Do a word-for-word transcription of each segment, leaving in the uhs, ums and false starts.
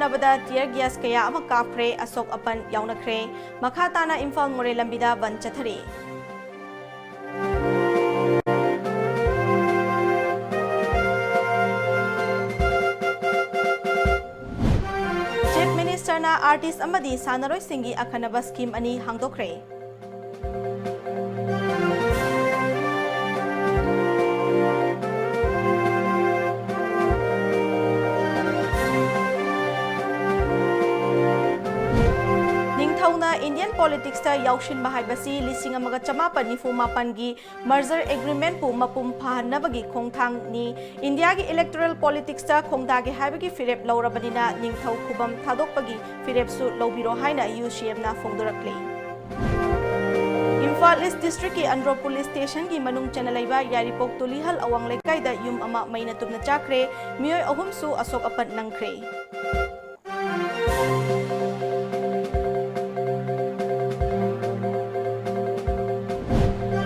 Tier gas ꯀꯌꯥ ꯑꯃ ꯀꯥꯞꯈ꯭ꯔꯦ, ꯑꯁꯣꯛ ꯑꯄꯟ ꯌꯥꯎꯅꯈ꯭ꯔꯦ꯫ ꯃꯈꯥ ꯇꯥꯅ ꯏꯝꯐꯥꯜ ꯃꯣꯔꯦ ꯂꯝꯕꯤꯗ ꯕꯟ ꯆꯠꯊꯔꯤ꯫ ꯆꯤꯐ ꯃꯤꯅꯤꯁꯇꯔꯅ ꯑꯥꯔꯇꯤꯁ ꯑꯃꯗꯤ ꯁꯥꯟꯅꯔꯣꯏꯁꯤꯡꯒꯤ ꯑꯈꯟꯅꯕ ꯁ꯭ꯀꯤꯝ ꯑꯅꯤ ꯍꯥꯡꯗꯣꯛꯈ꯭ꯔꯦ꯫ ꯅꯤꯡꯊꯧꯅ ꯏꯟꯗꯤꯌꯟ ꯄꯣꯂꯤꯇꯤꯛꯁꯇ ꯌꯥꯎꯁꯤꯟꯕ ꯍꯥꯏꯕꯁꯤ ꯂꯤꯁꯤꯡ ꯑꯃꯒ ꯆꯃꯥꯄꯟ ꯅꯤꯐꯨ ꯃꯥꯄꯟꯒꯤ ꯃꯔꯖꯔ ꯑꯦꯒ꯭ꯔꯤꯃꯦꯟꯠꯄꯨ ꯃꯄꯨꯡ ꯐꯥꯍꯟꯅꯕꯒꯤ ꯈꯣꯡꯊꯥꯡꯅꯤ꯫ ꯏꯟꯗꯤꯌꯥꯒꯤ ꯏꯂꯦꯛꯇꯣꯔꯦꯜ ꯄꯣꯂꯤꯇꯤꯛꯁꯇ ꯈꯣꯡꯗꯥꯒꯦ ꯍꯥꯏꯕꯒꯤ ꯐꯤꯔꯦꯞ ꯂꯧꯔꯕꯅꯤꯅ ꯅꯤꯡꯊꯧ ꯈꯨꯕꯝ ꯊꯥꯗꯣꯛꯄꯒꯤ ꯐꯤꯔꯦꯞꯁꯨ ꯂꯧꯕꯤꯔꯣ ꯍꯥꯏꯅ ꯌꯨ ꯁꯤ ꯑꯦꯝꯅ ꯐꯣꯡꯗꯣꯔꯛꯂꯤ꯫ ꯏꯝꯐꯥꯜ ꯏꯁ꯭ꯠ ꯗꯤꯁ꯭ꯇ꯭ꯔꯤꯛꯀꯤ ꯑꯟꯗ꯭ꯔꯣ ꯄꯨꯂꯤꯁ ꯁ꯭ꯇꯦꯁꯟꯒꯤ ꯃꯅꯨꯡ ꯆꯟꯅ ꯂꯩꯕ ꯌꯥꯏꯔꯤꯄꯣꯛ ꯇꯨꯂꯤꯍꯜ ꯑꯋꯥꯡ ꯂꯩꯀꯥꯏꯗ ꯌꯨꯝ ꯑꯃ ꯃꯩꯅ ꯇꯨꯞꯅ ꯆꯥꯛꯈ꯭ꯔꯦ꯫ ꯃꯤꯑꯣꯏ ꯑꯍꯨꯝꯁꯨ ꯑꯁꯣꯛ ꯑꯄꯟ ꯅꯪꯈ꯭ꯔꯦ꯫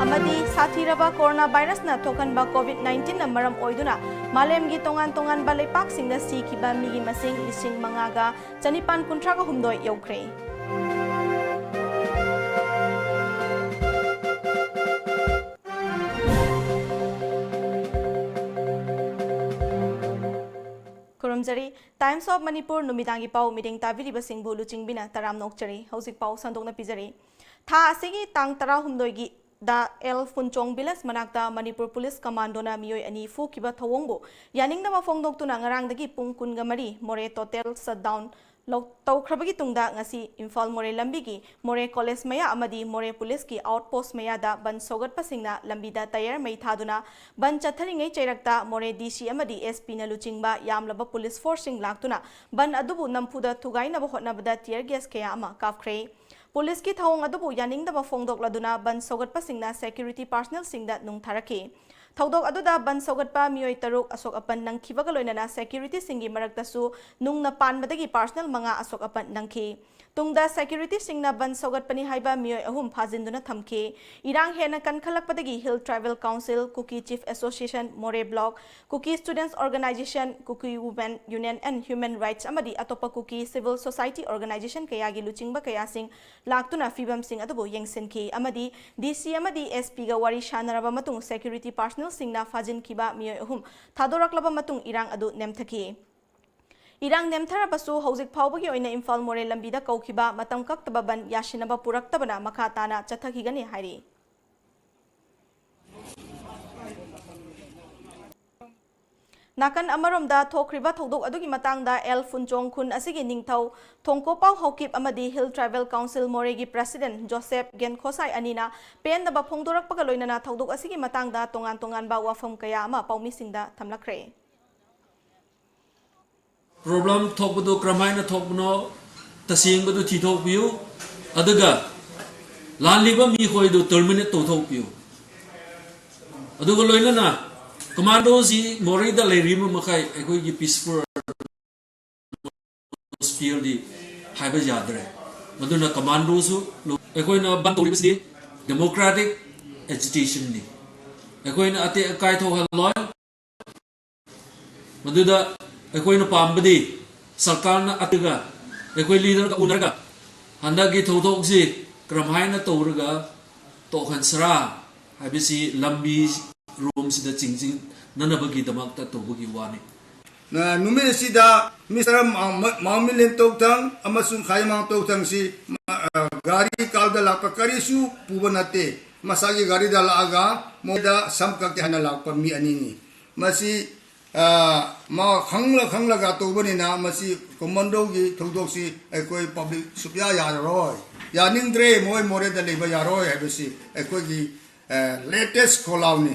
ꯑꯃꯗꯤ ꯁꯥꯊꯤꯔꯕ ꯀꯣꯔꯣꯅꯥ ꯚꯥꯏꯔꯁꯅ ꯊꯣꯛꯍꯟꯕ ꯀꯣꯚꯤꯗ ꯅꯥꯏꯟꯇꯤꯟꯅ ꯃꯔꯝ ꯑꯣꯏꯗꯨꯅ ꯃꯥꯂꯦꯝꯒꯤ ꯇꯣꯉꯥꯟ ꯇꯣꯉꯥꯟꯕ ꯂꯩꯄꯥꯛꯁꯤꯡꯗ ꯁꯤꯈꯤꯕ ꯃꯤꯒꯤ ꯃꯁꯤꯡ ꯂꯤꯁꯤꯡ ꯃꯉꯥꯒ ꯆꯅꯤꯄꯥꯟ ꯀꯨꯟꯊ꯭ꯔꯥꯒ ꯍꯨꯝꯗꯣꯏ ꯌꯧꯈ꯭ꯔꯦ꯫ ꯈꯨꯔꯨꯝꯖꯔꯤ꯫ Times of Manipur ꯅꯨꯃꯤꯗꯥꯡꯒꯤ ꯄꯥꯎ ꯃꯤꯠꯌꯦꯡ ꯇꯥꯕꯤꯔꯤꯕꯁꯤꯡꯕꯨ ꯂꯨꯆꯤꯡꯕꯤꯅ ꯇꯔꯥꯝꯅ ꯑꯣꯛꯆꯔꯤ꯫ ꯍꯧꯖꯤꯛ ꯄꯥꯎ ꯁꯟꯗꯣꯛꯅ ꯄꯤꯖꯔꯤ꯫ ꯊꯥ ꯑꯁꯤꯒꯤ ꯇꯥꯡ ꯇꯔꯥꯍꯨꯝꯗꯣꯏꯒꯤꯗ ꯑꯦꯜ ꯐꯨꯟꯆꯣꯡ ꯚꯤꯂꯦꯖ ꯃꯅꯥꯛꯇ ꯃꯅꯤꯄꯨꯔ ꯄꯨꯂꯤꯁ ꯀꯃꯥꯟꯗꯣꯅ ꯃꯤꯑꯣꯏ ꯑꯅꯤ ꯐꯨꯈꯤꯕ ꯊꯧꯑꯣꯡꯕꯨ ꯌꯥꯅꯤꯡꯗꯕ ꯐꯣꯡꯗꯣꯛꯇꯨꯅ ꯉꯔꯥꯡꯗꯒꯤ ꯄꯨꯡ ꯀꯨꯟꯒ ꯃꯔꯤ ꯃꯣꯔꯦ ꯇꯣꯇꯦꯜ ꯁꯠꯗꯥꯎꯟ ꯂꯧ-, ꯇꯧꯈ꯭ꯔꯕꯒꯤ ꯇꯨꯡꯗ ꯉꯁꯤ ꯏꯝꯐꯥꯜ ꯃꯣꯔꯦ ꯂꯝꯕꯤꯒꯤ ꯃꯣꯔꯦ ꯀꯣꯂꯦꯖ ꯃꯌꯥ ꯑꯃꯗꯤ ꯃꯣꯔꯦ ꯄꯨꯂꯤꯁꯀꯤ ꯑꯥꯎꯠ ꯄꯣꯁ ꯃꯌꯥꯗ ꯕꯟ ꯁꯧꯒꯠꯄꯁꯤꯡꯅ ꯂꯝꯕꯤꯗ ꯇꯌꯥꯔ ꯃꯩ ꯊꯥꯗꯨꯅ ꯕꯟ ꯆꯠꯊꯔꯤꯉꯩ ꯆꯩꯔꯛꯇ ꯃꯣꯔꯦ ꯗꯤ ꯁꯤ ꯑꯃꯗꯤ ꯑꯦꯁ ꯄꯤꯅ ꯂꯨꯆꯤꯡꯕ ꯌꯥꯝꯂꯕ ꯄꯨꯂꯤꯁ ꯐꯣꯔꯁꯁꯤꯡ ꯂꯥꯛꯇꯨꯅ ꯕꯟ ꯑꯗꯨꯕꯨ ꯅꯝꯐꯨꯗ ꯊꯨꯒꯥꯏꯅꯕ ꯍꯣꯠꯅꯕꯗ ꯇꯤꯌꯔ ꯒ꯭ꯌꯥꯁ ꯀꯌꯥ ꯑꯃ ꯀꯥꯞꯈ꯭ꯔꯦ꯫ ꯄꯨꯂꯤꯁꯀꯤ ꯊꯧꯑꯣꯡ ꯑꯗꯨꯕꯨ ꯌꯥꯅꯤꯡꯗꯕ ꯐꯣꯡꯗꯣꯛꯂꯗꯨꯅ ꯕꯟ ꯁꯧꯒꯠꯄꯁꯤꯡꯅ ꯁꯦꯀ꯭ꯌꯨꯔꯤꯇꯤ ꯄꯥꯔꯁꯅꯦꯜꯁꯤꯡꯗ ꯅꯨꯡ ꯊꯥꯔꯛꯈꯤ꯫ ꯊꯧꯗꯣꯛ ꯑꯗꯨꯗ ꯕꯟ ꯁꯧꯒꯠꯄ ꯃꯤꯑꯣꯏ ꯇꯔꯨꯛ ꯑꯁꯣꯛ ꯑꯄꯟ ꯅꯪꯈꯤꯕꯒ ꯂꯣꯏꯅꯅ ꯁꯦꯀ꯭ꯌꯨꯔꯤꯇꯤꯁꯤꯡꯒꯤ ꯃꯔꯛꯇꯁꯨ ꯅꯨꯡꯅ ꯄꯥꯟꯕꯗꯒꯤ ꯄꯥꯔꯁꯅꯦꯜ ꯃꯉꯥ ꯑꯁꯣꯛ ꯑꯄꯟ ꯅꯪꯈꯤ꯫ ꯇꯨꯡꯗ ꯁꯦꯀ꯭ꯌꯨꯔꯤꯇꯤꯁꯤꯡꯅ ꯕꯟ ꯁꯧꯒꯠꯄꯅꯤ ꯍꯥꯏꯕ ꯃꯤꯑꯣꯏ ꯑꯍꯨꯝ ꯐꯥꯖꯤꯟꯗꯨꯅ ꯊꯝꯈꯤ꯫ ꯏꯔꯥꯡ ꯍꯦꯟꯅ ꯀꯟꯈꯠꯂꯛꯄꯗꯒꯤ Hill Tribal Council, Kuki Chief Association, Moreh Block, Kuki Students Organization, Kuki Women Union and Human Rights ꯑꯃꯗꯤ ꯑꯇꯣꯞꯄ ꯀꯨꯀꯤ civil society organization ꯀꯌꯥꯒꯤ ꯂꯨꯆꯤꯡꯕ ꯀꯌꯥꯁꯤꯡ ꯂꯥꯛꯇꯨꯅ ꯐꯤꯕꯝꯁꯤꯡ ꯑꯗꯨꯕꯨ ꯌꯦꯡꯁꯤꯟꯈꯤ ꯑꯃꯗꯤ D C ꯑꯃꯗꯤ S P ꯒ ꯋꯥꯔꯤ ꯁꯥꯟꯅꯔꯕ ꯃꯇꯨꯡ security personnelꯁꯤꯡꯅ ꯐꯥꯖꯤꯟꯈꯤꯕ ꯃꯤꯑꯣꯏ ꯑꯍꯨꯝ ꯊꯥꯗꯣꯔꯛꯂꯕ ꯃꯇꯨꯡ ꯏꯔꯥꯡ ꯑꯗꯨ ꯅꯦꯝꯊꯈꯤ꯫ ꯏꯔꯥꯡ ꯅꯦꯝꯊꯔꯕꯁꯨ ꯍꯧꯖꯤꯛ ꯐꯥꯎꯕꯒꯤ ꯑꯣꯏꯅ ꯏꯝꯐꯥꯜ ꯃꯣꯔꯦ ꯂꯝꯕꯤꯗ ꯀꯧꯈꯤꯕ ꯃꯇꯝ ꯀꯛꯇꯕ ꯕꯟ ꯌꯥꯁꯤꯟꯅꯕ ꯄꯨꯔꯛꯇꯕꯅ ꯃꯈꯥ ꯇꯥꯅ ꯆꯠꯊꯈꯤꯒꯅꯤ ꯍꯥꯏꯔꯤ꯫ ꯅꯥꯀꯟ ꯑꯃꯔꯣꯝꯗ ꯊꯣꯛꯈ꯭ꯔꯤꯕ ꯊꯧꯗꯣꯛ ꯑꯗꯨꯒꯤ ꯃꯇꯥꯡꯗ ꯑꯦꯜ ꯐꯨꯟꯆꯣꯡ ꯈꯨꯟ ꯑꯁꯤꯒꯤ ꯅꯤꯡꯊꯧ ꯊꯣꯡꯀꯣꯄꯥꯎ ꯍꯧꯀꯤꯞ ꯑꯃꯗꯤ Hill Tribal Council ꯃꯣꯔꯦꯒꯤ President ꯖꯣꯁꯦꯐ ꯒꯦꯟꯈꯣꯁꯥꯏ ꯑꯅꯤꯅ ꯄꯦꯟꯗꯕ ꯐꯣꯡꯗꯣꯔꯛꯄꯒ ꯂꯣꯏꯅꯅ ꯊꯧꯗꯣꯛ ꯑꯁꯤꯒꯤ ꯃꯇꯥꯡꯗ ꯇꯣꯉꯥꯟ ꯇꯣꯉꯥꯟꯕ ꯋꯥꯐꯝ ꯀꯌꯥ ꯑꯃ ꯄꯥꯎꯃꯤꯁꯤꯡꯗ ꯊꯝꯂꯛꯈ꯭ꯔꯦ꯫ Problem ꯊꯣꯛꯄꯗꯨ ꯀꯔꯝꯍꯥꯏꯅ ꯊꯣꯛꯄꯅꯣ, ꯇꯁꯦꯡꯕꯗꯨ ꯊꯤꯊꯣꯛꯄꯤꯌꯨ꯫ ꯑꯗꯨꯒ ꯂꯥꯜꯂꯤꯕ ꯃꯤꯈꯣꯏꯗꯨ terminate ꯇꯧꯊꯣꯛꯄꯤꯌꯨ꯫ ꯑꯗꯨꯒ ꯂꯣꯏꯅꯅ commandoꯁꯤ ꯃꯣꯔꯦꯗ ꯂꯩꯔꯤꯕ ꯃꯈꯩ ꯑꯩꯈꯣꯏꯒꯤ peaceful atmosphereꯗꯤ ꯍꯥꯏꯕ ꯌꯥꯗ꯭ꯔꯦ꯫ ꯑꯗꯨꯅ commandoꯁꯨ ꯑꯩꯈꯣꯏꯅ ꯕꯟ ꯇꯧꯔꯤꯕꯁꯤ democratic agitationꯅꯤ꯫ ꯑꯩꯈꯣꯏꯅ ꯑꯇꯦꯛ ꯑꯀꯥꯏ ꯊꯣꯛꯍꯜꯂꯣꯏ꯫ ꯃꯗꯨꯗ ꯑꯩꯈꯣꯏꯅ ꯄꯥꯝꯕꯗꯤ ꯁꯔꯀꯥꯔꯅ ꯑꯗꯨꯒ ꯑꯩꯈꯣꯏ leaderꯒ ꯎꯅꯔꯒ ꯍꯟꯗꯛꯀꯤ ꯊꯧꯗꯣꯛꯁꯤ ꯀꯔꯝꯍꯥꯏꯅ ꯇꯧꯔꯒ ꯇꯣꯛꯍꯟꯁꯤꯔꯥ ꯍꯥꯏꯕꯁꯤ ꯂꯝꯕꯤ ꯔꯣꯝꯁꯤꯗ ꯆꯤꯡꯁꯤꯟꯅꯅꯕꯒꯤꯗꯃꯛꯇ ꯇꯧꯕꯒꯤ ꯋꯥꯅꯤ꯫ ꯅꯨꯃꯤꯠ ꯑꯁꯤꯗ Mister ꯃꯥꯎꯃꯤꯂꯦꯟ ꯇꯧꯊꯪ ꯑꯃꯁꯨꯡ ꯈꯥꯏꯃꯥꯡ ꯇꯧꯊꯪꯁꯤ ꯒꯥꯔꯤ ꯀꯥꯔꯗ ꯂꯥꯛꯄ ꯀꯔꯤꯁꯨ ꯄꯨꯕ ꯅꯠꯇꯦ꯫ ꯃꯁꯥꯒꯤ ꯒꯥꯔꯤꯗ ꯂꯥꯛꯑꯒ ꯃꯣꯏꯗ ꯁꯝ ꯀꯛꯀꯦ ꯍꯥꯏꯅ ꯂꯥꯛꯄ ꯃꯤ ꯑꯅꯤꯅꯤ꯫ ꯃꯁꯤ ꯃꯥ ꯈꯪꯂ ꯈꯪꯂꯒ ꯇꯧꯕꯅꯤꯅ ꯃꯁꯤ commandoꯒꯤ ꯊꯧꯗꯣꯛꯁꯤ ꯑꯩꯈꯣꯏ public ꯁꯨꯛꯌꯥ ꯌꯥꯔꯔꯣꯏ, ꯌꯥꯅꯤꯡꯗ꯭ꯔꯦ, ꯃꯣꯏ ꯃꯣꯔꯦꯗ ꯂꯩꯕ ꯌꯥꯔꯣꯏ ꯍꯥꯏꯕꯁꯤ ꯑꯩꯈꯣꯏꯒꯤ latest ꯈꯣꯜꯂꯥꯎꯅꯤ꯫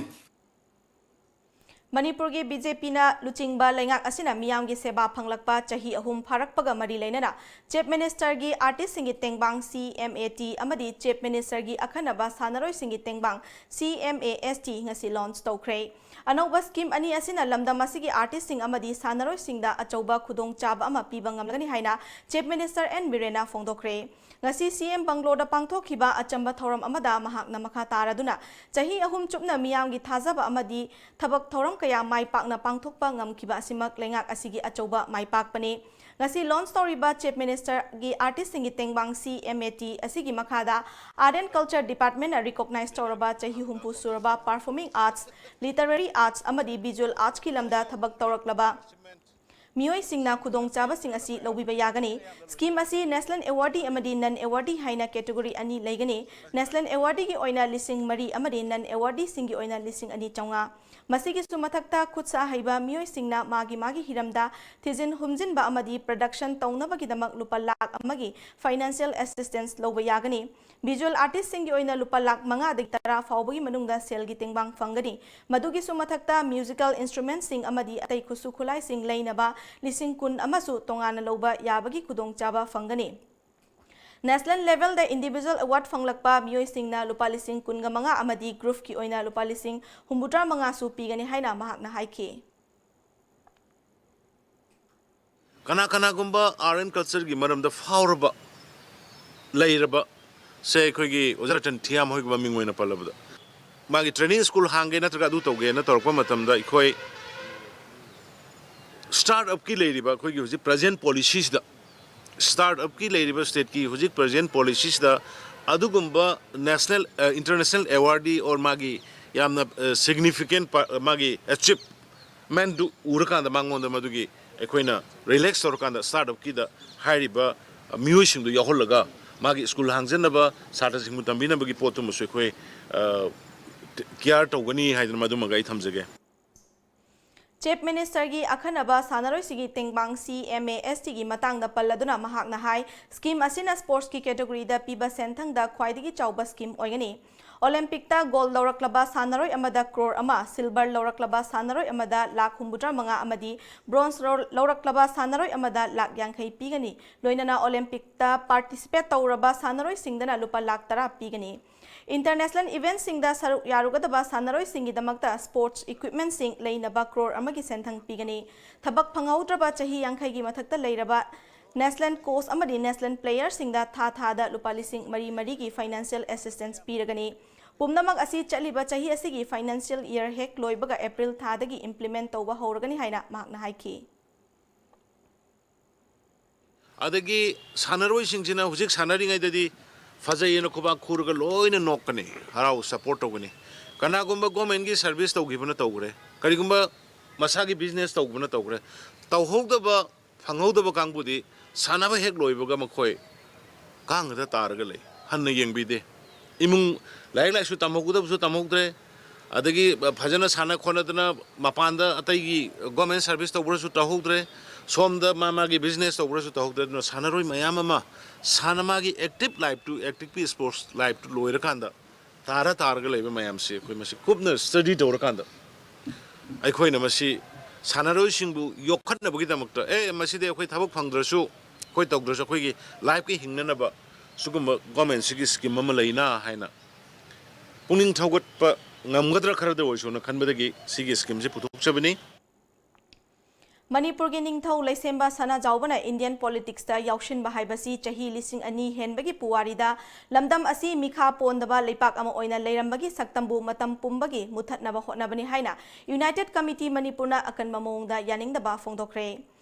ꯃꯅꯤꯄꯨꯔꯒꯤ ꯕꯤ ꯖꯦ ꯄꯤꯅ ꯂꯨꯆꯤꯡꯕ ꯂꯩꯉꯥꯛ ꯑꯁꯤꯅ ꯃꯤꯌꯥꯝꯒꯤ ꯁꯦꯕꯥ ꯐꯪꯂꯛꯄ ꯆꯍꯤ ꯑꯍꯨꯝ ꯐꯥꯔꯛꯄꯒ ꯃꯔꯤ ꯂꯩꯅꯅ Chief Minister ꯒꯤ artist ꯁꯤꯡꯒꯤ ꯇꯦꯡꯕꯥꯡ C M A T ꯑꯃꯗꯤ Chief Minister ꯒꯤ ꯑꯈꯟꯅꯕ ꯁꯥꯟꯅꯔꯣꯏꯁꯤꯡꯒꯤ ꯇꯦꯡꯕꯥꯡ C M A S T ꯉꯁꯤ launch ꯇꯧꯈ꯭ꯔꯦ꯫ ꯑꯅꯧꯕ scheme ꯑꯅꯤ ꯑꯁꯤꯅ ꯂꯝꯗꯝ ꯑꯁꯤꯒꯤ artist ꯁꯤꯡ ꯑꯃꯗꯤ ꯁꯥꯟꯅꯔꯣꯏꯁꯤꯡꯗ ꯑꯆꯧꯕ ꯈꯨꯗꯣꯡꯆꯥꯕ ꯑꯃ ꯄꯤꯕ ꯉꯝꯂꯒꯅꯤ ꯍꯥꯏꯅ Chief Minister N ꯕꯤꯔꯦꯟꯅ ꯐꯣꯡꯗꯣꯛꯈ꯭ꯔꯦ꯫ ꯉꯁꯤ C M ꯕꯪꯒ꯭ꯂꯣꯗ ꯄꯥꯡꯊꯣꯛꯈꯤꯕ ꯑꯆꯝꯕ ꯊꯧꯔꯝ ꯑꯃꯗ ꯃꯍꯥꯛꯅ ꯃꯈꯥ ꯇꯥꯔꯗꯨꯅ ꯆꯍꯤ ꯑꯍꯨꯝ ꯆꯨꯞꯅ ꯃꯤꯌꯥꯝꯒꯤ ꯊꯥꯖꯕ ꯑꯃꯗꯤ ꯊꯕꯛ ꯊꯧꯔꯝ ꯀꯌꯥ ꯃꯥꯏ ꯄꯥꯛꯅ ꯄꯥꯡꯊꯣꯛꯄ ꯉꯝꯈꯤꯕ ꯑꯁꯤꯃꯛ ꯂꯩꯉꯥꯛ ꯑꯁꯤꯒꯤ ꯑꯆꯧꯕ ꯃꯥꯏ ꯄꯥꯛꯄꯅꯤ꯫ ꯉꯁꯤ launch ꯇꯧꯔꯤꯕ Chief Minister ꯒꯤ artist ꯁꯤꯡꯒꯤ ꯇꯦꯡꯕꯥꯡ C M A T ꯑꯁꯤꯒꯤ ꯃꯈꯥꯗ Art and Culture Department ꯅ recognize ꯇꯧꯔꯕ ꯆꯍꯤ ꯍꯨꯝꯐꯨ ꯁꯨꯔꯕ performing arts, literary arts ꯑꯃꯗꯤ visual arts ꯀꯤ ꯂꯝꯗ ꯊꯕꯛ ꯇꯧꯔꯛꯂꯕ ꯃꯤꯑꯣꯏꯁꯤꯡꯅ ꯈꯨꯗꯣꯡꯆꯥꯕꯁꯤꯡ ꯑꯁꯤ ꯂꯧꯕꯤꯕ ꯌꯥꯒꯅꯤ꯫ Scheme ꯑꯁꯤ National Awardee ꯑꯃꯗꯤ Non Awardee ꯍꯥꯏꯅ category ꯑꯅꯤ ꯂꯩꯒꯅꯤ꯫ National Awardee ꯒꯤ ꯑꯣꯏꯅ ꯂꯤꯁꯤꯡ ꯃꯔꯤ ꯑꯃꯗꯤ Non Awardee ꯁꯤꯡꯒꯤ ꯑꯣꯏꯅ ꯂꯤꯁꯤꯡ ꯑꯅꯤ ꯆꯥꯝꯃꯉꯥ꯫ ꯃꯁꯤꯒꯤꯁꯨ ꯃꯊꯛꯇ ꯈꯨꯠꯁꯥ ꯍꯩꯕ ꯃꯤꯑꯣꯏꯁꯤꯡꯅ ꯃꯥꯒꯤ ꯃꯥꯒꯤ ꯍꯤꯔꯝꯗ ꯊꯤꯖꯤꯟ ꯍꯨꯝꯖꯤꯟꯕ ꯑꯃꯗꯤ production ꯇꯧꯅꯕꯒꯤꯗꯃꯛ ꯂꯨꯄꯥ ꯂꯥꯈ ꯑꯃꯒꯤ financial assistance ꯂꯧꯕ ꯌꯥꯒꯅꯤ꯫ Visual artist ꯁꯤꯡꯒꯤ ꯑꯣꯏꯅ ꯂꯨꯄꯥ ꯂꯥꯈ ꯃꯉꯥꯗꯒꯤ ꯇꯔꯥ ꯐꯥꯎꯕꯒꯤ ꯃꯅꯨꯡꯗ ꯁꯦꯜꯒꯤ ꯇꯦꯡꯕꯥꯡ ꯐꯪꯒꯅꯤ꯫ ꯃꯗꯨꯒꯤꯁꯨ ꯃꯊꯛꯇ musical instrument ꯁꯤꯡ ꯑꯃꯗꯤ ꯑꯇꯩ ꯈꯨꯠꯁꯨ ꯈꯨꯠꯂꯥꯏꯁꯤꯡ ꯂꯩꯅꯕ ꯂꯤꯁꯤꯡ ꯀꯨꯟ ꯑꯃꯁꯨ ꯇꯣꯉꯥꯟꯅ ꯂꯧꯕ ꯌꯥꯕꯒꯤ ꯈꯨꯗꯣꯡꯆꯥꯕ ꯐꯪꯒꯅꯤ꯫ National level ꯗ individual award ꯐꯪꯂꯛꯄ ꯃꯤꯑꯣꯏꯁꯤꯡꯅ ꯂꯨꯄꯥ ꯂꯤꯁꯤꯡ ꯀꯨꯟꯒ ꯃꯉꯥ ꯑꯃꯗꯤ group ꯀꯤ ꯑꯣꯏꯅ ꯂꯨꯄꯥ ꯂꯤꯁꯤꯡ ꯍꯨꯝꯐꯨꯇꯔꯥ ꯃꯉꯥꯁꯨ ꯄꯤꯒꯅꯤ ꯍꯥꯏꯅ ꯃꯍꯥꯛꯅ ꯍꯥꯏꯈꯤ꯫ ꯀꯅꯥ ꯀꯅꯥꯒꯨꯝꯕ art and culture ꯒꯤ ꯃꯔꯝꯗ ꯐꯥꯎꯔꯕ, ꯂꯩꯔꯕ ꯁꯦ ꯑꯩꯈꯣꯏꯒꯤ ꯑꯣꯖꯥ ꯔꯇꯟ ꯊꯤꯌꯥꯝ ꯍꯣꯏꯒꯨꯝꯕ ꯃꯤꯡ ꯑꯣꯏꯅ ꯄꯜꯂꯕꯗ, ꯃꯥꯒꯤ training school ꯍꯥꯡꯒꯦ ꯅꯠꯇ꯭ꯔꯒ ꯑꯗꯨ ꯇꯧꯒꯦꯅ ꯇꯧꯔꯛꯄ ꯃꯇꯝꯗ ꯑꯩꯈꯣꯏ start up ꯀꯤ ꯂꯩꯔꯤꯕ ꯑꯩꯈꯣꯏꯒꯤ ꯍꯧꯖꯤꯛ present policy ꯁꯤꯗ, start up ꯀꯤ ꯂꯩꯔꯤꯕ state ꯀꯤ ꯍꯧꯖꯤꯛ present policy ꯁꯤꯗ ꯑꯗꯨꯒꯨꯝꯕ national, ꯑ, international awardee or ꯃꯥꯒꯤ ꯌꯥꯝꯅ, ꯑ, significant ꯄ-, ꯃꯥꯒꯤ achievement ꯗꯨ ꯎꯔꯀꯥꯟꯗ ꯃꯉꯣꯟꯗ ꯃꯗꯨꯒꯤ ꯑꯩꯈꯣꯏꯅ relax ꯇꯧꯔꯀꯥꯟꯗ start up ꯀꯤꯗ ꯍꯥꯏꯔꯤꯕ ꯃꯤꯑꯣꯏꯁꯤꯡꯗꯨ ꯌꯥꯎꯍꯜꯂꯒ ꯃꯥꯒꯤ school ꯍꯥꯡꯖꯅꯕ, ꯁꯥꯇ꯭ꯔꯁꯤꯡꯕꯨ ꯇꯝꯕꯤꯅꯕꯒꯤ ꯄꯣꯠꯇꯨꯃꯁꯨ ꯑꯩꯈꯣꯏ, ꯑ, care ꯇꯧꯒꯅꯤ ꯍꯥꯏꯗꯅ ꯃꯗꯨꯃꯒ ꯑꯩ ꯊꯝꯖꯒꯦ꯫ Chief Minister ꯒꯤ ꯑꯈꯟꯅꯕ ꯁꯥꯟꯅꯔꯣꯏꯁꯤꯡꯒꯤ ꯇꯦꯡꯕꯥꯡ C M A S T ꯒꯤ ꯃꯇꯥꯡꯗ ꯄꯜꯂꯗꯨꯅ ꯃꯍꯥꯛꯅ ꯍꯥꯏ, scheme ꯑꯁꯤꯅ sports ꯀꯤ category ꯗ ꯄꯤꯕ ꯁꯦꯟꯊꯪꯗ ꯈ꯭ꯋꯥꯏꯗꯒꯤ ꯆꯥꯎꯕ scheme ꯑꯣꯏꯒꯅꯤ꯫ ꯑꯣꯂꯦꯝꯄꯤꯛꯇ ꯒꯣꯜ ꯂꯧꯔꯛꯂꯕ ꯁꯥꯟꯅꯔꯣꯏ ꯑꯃꯗ ꯀ꯭ꯔꯣꯔ ꯑꯃ, ꯁꯤꯜꯚꯔ ꯂꯧꯔꯛꯂꯕ ꯁꯥꯟꯅꯔꯣꯏ ꯑꯃꯗ ꯂꯥꯈ ꯍꯨꯝꯐꯨꯇꯔꯥ ꯃꯉꯥ ꯑꯃꯗꯤ ꯕ꯭ꯔꯣꯟꯖ ꯂꯧꯔꯛꯂꯕ ꯁꯥꯟꯅꯔꯣꯏ ꯑꯃꯗ ꯂꯥꯈ ꯌꯥꯡꯈꯩ ꯄꯤꯒꯅꯤ꯫ ꯂꯣꯏꯅꯅ ꯑꯣꯂꯦꯝꯄꯤꯛꯇ ꯄꯥꯔꯇꯤꯁꯤꯄꯦꯠ ꯇꯧꯔꯕ ꯁꯥꯟꯅꯔꯣꯏꯁꯤꯡꯗꯅ ꯂꯨꯄꯥ ꯂꯥꯈ ꯇꯔꯥ ꯄꯤꯒꯅꯤ꯫ ꯏꯟꯇꯔꯅꯦꯁꯅꯦꯜ ꯏꯚꯦꯟꯠꯁꯤꯡꯗ ꯁꯔꯨꯛ ꯌꯥꯔꯨꯒꯗꯕ ꯁꯥꯟꯅꯔꯣꯏꯁꯤꯡꯒꯤꯗꯃꯛꯇ ꯁ꯭ꯄꯣꯔꯠꯁ ꯏꯀ꯭ꯋꯤꯞꯃꯦꯟꯠꯁꯤꯡ ꯂꯩꯅꯕ ꯀ꯭ꯔꯣꯔ ꯑꯃꯒꯤ ꯁꯦꯟꯊꯪ ꯄꯤꯒꯅꯤ꯫ ꯊꯕꯛ ꯐꯪꯍꯧꯗ꯭ꯔꯕ ꯆꯍꯤ ꯌꯥꯡꯈꯩꯒꯤ ꯃꯊꯛꯇ ꯂꯩꯔꯕ ꯅꯦꯁꯅꯦꯜ ꯀꯣꯆ ꯑꯃꯗꯤ ꯅꯦꯁꯅꯦꯜ ꯄ꯭ꯂꯦꯌꯔꯁꯤꯡꯗ ꯊꯥ ꯊꯥꯗ ꯂꯨꯄꯥ ꯂꯤꯁꯤꯡ ꯃꯔꯤ ꯃꯔꯤꯒꯤ ꯐꯥꯏꯅꯥꯟꯁꯤꯌꯦꯜ ꯑꯦꯁꯤꯁꯇꯦꯟꯁ ꯄꯤꯔꯒꯅꯤ꯫ ꯄꯨꯝꯅꯃꯛ ꯑꯁꯤ ꯆꯠꯂꯤꯕ ꯆꯍꯤ ꯑꯁꯤꯒꯤ ꯐꯥꯏꯅꯥꯟꯁꯤꯌꯦꯜ ꯏꯌꯔ ꯍꯦꯛ ꯂꯣꯏꯕꯒ ꯑꯦꯄ꯭ꯔꯤꯜ ꯊꯥꯗꯒꯤ ꯏꯝꯄ꯭ꯂꯤꯃꯦꯟꯠ ꯇꯧꯕ ꯍꯧꯔꯒꯅꯤ ꯍꯥꯏꯅ ꯃꯍꯥꯛꯅ ꯍꯥꯏꯈꯤ꯫ ꯑꯗꯒꯤ ꯁꯥꯟꯅꯔꯣꯏꯁꯤꯡꯁꯤꯅ ꯍꯧꯖꯤꯛ ꯁꯥꯟꯅꯔꯤꯉꯩꯗꯗꯤ ꯐꯖꯩꯌꯦꯅ ꯈꯨꯕꯥꯛ ꯈꯨꯔꯒ ꯂꯣꯏꯅ ꯅꯣꯛꯀꯅꯤ, ꯍꯔꯥꯎ ꯁꯄꯣꯔꯠ ꯇꯧꯒꯅꯤ꯫ ꯀꯅꯥꯒꯨꯝꯕ ꯒꯣꯔꯃꯦꯟꯒꯤ ꯁꯔꯚꯤꯁ ꯇꯧꯈꯤꯕꯅ ꯇꯧꯈ꯭ꯔꯦ, ꯀꯔꯤꯒꯨꯝꯕ ꯃꯁꯥꯒꯤ ꯕꯤꯖꯤꯅꯦꯁ ꯇꯧꯕꯅ ꯇꯧꯈ꯭ꯔꯦ, ꯇꯧꯍꯧꯗꯕ, ꯐꯪꯍꯧꯗꯕ ꯀꯥꯡꯕꯨꯗꯤ ꯁꯥꯟꯅꯕ ꯍꯦꯛ ꯂꯣꯏꯕꯒ ꯃꯈꯣꯏ ꯀꯥꯡꯗ ꯇꯥꯔꯒ ꯂꯩ, ꯍꯟꯅ ꯌꯦꯡꯕꯤꯗꯦ꯫ ꯏꯃꯨꯡ ꯂꯥꯏꯔꯤꯛ ꯂꯥꯏꯁꯨ ꯇꯝꯍꯧꯒꯗꯕꯁꯨ ꯇꯝꯍꯧꯗ꯭ꯔꯦ, ꯑꯗꯒꯤ ꯐꯖꯅ ꯁꯥꯟꯅ ꯈꯣꯠꯅꯗꯅ ꯃꯄꯥꯟꯗ ꯑꯇꯩꯒꯤ ꯒꯣꯔꯃꯦꯟ ꯁꯔꯚꯤꯁ ꯇꯧꯕ꯭ꯔꯁꯨ ꯇꯧꯍꯧꯗ꯭ꯔꯦ, ꯁꯣꯝꯗ ꯃꯥ ꯃꯥꯒꯤ ꯕꯤꯖꯤꯅꯦꯁ ꯇꯧꯕ꯭ꯔꯁꯨ ꯇꯧꯍꯧꯗ꯭ꯔꯦ꯫ ꯑꯗꯨꯅ ꯁꯥꯟꯅꯔꯣꯏ ꯃꯌꯥꯝ ꯑꯃ ꯁꯥꯟꯅ ꯃꯥꯒꯤ ꯑꯦꯛꯇꯤꯚ ꯂꯥꯏꯐꯇꯨ, ꯑꯦꯛꯇꯤꯚꯀꯤ ꯁ꯭ꯄꯣꯔꯠꯁ ꯂꯥꯏꯐꯇꯨ ꯂꯣꯏꯔꯀꯥꯟꯗ ꯇꯥꯔ ꯇꯥꯔꯒ ꯂꯩꯕ ꯃꯌꯥꯝꯁꯤ ꯑꯩꯈꯣꯏ ꯃꯁꯤ ꯀꯨꯞꯅ ꯁ꯭ꯇꯗꯤ ꯇꯧꯔꯀꯥꯟꯗ ꯑꯩꯈꯣꯏꯅ ꯃꯁꯤ ꯁꯥꯟꯅꯔꯣꯏꯁꯤꯡꯕꯨ ꯌꯣꯛꯈꯠꯅꯕꯒꯤꯗꯃꯛꯇ, ꯑꯦ, ꯃꯁꯤꯗꯤ ꯑꯩꯈꯣꯏ ꯊꯕꯛ ꯐꯪꯗ꯭ꯔꯁꯨ, ꯑꯩꯈꯣꯏ ꯇꯧꯗ꯭ꯔꯁꯨ ꯑꯩꯈꯣꯏꯒꯤ ꯂꯥꯏꯐꯀꯤ ꯍꯤꯡꯅꯅꯕ ꯁꯤꯒꯨꯝꯕ ꯒꯣꯔꯃꯦꯟꯁꯤꯒꯤ ꯁ꯭ꯀꯤꯝ ꯑꯃ ꯂꯩꯅ ꯍꯥꯏꯅ ꯄꯨꯛꯅꯤꯡ ꯊꯧꯒꯠꯄ ꯉꯝꯒꯗ꯭ꯔꯥ ꯈꯔꯗ ꯑꯣꯏꯔꯁꯨꯅ ꯈꯟꯕꯗꯒꯤ ꯁꯤꯒꯤ ꯁ꯭ꯀꯤꯝꯁꯤ ꯄꯨꯊꯣꯛꯆꯕꯅꯤ꯫ ꯃꯅꯤꯄꯨꯔꯒꯤ ꯅꯤꯡꯊꯧ ꯂꯩꯁꯦꯝꯕ ꯁꯅꯥꯖꯥꯎꯕꯅ ꯏꯟꯗꯤꯌꯟ ꯄꯣꯂꯤꯇꯤꯛꯁꯇ ꯌꯥꯎꯁꯤꯟꯕ ꯍꯥꯏꯕꯁꯤ ꯆꯍꯤ ꯂꯤꯁꯤꯡ ꯑꯅꯤ ꯍꯦꯟꯕꯒꯤ ꯄꯨꯋꯥꯔꯤꯗ ꯂꯝꯗꯝ ꯑꯁꯤ ꯃꯤꯈꯥ ꯄꯣꯟꯗꯕ ꯂꯩꯄꯥꯛ ꯑꯃ ꯑꯣꯏꯅ ꯂꯩꯔꯝꯕꯒꯤ ꯁꯛꯇꯝꯕꯨ ꯃꯇꯝ ꯄꯨꯝꯕꯒꯤ ꯃꯨꯊꯠꯅꯕ ꯍꯣꯠꯅꯕꯅꯤ ꯍꯥꯏꯅ ꯌꯨꯅꯥꯏꯇꯦꯗ ꯀꯃꯤꯇꯤ ꯃꯅꯤꯄꯨꯔꯅ ꯑꯀꯟꯕ ꯃꯑꯣꯡꯗ ꯌꯥꯅꯤꯡꯗꯕ ꯐꯣꯡꯗꯣꯛꯈ꯭ꯔꯦ꯫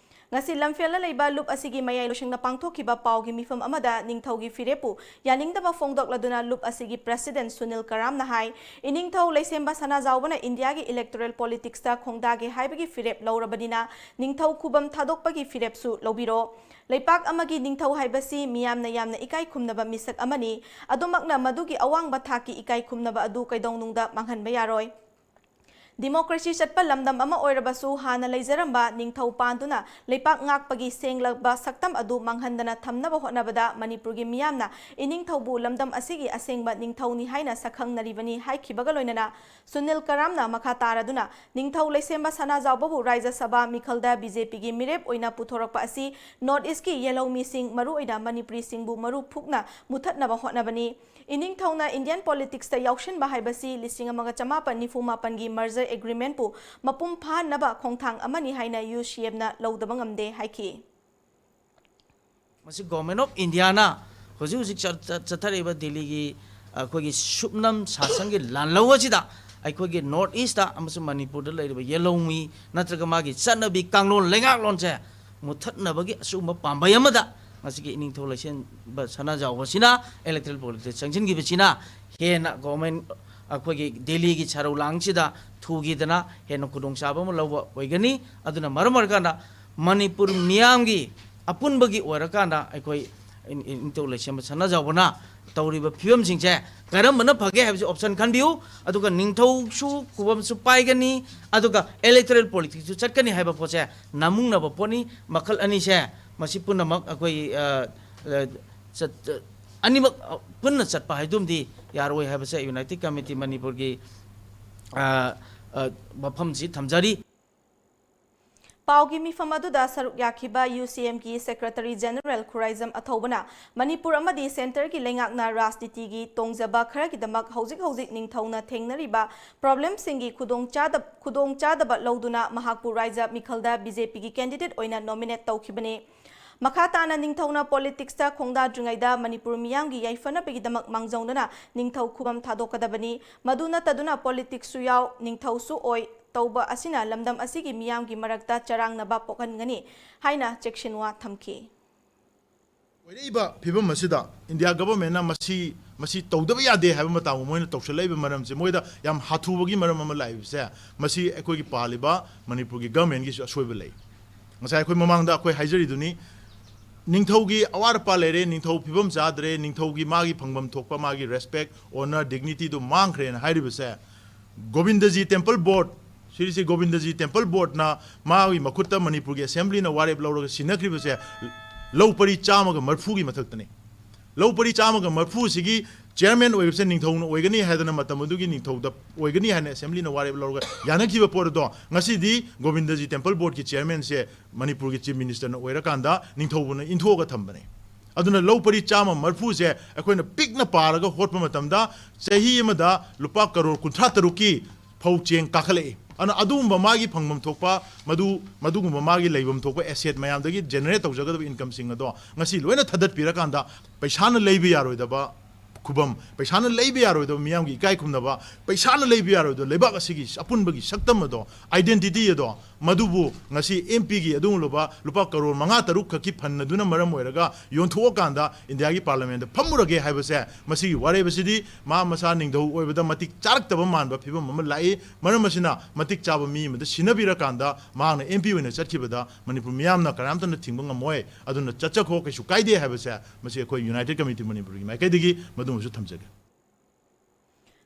ꯉꯁꯤ ꯂꯝꯐꯦꯜꯗ ꯂꯩꯕ ꯂꯨꯞ ꯑꯁꯤꯒꯤ ꯃꯌꯥꯏ ꯂꯣꯏꯁꯪꯗ ꯄꯥꯡꯊꯣꯛꯈꯤꯕ ꯄꯥꯎꯒꯤ ꯃꯤꯐꯝ ꯑꯃꯗ ꯅꯤꯡꯊꯧꯒꯤ ꯐꯤꯔꯦꯞꯄꯨ ꯌꯥꯅꯤꯡꯗꯕ ꯐꯣꯡꯗꯣꯛꯂꯗꯨꯅ ꯂꯨꯞ ꯑꯁꯤꯒꯤ ꯄ꯭ꯔꯦꯁꯤꯗꯦꯟꯠ ꯁꯨꯅꯤꯜ ꯀꯔꯥꯝꯅ ꯍꯥꯏ, ꯏꯅꯤꯡꯊꯧ ꯂꯩꯁꯦꯝꯕ ꯁꯅꯥꯖꯥꯎꯕꯅ ꯏꯟꯗꯤꯌꯥꯒꯤ ꯏꯂꯦꯛꯇꯣꯔꯦꯜ ꯄꯣꯂꯤꯇꯤꯛꯁꯇ ꯈꯣꯡꯗꯥꯒꯦ ꯍꯥꯏꯕꯒꯤ ꯐꯤꯔꯦꯞ ꯂꯧꯔꯕꯅꯤꯅ ꯅꯤꯡꯊꯧ ꯈꯨꯕꯝ ꯊꯥꯗꯣꯛꯄꯒꯤ ꯐꯤꯔꯦꯞꯁꯨ ꯂꯧꯕꯤꯔꯣ꯫ ꯂꯩꯄꯥꯛ ꯑꯃꯒꯤ ꯅꯤꯡꯊꯧ ꯍꯥꯏꯕꯁꯤ ꯃꯤꯌꯥꯝꯅ ꯌꯥꯝꯅ ꯏꯀꯥꯏ ꯈꯨꯝꯅꯕ ꯃꯤꯁꯛ ꯑꯃꯅꯤ꯫ ꯑꯗꯨꯃꯛꯅ ꯃꯗꯨꯒꯤ ꯑꯋꯥꯡꯕ ꯊꯥꯛꯀꯤ ꯏꯀꯥꯏ ꯈꯨꯝꯅꯕ ꯑꯗꯨ ꯀꯩꯗꯧꯅꯨꯡꯗ ꯃꯥꯡꯍꯟꯕ ꯌꯥꯔꯣꯏ꯫ ꯗꯤꯃꯣꯀ꯭ꯔꯦꯁꯤ ꯆꯠꯄ ꯂꯝꯗꯝ ꯑꯃ ꯑꯣꯏꯔꯕꯁꯨ, ꯍꯥꯟꯅ ꯂꯩꯖꯔꯝꯕ ꯅꯤꯡꯊꯧ ꯄꯥꯟꯗꯨꯅ ꯂꯩꯄꯥꯛ ꯉꯥꯛꯄꯒꯤ ꯁꯦꯡꯂꯕ ꯁꯛꯇꯝ ꯑꯗꯨ ꯃꯥꯡꯍꯟꯗꯅ ꯊꯝꯅꯕ ꯍꯣꯠꯅꯕꯗ ꯃꯅꯤꯄꯨꯔꯒꯤ ꯃꯤꯌꯥꯝꯅ ꯏꯅꯤꯡꯊꯧꯕꯨ ꯂꯝꯗꯝ ꯑꯁꯤꯒꯤ ꯑꯁꯦꯡꯕ ꯅꯤꯡꯊꯧꯅꯤ ꯍꯥꯏꯅ ꯁꯛꯈꯪꯅꯔꯤꯕꯅꯤ ꯍꯥꯏꯈꯤꯕꯒ ꯂꯣꯏꯅꯅ, ꯁꯨꯅꯤꯜ ꯀꯔꯥꯝꯅ ꯃꯈꯥ ꯇꯥꯔꯗꯨꯅ ꯅꯤꯡꯊꯧ ꯂꯩꯁꯦꯝꯕ ꯁꯅꯥꯖꯥꯎꯕꯕꯨ ꯔꯥꯖ꯭ꯌ ꯁꯚꯥ ꯃꯤꯈꯜꯗ ꯕꯤ ꯖꯦ ꯄꯤꯒꯤ ꯃꯤꯔꯦꯞ ꯑꯣꯏꯅ ꯄꯨꯊꯣꯔꯛꯄ ꯑꯁꯤ ꯅꯣꯔꯠ ꯏꯁꯀꯤ ꯌꯦꯜꯍꯧꯃꯤꯁꯤꯡ, ꯃꯔꯨꯑꯣꯏꯅ ꯃꯅꯤꯄꯨꯔꯤꯁꯤꯡꯕꯨ ꯃꯔꯨ ꯐꯨꯛꯅ ꯃꯨꯊꯠꯅꯕ ꯍꯣꯠꯅꯕꯅꯤ꯫ ꯏꯅꯤꯡꯊꯧꯅ ꯏꯟꯗꯤꯌꯟ ꯄꯣꯂꯤꯇꯤꯛꯁꯇ ꯌꯥꯎꯁꯤꯟꯕ ꯍꯥꯏꯕꯁꯤ ꯂꯤꯁꯤꯡ ꯑꯃꯒ ꯆꯃꯥꯄꯟ ꯅꯤꯐꯨ ꯃꯥꯄꯟꯒꯤ ꯃꯔꯖꯔ ꯑꯦꯒ꯭ꯔꯤꯃꯦꯟꯠꯄꯨ ꯃꯄꯨꯡ ꯐꯥꯍꯟꯅꯕ ꯈꯣꯡꯊꯥꯡ ꯑꯃꯅꯤ ꯍꯥꯏꯅ ꯌꯨ ꯁꯤ ꯑꯦꯝꯅ ꯂꯧꯗꯕ ꯉꯝꯗꯦ ꯍꯥꯏꯈꯤ꯫ ꯃꯁꯤ Government of Indiaꯅ ꯍꯧꯖꯤꯛ ꯍꯧꯖꯤꯛ ꯆꯠ- ꯆꯠ- ꯆꯠꯊꯔꯛꯏꯕ ꯗꯤꯜꯂꯤꯒꯤ ꯑꯩꯈꯣꯏꯒꯤ ꯁꯨꯞꯅꯝ ꯁꯥꯁꯟꯒꯤ ꯂꯥꯟꯂꯧ ꯑꯁꯤꯗ ꯑꯩꯈꯣꯏꯒꯤ ꯅꯣꯔꯠ ꯏꯁꯇ ꯑꯃꯁꯨꯡ ꯃꯅꯤꯄꯨꯔꯗ ꯂꯩꯔꯤꯕ ꯌꯦꯜꯍꯧꯃꯤ ꯅꯠꯇ꯭ꯔꯒ ꯃꯥꯒꯤ ꯆꯠꯅꯕꯤ ꯀꯥꯡꯂꯣꯟ ꯂꯩꯉꯥꯛꯂꯣꯟꯁꯦ ꯃꯨꯊꯠꯅꯕꯒꯤ ꯑꯁꯤꯒꯨꯝꯕ ꯄꯥꯝꯕꯩ ꯑꯃꯗ ꯉꯁꯤꯒꯤ ꯏꯅꯤꯡꯊꯧ ꯂꯩꯁꯦꯝꯕ ꯁꯅꯥꯖꯥꯎꯕꯁꯤꯅ electoral politicsꯇ ꯆꯪꯁꯤꯟꯈꯤꯕꯁꯤꯅ ꯍꯦꯟꯅ government ꯑꯩꯈꯣꯏꯒꯤ ꯗꯤꯜꯂꯤꯒꯤ ꯁꯔꯧ ꯂꯥꯡꯁꯤꯗ ꯊꯨꯈꯤꯗꯅ ꯍꯦꯟꯅ ꯈꯨꯗꯣꯡꯆꯥꯕ ꯑꯃ ꯂꯧꯕ ꯑꯣꯏꯒꯅꯤ꯫ ꯑꯗꯨꯅ ꯃꯔꯝ ꯑꯣꯏꯔꯀꯥꯟꯗ ꯃꯅꯤꯄꯨꯔ ꯃꯤꯌꯥꯝꯒꯤ ꯑꯄꯨꯟꯕꯒꯤ ꯑꯣꯏꯔꯀꯥꯟꯗ ꯑꯩꯈꯣꯏ ꯏꯅꯤꯡꯊꯧ ꯂꯩꯁꯦꯝꯕ ꯁꯅꯥꯖꯥꯎꯕꯅ ꯇꯧꯔꯤꯕ ꯐꯤꯕꯝꯁꯤꯡꯁꯦ ꯀꯔꯝꯕꯅ ꯐꯒꯦ ꯍꯥꯏꯕꯁꯤ option ꯈꯟꯕꯤꯌꯨ꯫ ꯑꯗꯨꯒ ꯅꯤꯡꯊꯧꯁꯨ ꯈꯨꯕꯝꯁꯨ ꯄꯥꯏꯒꯅꯤ, ꯑꯗꯨꯒ electoral politicsꯁꯨ ꯆꯠꯀꯅꯤ ꯍꯥꯏꯕ ꯄꯣꯠꯁꯦ ꯅꯥꯃꯨꯡꯅꯕ ꯄꯣꯠꯅꯤ꯫ ꯃꯈꯜ ꯑꯅꯤꯁꯦ ꯃꯁꯤ ꯄꯨꯝꯅꯃꯛ ꯑꯩꯈꯣꯏ ꯑ, ꯑ, ꯆꯠ- ꯑꯅꯤꯃꯛ ꯄꯨꯟꯅ ꯆꯠꯄ ꯍꯥꯏꯗꯨꯃꯗꯤ ꯌꯥꯔꯣꯏ ꯍꯥꯏꯕꯁꯦ United Committee ꯃꯅꯤꯄꯨꯔꯒꯤ ꯑ, ꯑ, ꯋꯥꯐꯝꯁꯤ ꯊꯝꯖꯔꯤ꯫ ꯄꯥꯎꯒꯤ ꯃꯤꯐꯝ ꯑꯗꯨꯗ ꯁꯔꯨꯛ ꯌꯥꯈꯤꯕ ꯌꯨ ꯁꯤ ꯑꯦꯝꯒꯤ Secretary General ꯈꯨꯔꯥꯏꯖꯝ ꯑꯊꯧꯕꯅ ꯃꯅꯤꯄꯨꯔ ꯑꯃꯗꯤ centreꯒꯤ ꯂꯩꯉꯥꯛꯅ ꯔꯥꯖꯅꯤꯇꯤꯒꯤ ꯇꯣꯡꯖꯕ ꯈꯔꯒꯤꯗꯃꯛ ꯍꯧꯖꯤꯛ ꯍꯧꯖꯤꯛ ꯅꯤꯡꯊꯧꯅ ꯊꯦꯡꯅꯔꯤꯕ problemꯁꯤꯡꯒꯤ ꯈꯨꯗꯣꯡꯆꯥꯗ- ꯈꯨꯗꯣꯡꯆꯥꯗꯕ ꯂꯧꯗꯨꯅ ꯃꯍꯥꯛꯄꯨ ꯔꯥꯖ꯭ꯌ ꯃꯤꯈꯜꯗ ꯕꯤ ꯖꯦ ꯄꯤꯒꯤ candidate ꯑꯣꯏꯅ nominate ꯇꯧꯈꯤꯕꯅꯤ꯫ ꯃꯈꯥ ꯇꯥꯅ ꯅꯤꯡꯊꯧꯅ politicsꯇ ꯈꯣꯡꯗꯥꯗ꯭ꯔꯤꯉꯩꯗ ꯃꯅꯤꯄꯨꯔ ꯃꯤꯌꯥꯝꯒꯤ ꯌꯥꯏꯐꯅꯕꯒꯤꯗꯃꯛ ꯃꯥꯡꯖꯧꯅꯅ ꯅꯤꯡꯊꯧ ꯈꯨꯕꯝ ꯊꯥꯗꯣꯛꯀꯗꯕꯅꯤ꯫ ꯃꯗꯨ ꯅꯠꯇꯗꯨꯅ politicsꯁꯨ ꯌꯥꯎ, ꯅꯤꯡꯊꯧꯁꯨ ꯑꯣꯏ ꯇꯧꯕ ꯑꯁꯤꯅ ꯂꯝꯗꯝ ꯑꯁꯤꯒꯤ ꯃꯤꯌꯥꯝꯒꯤ ꯃꯔꯛꯇ ꯆꯔꯥꯡꯅꯕ ꯄꯣꯛꯍꯟꯒꯅꯤ ꯍꯥꯏꯅ ꯆꯦꯛꯁꯤꯟꯋꯥ ꯊꯝꯈꯤ꯫ ꯑꯣꯏꯔꯛꯏꯕ ꯐꯤꯕꯝ ꯑꯁꯤꯗ ꯏꯟꯗꯤꯌꯥ governmentꯅ ꯃꯁꯤ, ꯃꯁꯤ ꯇꯧꯗꯕ ꯌꯥꯗꯦ ꯍꯥꯏꯕ ꯃꯇꯥꯒꯨꯝ ꯃꯣꯏꯅ ꯇꯧꯁꯜꯂꯛꯏꯕ ꯃꯔꯝꯁꯦ, ꯃꯣꯏꯗ ꯌꯥꯝ ꯍꯥꯊꯨꯕꯒꯤ ꯃꯔꯝ ꯑꯃ ꯂꯥꯛꯏꯕꯁꯦ, ꯃꯁꯤ ꯑꯩꯈꯣꯏꯒꯤ ꯄꯥꯜꯂꯤꯕ ꯃꯅꯤꯄꯨꯔꯒꯤ governmentꯒꯤꯁꯨ ꯑꯁꯣꯏꯕ ꯂꯩ꯫ ꯉꯁꯥꯏ ꯑꯩꯈꯣꯏ ꯃꯃꯥꯡꯗ ꯑꯩꯈꯣꯏ ꯍꯥꯏꯖꯔꯤꯗꯨꯅꯤ, ꯅꯤꯡꯊꯧꯒꯤ ꯑꯋꯥꯠ ꯑꯄꯥ ꯂꯩꯔꯦ, ꯅꯤꯡꯊꯧ ꯐꯤꯕꯝ ꯆꯥꯗ꯭ꯔꯦ, ꯅꯤꯡꯊꯧꯒꯤ ꯃꯥꯒꯤ ꯐꯪꯐꯝ ꯊꯣꯛꯄ ꯃꯥꯒꯤ respect, honour, dignityꯗꯨ ꯃꯥꯡꯈ꯭ꯔꯦꯅ ꯍꯥꯏꯔꯤꯕꯁꯦ, ꯒꯣꯕꯤꯟꯗꯖꯤ ꯇꯦꯝꯄꯜ ꯕꯣꯔꯗ, ꯁ꯭ꯔꯤ ꯁ꯭ꯔꯤ ꯒꯣꯕꯤꯟꯗꯖꯤ ꯇꯦꯝꯄꯜ ꯕꯣꯔꯗꯅ ꯃꯥꯒꯤ ꯃꯈꯨꯠꯇ ꯃꯅꯤꯄꯨꯔꯒꯤ ꯑꯦꯁꯦꯝꯕ꯭ꯂꯤꯅ ꯋꯥꯔꯦꯞ ꯂꯧꯔꯒ ꯁꯤꯟꯅꯈ꯭ꯔꯤꯕꯁꯦ ꯂꯧ ꯄꯔꯤ ꯆꯥꯝꯃꯒ ꯃꯔꯤꯐꯨꯒꯤ ꯃꯊꯛꯇꯅꯤ꯫ ꯂꯧ ꯄꯔꯤ ꯆꯥꯝꯃꯒ ꯃꯔꯤꯐꯨꯁꯤꯒꯤ ꯆꯤꯌꯔꯃꯦꯟ ꯑꯣꯏꯕꯁꯦ ꯅꯤꯡꯊꯧꯅ ꯑꯣꯏꯒꯅꯤ ꯍꯥꯏꯗꯅ ꯃꯇꯝ ꯑꯗꯨꯒꯤ ꯅꯤꯡꯊꯧꯗ ꯑꯣꯏꯒꯅꯤ ꯍꯥꯏꯅ ꯑꯦꯁꯦꯝꯕ꯭ꯂꯤꯅ ꯋꯥꯔꯦꯞ ꯂꯧꯔꯒ ꯌꯥꯅꯈꯤꯕ ꯄꯣꯠ ꯑꯗꯣ ꯉꯁꯤꯗꯤ ꯒꯣꯕꯤꯟꯗꯖꯤ ꯇꯦꯝꯄꯜ ꯕꯣꯔꯗꯀꯤ ꯆꯤꯌꯔꯃꯦꯟꯁꯦ ꯃꯅꯤꯄꯨꯔꯒꯤ ꯆꯤꯐ ꯃꯤꯅꯤꯁꯇꯔꯅ ꯑꯣꯏꯔꯀꯥꯟꯗ ꯅꯤꯡꯊꯧꯕꯅ ꯏꯟꯊꯣꯛꯑꯒ ꯊꯝꯕꯅꯦ꯫ ꯑꯗꯨꯅ ꯂꯧ ꯄꯔꯤ ꯆꯥꯝꯃ ꯃꯔꯤꯐꯨꯁꯦ ꯑꯩꯈꯣꯏꯅ ꯄꯤꯛꯅ ꯄꯥꯔꯒ ꯍꯣꯠꯄ ꯃꯇꯝꯗ ꯆꯍꯤ ꯑꯃꯗ ꯂꯨꯄꯥ ꯀꯔꯣꯔ ꯀꯨꯟꯊ꯭ꯔꯥ ꯇꯔꯨꯛꯀꯤ ꯐꯧ ꯆꯦꯡ ꯀꯥꯈꯠꯂꯛꯏ꯫ ꯑꯗꯨꯅ ꯑꯗꯨꯒꯨꯝꯕ ꯃꯥꯒꯤ ꯐꯪꯐꯝ ꯊꯣꯛꯄ, ꯃꯗꯨ, ꯃꯗꯨꯒꯨꯝꯕ ꯃꯥꯒꯤ ꯂꯩꯐꯝ ꯊꯣꯛꯄ ꯑꯦꯁꯦꯠ ꯃꯌꯥꯝꯗꯒꯤ ꯖꯦꯅꯦꯔꯦꯠ ꯇꯧꯖꯒꯗꯕ ꯏꯟꯀꯝꯁꯤꯡ ꯑꯗꯣ ꯉꯁꯤ ꯂꯣꯏꯅ ꯊꯥꯗꯠꯄꯤꯔꯀꯥꯟꯗ ꯄꯩꯁꯥꯅ ꯂꯩꯕ ꯌꯥꯔꯣꯏꯗꯕ ꯈꯨꯕꯝ, ꯄꯩꯁꯥꯅ ꯂꯩꯕ ꯌꯥꯔꯣꯏꯗꯕ ꯃꯤꯌꯥꯝꯒꯤ ꯏꯀꯥꯏ ꯈꯨꯝꯅꯕ, ꯄꯩꯁꯥꯅ ꯂꯩꯕ ꯌꯥꯔꯣꯏꯗꯕ ꯂꯩꯕꯥꯛ ꯑꯁꯤꯒꯤ ꯑꯄꯨꯟꯕꯒꯤ ꯁꯛꯇꯝ ꯑꯗꯣ, ꯑꯥꯏꯗꯦꯟꯇꯤꯇꯤ ꯑꯗꯣ, ꯃꯗꯨꯕꯨ ꯉꯁꯤ ꯑꯦꯝ ꯄꯤꯒꯤ ꯑꯗꯨꯒꯨꯝꯂꯕ ꯂꯨꯄꯥ ꯀꯔꯣꯔ ꯃꯉꯥ ꯇꯔꯨꯛ ꯈꯛꯀꯤ ꯐꯟ ꯑꯗꯨꯅ ꯃꯔꯝ ꯑꯣꯏꯔꯒ ꯌꯣꯟꯊꯣꯛꯑꯀꯥꯟꯗ ꯏꯟꯗꯤꯌꯥꯒꯤ ꯄꯥꯔꯂꯤꯌꯥꯃꯦꯟꯗ ꯐꯝꯃꯨꯔꯒꯦ ꯍꯥꯏꯕꯁꯦ, ꯃꯁꯤꯒꯤ ꯋꯥꯔꯦꯞ ꯑꯁꯤꯗꯤ ꯃꯥ ꯃꯁꯥ ꯅꯤꯡꯊꯧ ꯑꯣꯏꯕꯗ ꯃꯇꯤꯛ ꯆꯥꯔꯛꯇꯕ ꯃꯥꯟꯕ ꯐꯤꯕꯝ ꯑꯃ ꯂꯥꯛꯏ꯫ ꯃꯔꯝ ꯑꯁꯤꯅ ꯃꯇꯤꯛ ꯆꯥꯕ ꯃꯤ ꯑꯃꯗ ꯁꯤꯟꯅꯕꯤꯔꯀꯥꯟꯗ ꯃꯍꯥꯛꯅ ꯑꯦꯝ ꯄꯤ ꯑꯣꯏꯅ ꯆꯠꯈꯤꯕꯗ ꯃꯅꯤꯄꯨꯔ ꯃꯤꯌꯥꯝꯅ ꯀꯅꯥꯝꯇꯅ ꯊꯤꯡꯕ ꯉꯝꯃꯣꯏ꯫ ꯑꯗꯨꯅ ꯆꯠꯆꯈꯣ, ꯀꯩꯁꯨ ꯀꯥꯏꯗꯦ ꯍꯥꯏꯕꯁꯦ ꯃꯁꯤ ꯑꯩꯈꯣꯏ ꯌꯨꯅꯥꯏꯇꯦꯗ ꯀꯃꯤꯇꯤ ꯃꯅꯤꯄꯨꯔꯒꯤ ꯃꯥꯏꯀꯩꯗꯒꯤ ꯃꯗꯨꯃꯁꯨ ꯊꯝꯖꯒꯦ꯫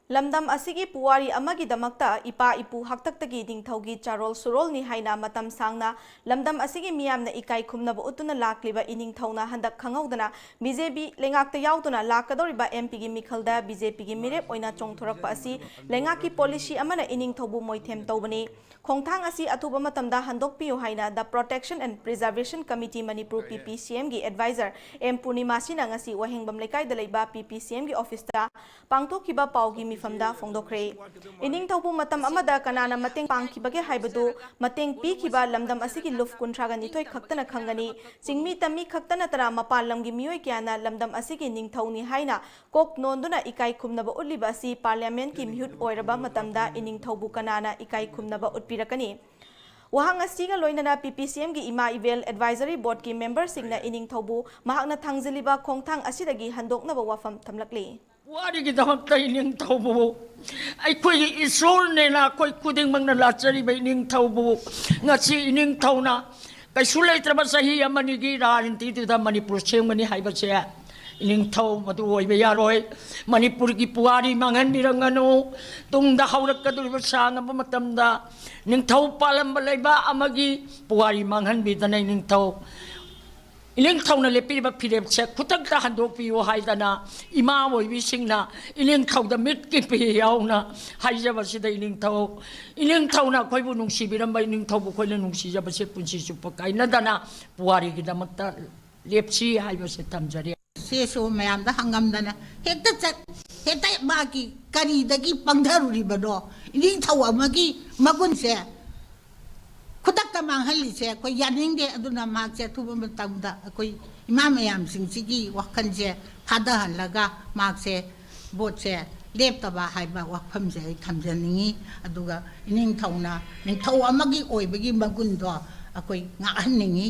ꯂꯝꯗꯝ ꯑꯁꯤꯒꯤ ꯄꯨꯋꯥꯔꯤ ꯑꯃꯒꯤꯗꯃꯛꯇ ꯏꯄꯥ ꯏꯄꯨ ꯍꯥꯛꯇꯛꯇꯒꯤ ꯅꯤꯡꯊꯧꯒꯤ ꯆꯥꯔꯣꯜ ꯁꯨꯔꯣꯜꯅꯤ ꯍꯥꯏꯅ ꯃꯇꯝ ꯁꯥꯡꯅ ꯂꯝꯗꯝ ꯑꯁꯤꯒꯤ ꯃꯤꯌꯥꯝꯅ ꯏꯀꯥꯏ ꯈꯨꯝꯅꯕ ꯎꯠꯇꯨꯅ ꯂꯥꯛꯂꯤꯕ ꯏꯅꯤꯡꯊꯧꯅ ꯍꯟꯗꯛ ꯈꯪꯍꯧꯗꯅ ꯕꯤ ꯖꯦ ꯄꯤ ꯂꯩꯉꯥꯛꯇ ꯌꯥꯎꯗꯨꯅ ꯂꯥꯛꯀꯗꯧꯔꯤꯕ ꯑꯦꯝ ꯄꯤꯒꯤ ꯃꯤꯈꯜꯗ ꯕꯤ ꯖꯦ ꯄꯤꯒꯤ ꯃꯤꯔꯦꯞ ꯑꯣꯏꯅ ꯆꯣꯡꯊꯣꯔꯛꯄ ꯑꯁꯤ ꯂꯩꯉꯥꯛꯀꯤ ꯄꯣꯂꯤꯁꯤ ꯑꯃꯅ ꯏꯅꯤꯡꯊꯧꯕꯨ ꯃꯣꯏꯊꯦꯝ ꯇꯧꯕꯅꯤ꯫ ꯈꯣꯡꯊꯥꯡ ꯑꯁꯤ ꯑꯊꯨꯕ ꯃꯇꯝꯗ ꯍꯟꯗꯣꯛꯄꯤꯌꯨ ꯍꯥꯏꯅ The Protection and Preservation Committee Manipur, P P C M, ꯒꯤ ꯑꯦꯗꯚꯥꯏꯖꯔ ꯑꯦꯝ ꯄꯨꯔꯅꯤꯃꯥꯁꯤꯅ ꯉꯁꯤ ꯋꯥꯍꯦꯡꯕꯝ ꯂꯩꯀꯥꯏꯗ ꯂꯩꯕ P P C M ꯒꯤ ꯑꯣꯐꯤꯁꯇ ꯄꯥꯡꯊꯣꯛꯈꯤꯕ ꯄꯥꯎꯒꯤ ꯃꯤꯐꯝꯗ ꯐꯣꯡꯗꯣꯛꯈ꯭ꯔꯦ꯫ ꯏꯅꯤꯡꯊꯧꯕꯨ ꯃꯇꯝ ꯑꯃꯗ ꯀꯅꯥꯅ ꯃꯇꯦꯡ ꯄꯥꯡꯈꯤꯕꯒꯦ ꯍꯥꯏꯕꯗꯨ, ꯃꯇꯦꯡ ꯄꯤꯈꯤꯕ ꯂꯝꯗꯝ ꯑꯁꯤꯒꯤ ꯂꯨꯞ ꯀꯨꯟꯊ꯭ꯔꯥꯒ ꯅꯤꯊꯣꯏ ꯈꯛꯇꯅ ꯈꯪꯒꯅꯤ꯫ ꯆꯤꯡꯃꯤ ꯇꯝꯃꯤ ꯈꯛꯇ ꯅꯠꯇꯅ ꯃꯄꯥꯟ ꯂꯝꯒꯤ ꯃꯤꯑꯣꯏ ꯀꯌꯥꯅ ꯂꯝꯗꯝ ꯑꯁꯤꯒꯤ ꯅꯤꯡꯊꯧꯅꯤ ꯍꯥꯏꯅ ꯀꯣꯛ ꯅꯣꯟꯗꯨꯅ ꯏꯀꯥꯏ ꯈꯨꯝꯅꯕ ꯎꯠꯂꯤꯕ ꯑꯁꯤ ꯄꯥꯔꯂꯤꯌꯥꯃꯦꯟꯠꯀꯤ ꯃꯤꯍꯨꯠ ꯑꯣꯏꯔꯕ ꯃꯇꯝꯗ ꯏꯅꯤꯡꯊꯧꯕꯨ ꯀꯅꯥꯅ ꯏꯀꯥꯏ ꯈꯨꯝꯅꯕ ꯎꯠꯄꯤꯔꯛꯀꯅꯤ? ꯋꯥꯍꯪ ꯑꯁꯤꯒ ꯂꯣꯏꯅꯅ P P C M ꯒꯤ ꯏꯃꯥ ꯏꯕꯦꯜ ꯑꯦꯗꯚꯥꯏꯖꯔꯤ ꯕꯣꯔꯗꯀꯤ ꯃꯦꯝꯕꯔꯁꯤꯡꯅ ꯏꯅꯤꯡꯊꯧꯕꯨ ꯃꯍꯥꯛꯅ ꯊꯥꯡꯖꯤꯜꯂꯤꯕ ꯈꯣꯡꯊꯥꯡ ꯑꯁꯤꯗꯒꯤ ꯍꯟꯗꯣꯛꯅꯕ ꯋꯥꯐꯝ ꯊꯝꯂꯛꯂꯤ꯫ ꯄꯨꯋꯥꯔꯤꯒꯤꯗꯃꯛꯇ ꯏꯅꯤꯡꯊꯧꯕꯨ, ꯑꯩꯈꯣꯏꯒꯤ ꯏꯁꯣꯔꯅꯦꯅ ꯑꯩꯈꯣꯏ ꯈꯨꯗꯤꯡꯃꯛꯅ ꯂꯥꯠꯆꯔꯤꯕ ꯏꯅꯤꯡꯊꯧꯕꯨ ꯉꯁꯤ ꯏꯅꯤꯡꯊꯧꯅ ꯀꯩꯁꯨ ꯂꯩꯇ꯭ꯔꯕ ꯆꯍꯤ ꯑꯃꯅꯤꯒꯤ ꯔꯥꯖꯅꯤꯇꯤꯗꯨꯗ ꯃꯅꯤꯄꯨꯔ ꯁꯦꯝꯒꯅꯤ ꯍꯥꯏꯕꯁꯦ ꯏꯅꯤꯡꯊꯧ ꯃꯗꯨ ꯑꯣꯏꯕ ꯌꯥꯔꯣꯏ꯫ ꯃꯅꯤꯄꯨꯔꯒꯤ ꯄꯨꯋꯥꯔꯤ ꯃꯥꯡꯍꯟꯕꯤꯔꯝꯒꯅꯨ꯫ ꯇꯨꯡꯗ ꯍꯧꯔꯛꯀꯗꯧꯔꯤꯕ ꯁꯥꯡꯉꯕ ꯃꯇꯝꯗ ꯅꯤꯡꯊꯧ ꯄꯥꯜꯂꯝꯕ ꯂꯩꯕꯥꯛ ꯑꯃꯒꯤ ꯄꯨꯋꯥꯔꯤ ꯃꯥꯡꯍꯟꯕꯤꯗꯅ ꯏꯅꯤꯡꯊꯧ, ꯏꯅꯤꯡꯊꯧꯅ ꯂꯦꯞꯄꯤꯕ ꯐꯤꯔꯦꯞꯁꯦ ꯈꯨꯗꯛꯇ ꯍꯟꯗꯣꯛꯄꯤꯌꯨ ꯍꯥꯏꯗꯅ ꯏꯃꯥ ꯑꯣꯏꯕꯤꯁꯤꯡꯅ ꯏꯅꯤꯡꯊꯧꯗ ꯃꯤꯠꯀꯤ ꯄꯤ ꯌꯥꯎꯅ ꯍꯥꯏꯖꯕꯁꯤꯗ ꯏꯅꯤꯡꯊꯧ, ꯏꯅꯤꯡꯊꯧꯅ ꯑꯩꯈꯣꯏꯕꯨ ꯅꯨꯡꯁꯤꯕꯤꯔꯝꯕ ꯏꯅꯤꯡꯊꯧꯕꯨ ꯑꯩꯈꯣꯏꯅ ꯅꯨꯡꯁꯤꯖꯕꯁꯦ ꯄꯨꯟꯁꯤ ꯆꯨꯞꯄ ꯀꯥꯏꯅꯗꯅ ꯄꯨꯋꯥꯔꯤꯒꯤꯗꯃꯛꯇ ꯂꯦꯞꯁꯤ ꯍꯥꯏꯕꯁꯦ ꯊꯝꯖꯔꯤ꯫ ꯁꯤꯁꯨ ꯃꯌꯥꯝꯗ ꯍꯪꯉꯝꯗꯅ ꯍꯦꯛꯇ ꯆꯠ, ꯍꯦꯛꯇ ꯃꯥꯒꯤ ꯀꯔꯤꯗꯒꯤ ꯄꯪꯊꯔꯨꯔꯤꯕꯅꯣ? ꯏꯅꯤꯡꯊꯧ ꯑꯃꯒꯤ ꯃꯒꯨꯟꯁꯦ ꯈꯨꯗꯛꯇ ꯃꯥꯡꯍꯜꯂꯤꯁꯦ ꯑꯩꯈꯣꯏ ꯌꯥꯅꯤꯡꯗꯦ꯫ ꯑꯗꯨꯅ ꯃꯍꯥꯛꯁꯦ ꯑꯊꯨꯕ ꯃꯇꯝꯗ ꯑꯩꯈꯣꯏ ꯏꯃꯥ ꯃꯌꯥꯝꯁꯤꯡꯁꯤꯒꯤ ꯋꯥꯈꯜꯁꯦ ꯐꯥꯗꯍꯜꯂꯒ ꯃꯍꯥꯛꯁꯦ ꯚꯣꯠꯁꯦ ꯂꯦꯞꯇꯕ ꯍꯥꯏꯕ ꯋꯥꯐꯝꯁꯦ ꯑꯩ ꯊꯝꯖꯅꯤꯡꯉꯤ꯫ ꯑꯗꯨꯒ ꯏꯅꯤꯡꯊꯧꯅ ꯅꯤꯡꯊꯧ ꯑꯃꯒꯤ ꯑꯣꯏꯕꯒꯤ ꯃꯒꯨꯟꯗꯣ ꯑꯩꯈꯣꯏ ꯉꯥꯛꯍꯟꯅꯤꯡꯉꯤ꯫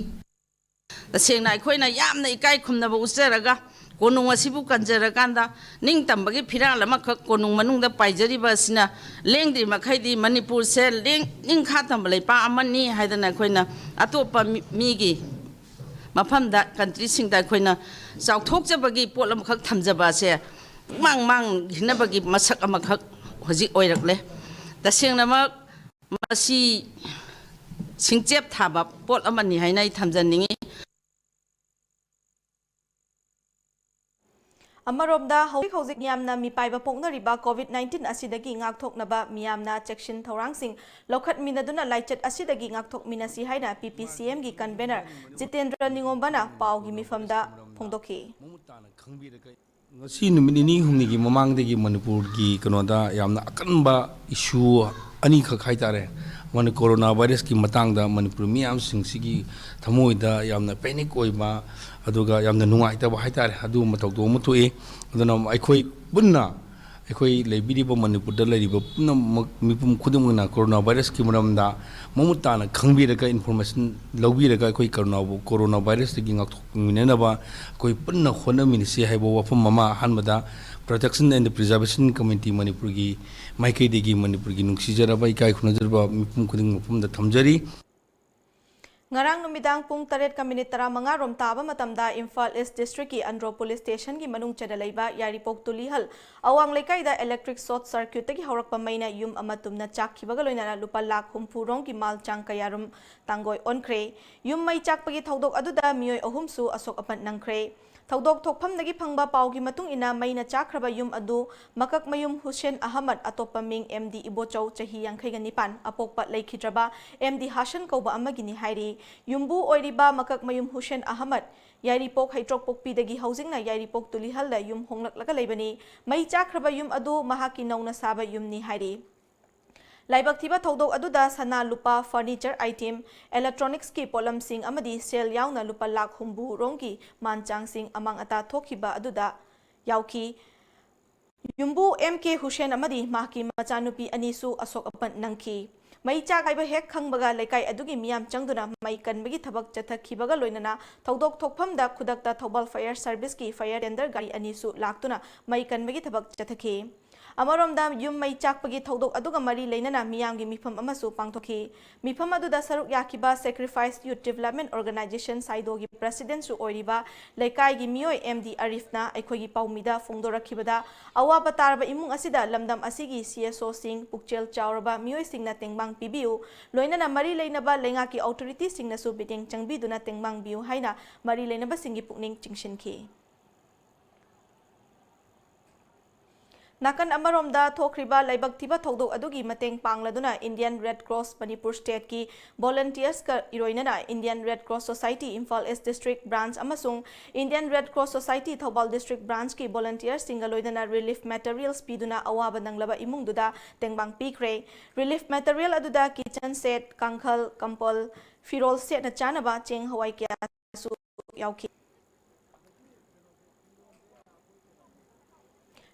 ꯇꯁꯦꯡꯅ ꯑꯩꯈꯣꯏꯅ ꯌꯥꯝꯅ ꯏꯀꯥꯏ ꯈꯨꯝꯅꯕ ꯎꯠꯆꯔꯒ ꯀꯣꯅꯨꯡ ꯑꯁꯤꯕꯨ ꯀꯟꯖꯔꯀꯥꯟꯗ ꯅꯤꯡꯇꯝꯕꯒꯤ ꯐꯤꯔꯥꯜ ꯑꯃꯈꯛ ꯀꯣꯅꯨꯡ ꯃꯅꯨꯡꯗ ꯄꯥꯏꯖꯔꯤꯕ ꯑꯁꯤꯅ ꯂꯦꯡꯗ꯭ꯔꯤ ꯃꯈꯩꯗꯤ ꯃꯅꯤꯄꯨꯔꯁꯦ ꯂꯦꯡ-, ꯅꯤꯡꯈꯥ ꯇꯝꯕ ꯂꯩꯄꯥꯛ ꯑꯃꯅꯤ ꯍꯥꯏꯗꯅ ꯑꯩꯈꯣꯏꯅ ꯑꯇꯣꯞꯄ ꯃꯤ-, ꯃꯤꯒꯤ ꯃꯐꯝꯗ, ꯀꯟꯇ꯭ꯔꯤꯁꯤꯡꯗ ꯑꯩꯈꯣꯏꯅ ꯆꯥꯎꯊꯣꯛꯆꯕꯒꯤ ꯄꯣꯠ ꯑꯃꯈꯛ ꯊꯝꯖꯕ ꯑꯁꯦ ꯄꯨꯡꯃꯥꯡ ꯃꯥꯡꯈꯤꯅꯕꯒꯤ ꯃꯁꯛ ꯑꯃꯈꯛ ꯍꯧꯖꯤꯛ ꯑꯣꯏꯔꯛꯂꯦ꯫ ꯇꯁꯦꯡꯅꯃꯛ ꯃꯁꯤ ꯁꯤꯡꯆꯦꯞ ꯊꯥꯕ ꯄꯣꯠ ꯑꯃꯅꯤ ꯍꯥꯏꯅ ꯑꯩ ꯊꯝꯖꯅꯤꯡꯏ꯫ ꯑꯃꯔꯣꯝꯗ, ꯍꯧꯖꯤꯛ ꯍꯧꯖꯤꯛ ꯃꯤꯌꯥꯝꯅ ꯃꯤꯄꯥꯏꯕ ꯄꯣꯛꯅꯔꯤꯕ ꯀꯣꯚꯤꯗ ꯅꯥꯏꯟꯇꯤꯟ ꯑꯁꯤꯗꯒꯤ ꯉꯥꯛꯊꯣꯛꯅꯕ ꯃꯤꯌꯥꯝꯅ ꯆꯦꯛꯁꯤꯟ ꯊꯧꯔꯥꯡꯁꯤꯡ ꯂꯧꯈꯠꯃꯤꯟꯅꯗꯨꯅ ꯂꯥꯏꯆꯠ ꯑꯁꯤꯗꯒꯤ ꯉꯥꯛꯊꯣꯛꯃꯤꯟꯅꯁꯤ ꯍꯥꯏꯅ ꯄꯤ ꯄꯤ ꯁꯤ ꯑꯦꯝꯒꯤ ꯀꯟꯚꯦꯅꯔ ꯖꯤꯇꯦꯟꯗ꯭ꯔ ꯅꯤꯉꯣꯝꯕꯅ ꯄꯥꯎꯒꯤ ꯃꯤꯐꯝꯗ ꯐꯣꯡꯗꯣꯛꯈꯤ꯫ ꯃꯃꯨꯠ ꯇꯥꯅ ꯈꯪꯕꯤꯔꯒ ꯉꯁꯤ ꯅꯨꯃꯤꯠ ꯅꯤꯅꯤ ꯍꯨꯝꯅꯤꯒꯤ ꯃꯃꯥꯡꯗꯒꯤ ꯃꯅꯤꯄꯨꯔꯒꯤ ꯀꯩꯅꯣꯗ ꯌꯥꯝꯅ ꯑꯀꯟꯕ ꯏꯁꯨ ꯑꯅꯤꯈꯛ ꯍꯥꯏꯇꯥꯔꯦ, ꯃꯅꯤ-, ꯀꯣꯔꯣꯅꯥ ꯚꯥꯏꯔꯁꯀꯤ ꯃꯇꯥꯡꯗ ꯃꯅꯤꯄꯨꯔ ꯃꯤꯌꯥꯝꯁꯤꯡꯁꯤꯒꯤ ꯊꯃꯣꯏꯗ ꯌꯥꯝꯅ ꯄꯦꯅꯤꯛ ꯑꯣꯏꯕ, ꯑꯗꯨꯒ ꯌꯥꯝꯅ ꯅꯨꯡꯉꯥꯏꯇꯕ ꯍꯥꯏꯇꯥꯔꯦ, ꯑꯗꯨꯒꯨꯝꯕ ꯊꯧꯗꯣꯛ ꯑꯃ ꯊꯣꯛꯏ꯫ ꯑꯗꯨꯅ ꯑꯩꯈꯣꯏ ꯄꯨꯟꯅ, ꯑꯩꯈꯣꯏ ꯂꯩꯕꯤꯔꯤꯕ ꯃꯅꯤꯄꯨꯔꯗ ꯂꯩꯔꯤꯕ ꯄꯨꯝꯅꯃꯛ, ꯃꯤꯄꯨꯝ ꯈꯨꯗꯤꯡꯃꯛꯅ ꯀꯣꯔꯣꯅꯥ ꯚꯥꯏꯔꯁꯀꯤ ꯃꯔꯝꯗ ꯃꯃꯨꯠ ꯇꯥꯅ ꯈꯪꯕꯤꯔꯒ, ꯏꯟꯐꯣꯔꯃꯦꯁꯟ ꯂꯧꯕꯤꯔꯒ, ꯑꯩꯈꯣꯏ ꯀꯣꯔꯣꯅꯥꯕꯨ, ꯀꯣꯔꯣꯅꯥ ꯚꯥꯏꯔꯁꯇꯒꯤ ꯉꯥꯛꯊꯣꯛꯃꯤꯟꯅꯅꯕ ꯑꯩꯈꯣꯏ ꯄꯨꯟꯅ ꯍꯣꯠꯅꯃꯤꯟꯅꯁꯤ ꯍꯥꯏꯕ ꯋꯥꯐꯝ ꯑꯃ ꯑꯍꯥꯟꯕꯗ Protection and Preservation Committee ꯃꯅꯤꯄꯨꯔꯒꯤ ꯃꯥꯏꯀꯩꯗꯒꯤ ꯃꯅꯤꯄꯨꯔꯒꯤ ꯅꯨꯡꯁꯤꯖꯔꯕ, ꯏꯀꯥꯏ ꯈꯨꯝꯅꯖꯔꯕ ꯃꯤꯄꯨꯝ ꯈꯨꯗꯤꯡꯃꯛ ꯃꯐꯝꯗ ꯊꯝꯖꯔꯤ꯫ ꯉꯔꯥꯡ ꯅꯨꯃꯤꯗꯥꯡ ꯄꯨꯡ ꯇꯔꯦꯠꯀ ꯃꯤꯅꯤꯠ ꯇꯔꯥꯃꯉꯥ ꯔꯣꯝ ꯇꯥꯕ ꯃꯇꯝꯗ ꯏꯝꯐꯥꯜ ꯏꯁ ꯗꯤꯁꯇ꯭ꯔꯤꯛꯀꯤ ꯑꯟꯗ꯭ꯔꯣ ꯄꯨꯂꯤꯁ ꯁ꯭ꯇꯦꯁꯟꯒꯤ ꯃꯅꯨꯡ ꯆꯟꯅ ꯂꯩꯕ ꯌꯥꯏꯔꯤꯄꯣꯛ ꯇꯨꯂꯤꯍꯜ ꯑꯋꯥꯡ ꯂꯩꯀꯥꯏꯗ ꯏꯂꯦꯛꯇ꯭ꯔꯤꯛ ꯁꯣꯔꯠ ꯁꯔꯀ꯭ꯌꯨꯠꯇꯒꯤ ꯍꯧꯔꯛꯄ ꯃꯩꯅ ꯌꯨꯝ ꯑꯃ ꯇꯨꯝꯅ ꯆꯥꯛꯈꯤꯕꯒ ꯂꯣꯏꯅꯅ ꯂꯨꯄꯥ ꯂꯥꯈ ꯍꯨꯝꯐꯨ ꯔꯣꯝꯒꯤ ꯃꯥꯜ ꯆꯥꯡ ꯀꯌꯥꯔꯨꯝ ꯇꯥꯡꯒꯣꯏ ꯑꯣꯟꯈ꯭ꯔꯦ꯫ ꯌꯨꯝ ꯃꯩ ꯆꯥꯛꯄꯒꯤ ꯊꯧꯗꯣꯛ ꯑꯗꯨꯗ ꯃꯤꯑꯣꯏ ꯑꯍꯨꯝꯁꯨ ꯑꯁꯣꯛ ꯑꯄꯟ ꯅꯪꯈ꯭ꯔꯦ꯫ ꯊꯧꯗꯣꯛ ꯊꯣꯛꯐꯝꯗꯒꯤ ꯐꯪꯕ ꯄꯥꯎꯒꯤ ꯃꯇꯨꯡ ꯏꯟꯅ, ꯃꯩꯅ ꯆꯥꯛꯈ꯭ꯔꯕ ꯌꯨꯝ ꯑꯗꯨ ꯃꯀꯛꯃꯌꯨꯝ ꯍꯨꯁꯦꯟ ꯑꯍꯃꯗ, ꯑꯇꯣꯞꯄ ꯃꯤꯡ ꯑꯦꯝ ꯗꯤ ꯏꯕꯣꯆꯧ, ꯆꯍꯤ ꯌꯥꯡꯈꯩꯒ ꯅꯤꯄꯥꯟ, ꯑꯄꯣꯛꯄ ꯂꯩꯈꯤꯗ꯭ꯔꯕ ꯑꯦꯝ ꯗꯤ ꯍꯥꯁꯟ ꯀꯧꯕ ꯑꯃꯒꯤꯅꯤ ꯍꯥꯏꯔꯤ꯫ ꯌꯨꯝꯕꯨ ꯑꯣꯏꯔꯤꯕ ꯃꯀꯛꯃꯌꯨꯝ ꯍꯨꯁꯦꯟ ꯑꯍꯃꯗ ꯌꯥꯏꯔꯤꯄꯣꯛ ꯍꯩꯇ꯭ꯔꯣꯛꯄꯣꯛꯄꯤꯗꯒꯤ ꯍꯧꯖꯤꯛꯅ ꯌꯥꯏꯔꯤꯄꯣꯛ ꯇꯨꯂꯤꯍꯜꯗ ꯌꯨꯝ ꯍꯣꯡꯂꯛꯂꯒ ꯂꯩꯕꯅꯤ꯫ ꯃꯩ ꯆꯥꯛꯈ꯭ꯔꯕ ꯌꯨꯝ ꯑꯗꯨ ꯃꯍꯥꯛꯀꯤ ꯅꯧꯅ ꯁꯥꯕ ꯌꯨꯝꯅꯤ ꯍꯥꯏꯔꯤ꯫ ꯂꯥꯏꯕꯛ ꯊꯤꯕ ꯊꯧꯗꯣꯛ ꯑꯗꯨꯗ ꯁꯅꯥ, ꯂꯨꯄꯥ, ꯐꯔꯅꯤꯆꯔ ꯑꯥꯏꯇꯦꯝ, ꯏꯂꯦꯛꯇ꯭ꯔꯣꯅꯤꯛꯁꯀꯤ ꯄꯣꯠꯂꯝꯁꯤꯡ ꯑꯃꯗꯤ ꯁꯦꯜ ꯌꯥꯎꯅ ꯂꯨꯄꯥ ꯂꯥꯈ ꯍꯨꯝꯐꯨ ꯔꯣꯝꯒꯤ ꯃꯥꯟ ꯆꯥꯡꯁꯤꯡ ꯑꯃꯥꯡ ꯑꯇꯥ ꯊꯣꯛꯈꯤꯕ ꯑꯗꯨꯗ ꯌꯥꯎꯈꯤ꯫ ꯌꯨꯝꯕꯨ ꯑꯦꯝ ꯀꯦ ꯍꯨꯁꯦꯟ ꯑꯃꯗꯤ ꯃꯍꯥꯛꯀꯤ ꯃꯆꯥꯅꯨꯄꯤ ꯑꯅꯤꯁꯨ ꯑꯁꯣꯛ ꯑꯄꯟ ꯅꯪꯈꯤ꯫ ꯃꯩ ꯆꯥꯛ ꯍꯥꯏꯕ ꯍꯦꯛ ꯈꯪꯕꯒ ꯂꯩꯀꯥꯏ ꯑꯗꯨꯒꯤ ꯃꯤꯌꯥꯝ ꯆꯪꯗꯨꯅ ꯃꯩ ꯀꯟꯕꯒꯤ ꯊꯕꯛ ꯆꯠꯊꯈꯤꯕꯒ ꯂꯣꯏꯅꯅ ꯊꯧꯗꯣꯛ ꯊꯣꯛꯐꯝꯗ ꯈꯨꯗꯛꯇ ꯊꯧꯕꯥꯜ ꯐꯥꯌꯔ ꯁꯔꯚꯤꯁꯀꯤ ꯐꯥꯌꯔ ꯇꯦꯟꯗꯔ ꯒꯥꯔꯤ ꯑꯅꯤꯁꯨ ꯂꯥꯛꯇꯨꯅ ꯃꯩ ꯀꯟꯕꯒꯤ ꯊꯕꯛ ꯆꯠꯊꯈꯤ꯫ ꯑꯃꯔꯣꯝꯗ, ꯌꯨꯝ ꯃꯩ ꯆꯥꯛꯄꯒꯤ ꯊꯧꯗꯣꯛ ꯑꯗꯨꯒ ꯃꯔꯤ ꯂꯩꯅꯅ ꯃꯤꯌꯥꯝꯒꯤ ꯃꯤꯐꯝ ꯑꯃꯁꯨ ꯄꯥꯡꯊꯣꯛꯈꯤ꯫ ꯃꯤꯐꯝ ꯑꯗꯨꯗ ꯁꯔꯨꯛ ꯌꯥꯈꯤꯕ ꯁꯦꯀ꯭ꯔꯤꯐꯥꯏꯁ ꯌꯨꯠ ꯗꯤꯕꯦꯂꯞꯃꯦꯟ ꯑꯣꯔꯒꯅꯥꯏꯖꯦꯁꯟ, ꯁꯥꯏꯗꯣꯒꯤ ꯄ꯭ꯔꯦꯁꯤꯗꯦꯟꯠꯁꯨ ꯑꯣꯏꯔꯤꯕ ꯂꯩꯀꯥꯏꯒꯤ ꯃꯤꯑꯣꯏ ꯑꯦꯝ ꯗꯤ ꯑꯔꯤꯐꯅ ꯑꯩꯈꯣꯏꯒꯤ ꯄꯥꯎꯃꯤꯗ ꯐꯣꯡꯗꯣꯔꯛꯈꯤꯕꯗ, ꯑꯋꯥꯕ ꯇꯥꯔꯕ ꯏꯃꯨꯡ ꯑꯁꯤꯗ ꯂꯝꯗꯝ ꯑꯁꯤꯒꯤ ꯁꯤ ꯑꯦꯁ ꯑꯣꯁꯤꯡ, ꯄꯨꯛꯆꯦꯜ ꯆꯥꯎꯔꯕ ꯃꯤꯑꯣꯏꯁꯤꯡꯅ ꯇꯦꯡꯕꯥꯡ ꯄꯤꯕꯤꯌꯨ, ꯂꯣꯏꯅꯅ ꯃꯔꯤ ꯂꯩꯅꯕ ꯂꯩꯉꯥꯛꯀꯤ ꯑꯣꯊꯣꯔꯤꯇꯤꯁꯤꯡꯅꯁꯨ ꯃꯤꯠꯌꯦꯡ ꯆꯪꯕꯤꯗꯨꯅ ꯇꯦꯡꯕꯥꯡꯕꯤꯌꯨ ꯍꯥꯏꯅ ꯃꯔꯤ ꯂꯩꯅꯕꯁꯤꯡꯒꯤ ꯄꯨꯛꯅꯤꯡ ꯆꯤꯡꯁꯤꯟꯈꯤ꯫ ꯅꯥꯀꯟ ꯑꯃꯔꯣꯝꯗ, ꯊꯣꯛꯈ꯭ꯔꯤꯕ ꯂꯥꯏꯕꯛ ꯊꯤꯕ ꯊꯧꯗꯣꯛ ꯑꯗꯨꯒꯤ ꯃꯇꯦꯡ ꯄꯥꯡꯂꯗꯨꯅ Indian Red Cross ꯃꯅꯤꯄꯨꯔ ꯁ꯭ꯇꯦꯠꯀꯤ ꯚꯣꯂꯨꯟꯇꯤꯌꯔꯁꯀ ꯏꯔꯣꯏꯅꯅ Indian Red Cross Society Imphal east district branch ꯑꯃꯁꯨꯡ Indian Red Cross Society Thoubal district ꯕ꯭ꯔꯥꯟꯆꯀꯤ ꯚꯣꯂꯨꯟꯇꯤꯌꯔꯁꯤꯡꯒ ꯂꯣꯏꯅꯅ ꯔꯤꯂꯤꯐ ꯃꯦꯇꯔꯤꯌꯦꯜꯁ ꯄꯤꯗꯨꯅ ꯑꯋꯥꯕ ꯅꯪꯂꯕ ꯏꯃꯨꯡꯗꯨꯗ ꯇꯦꯡꯕꯥꯡ ꯄꯤꯈ꯭ꯔꯦ꯫ ꯔꯤꯂꯤꯐ ꯃꯦꯇꯔꯤꯌꯦꯜ ꯑꯗꯨꯗ ꯀꯤꯆꯟ ꯁꯦꯠ, ꯀꯥꯡꯈꯜ, ꯀꯝꯕꯜ, ꯐꯤꯔꯣꯜ ꯁꯦꯠꯅ ꯆꯥꯅꯕ ꯆꯦꯡ ꯍꯋꯥꯏ ꯀꯌꯥꯁꯨ ꯌꯥꯎꯈꯤ꯫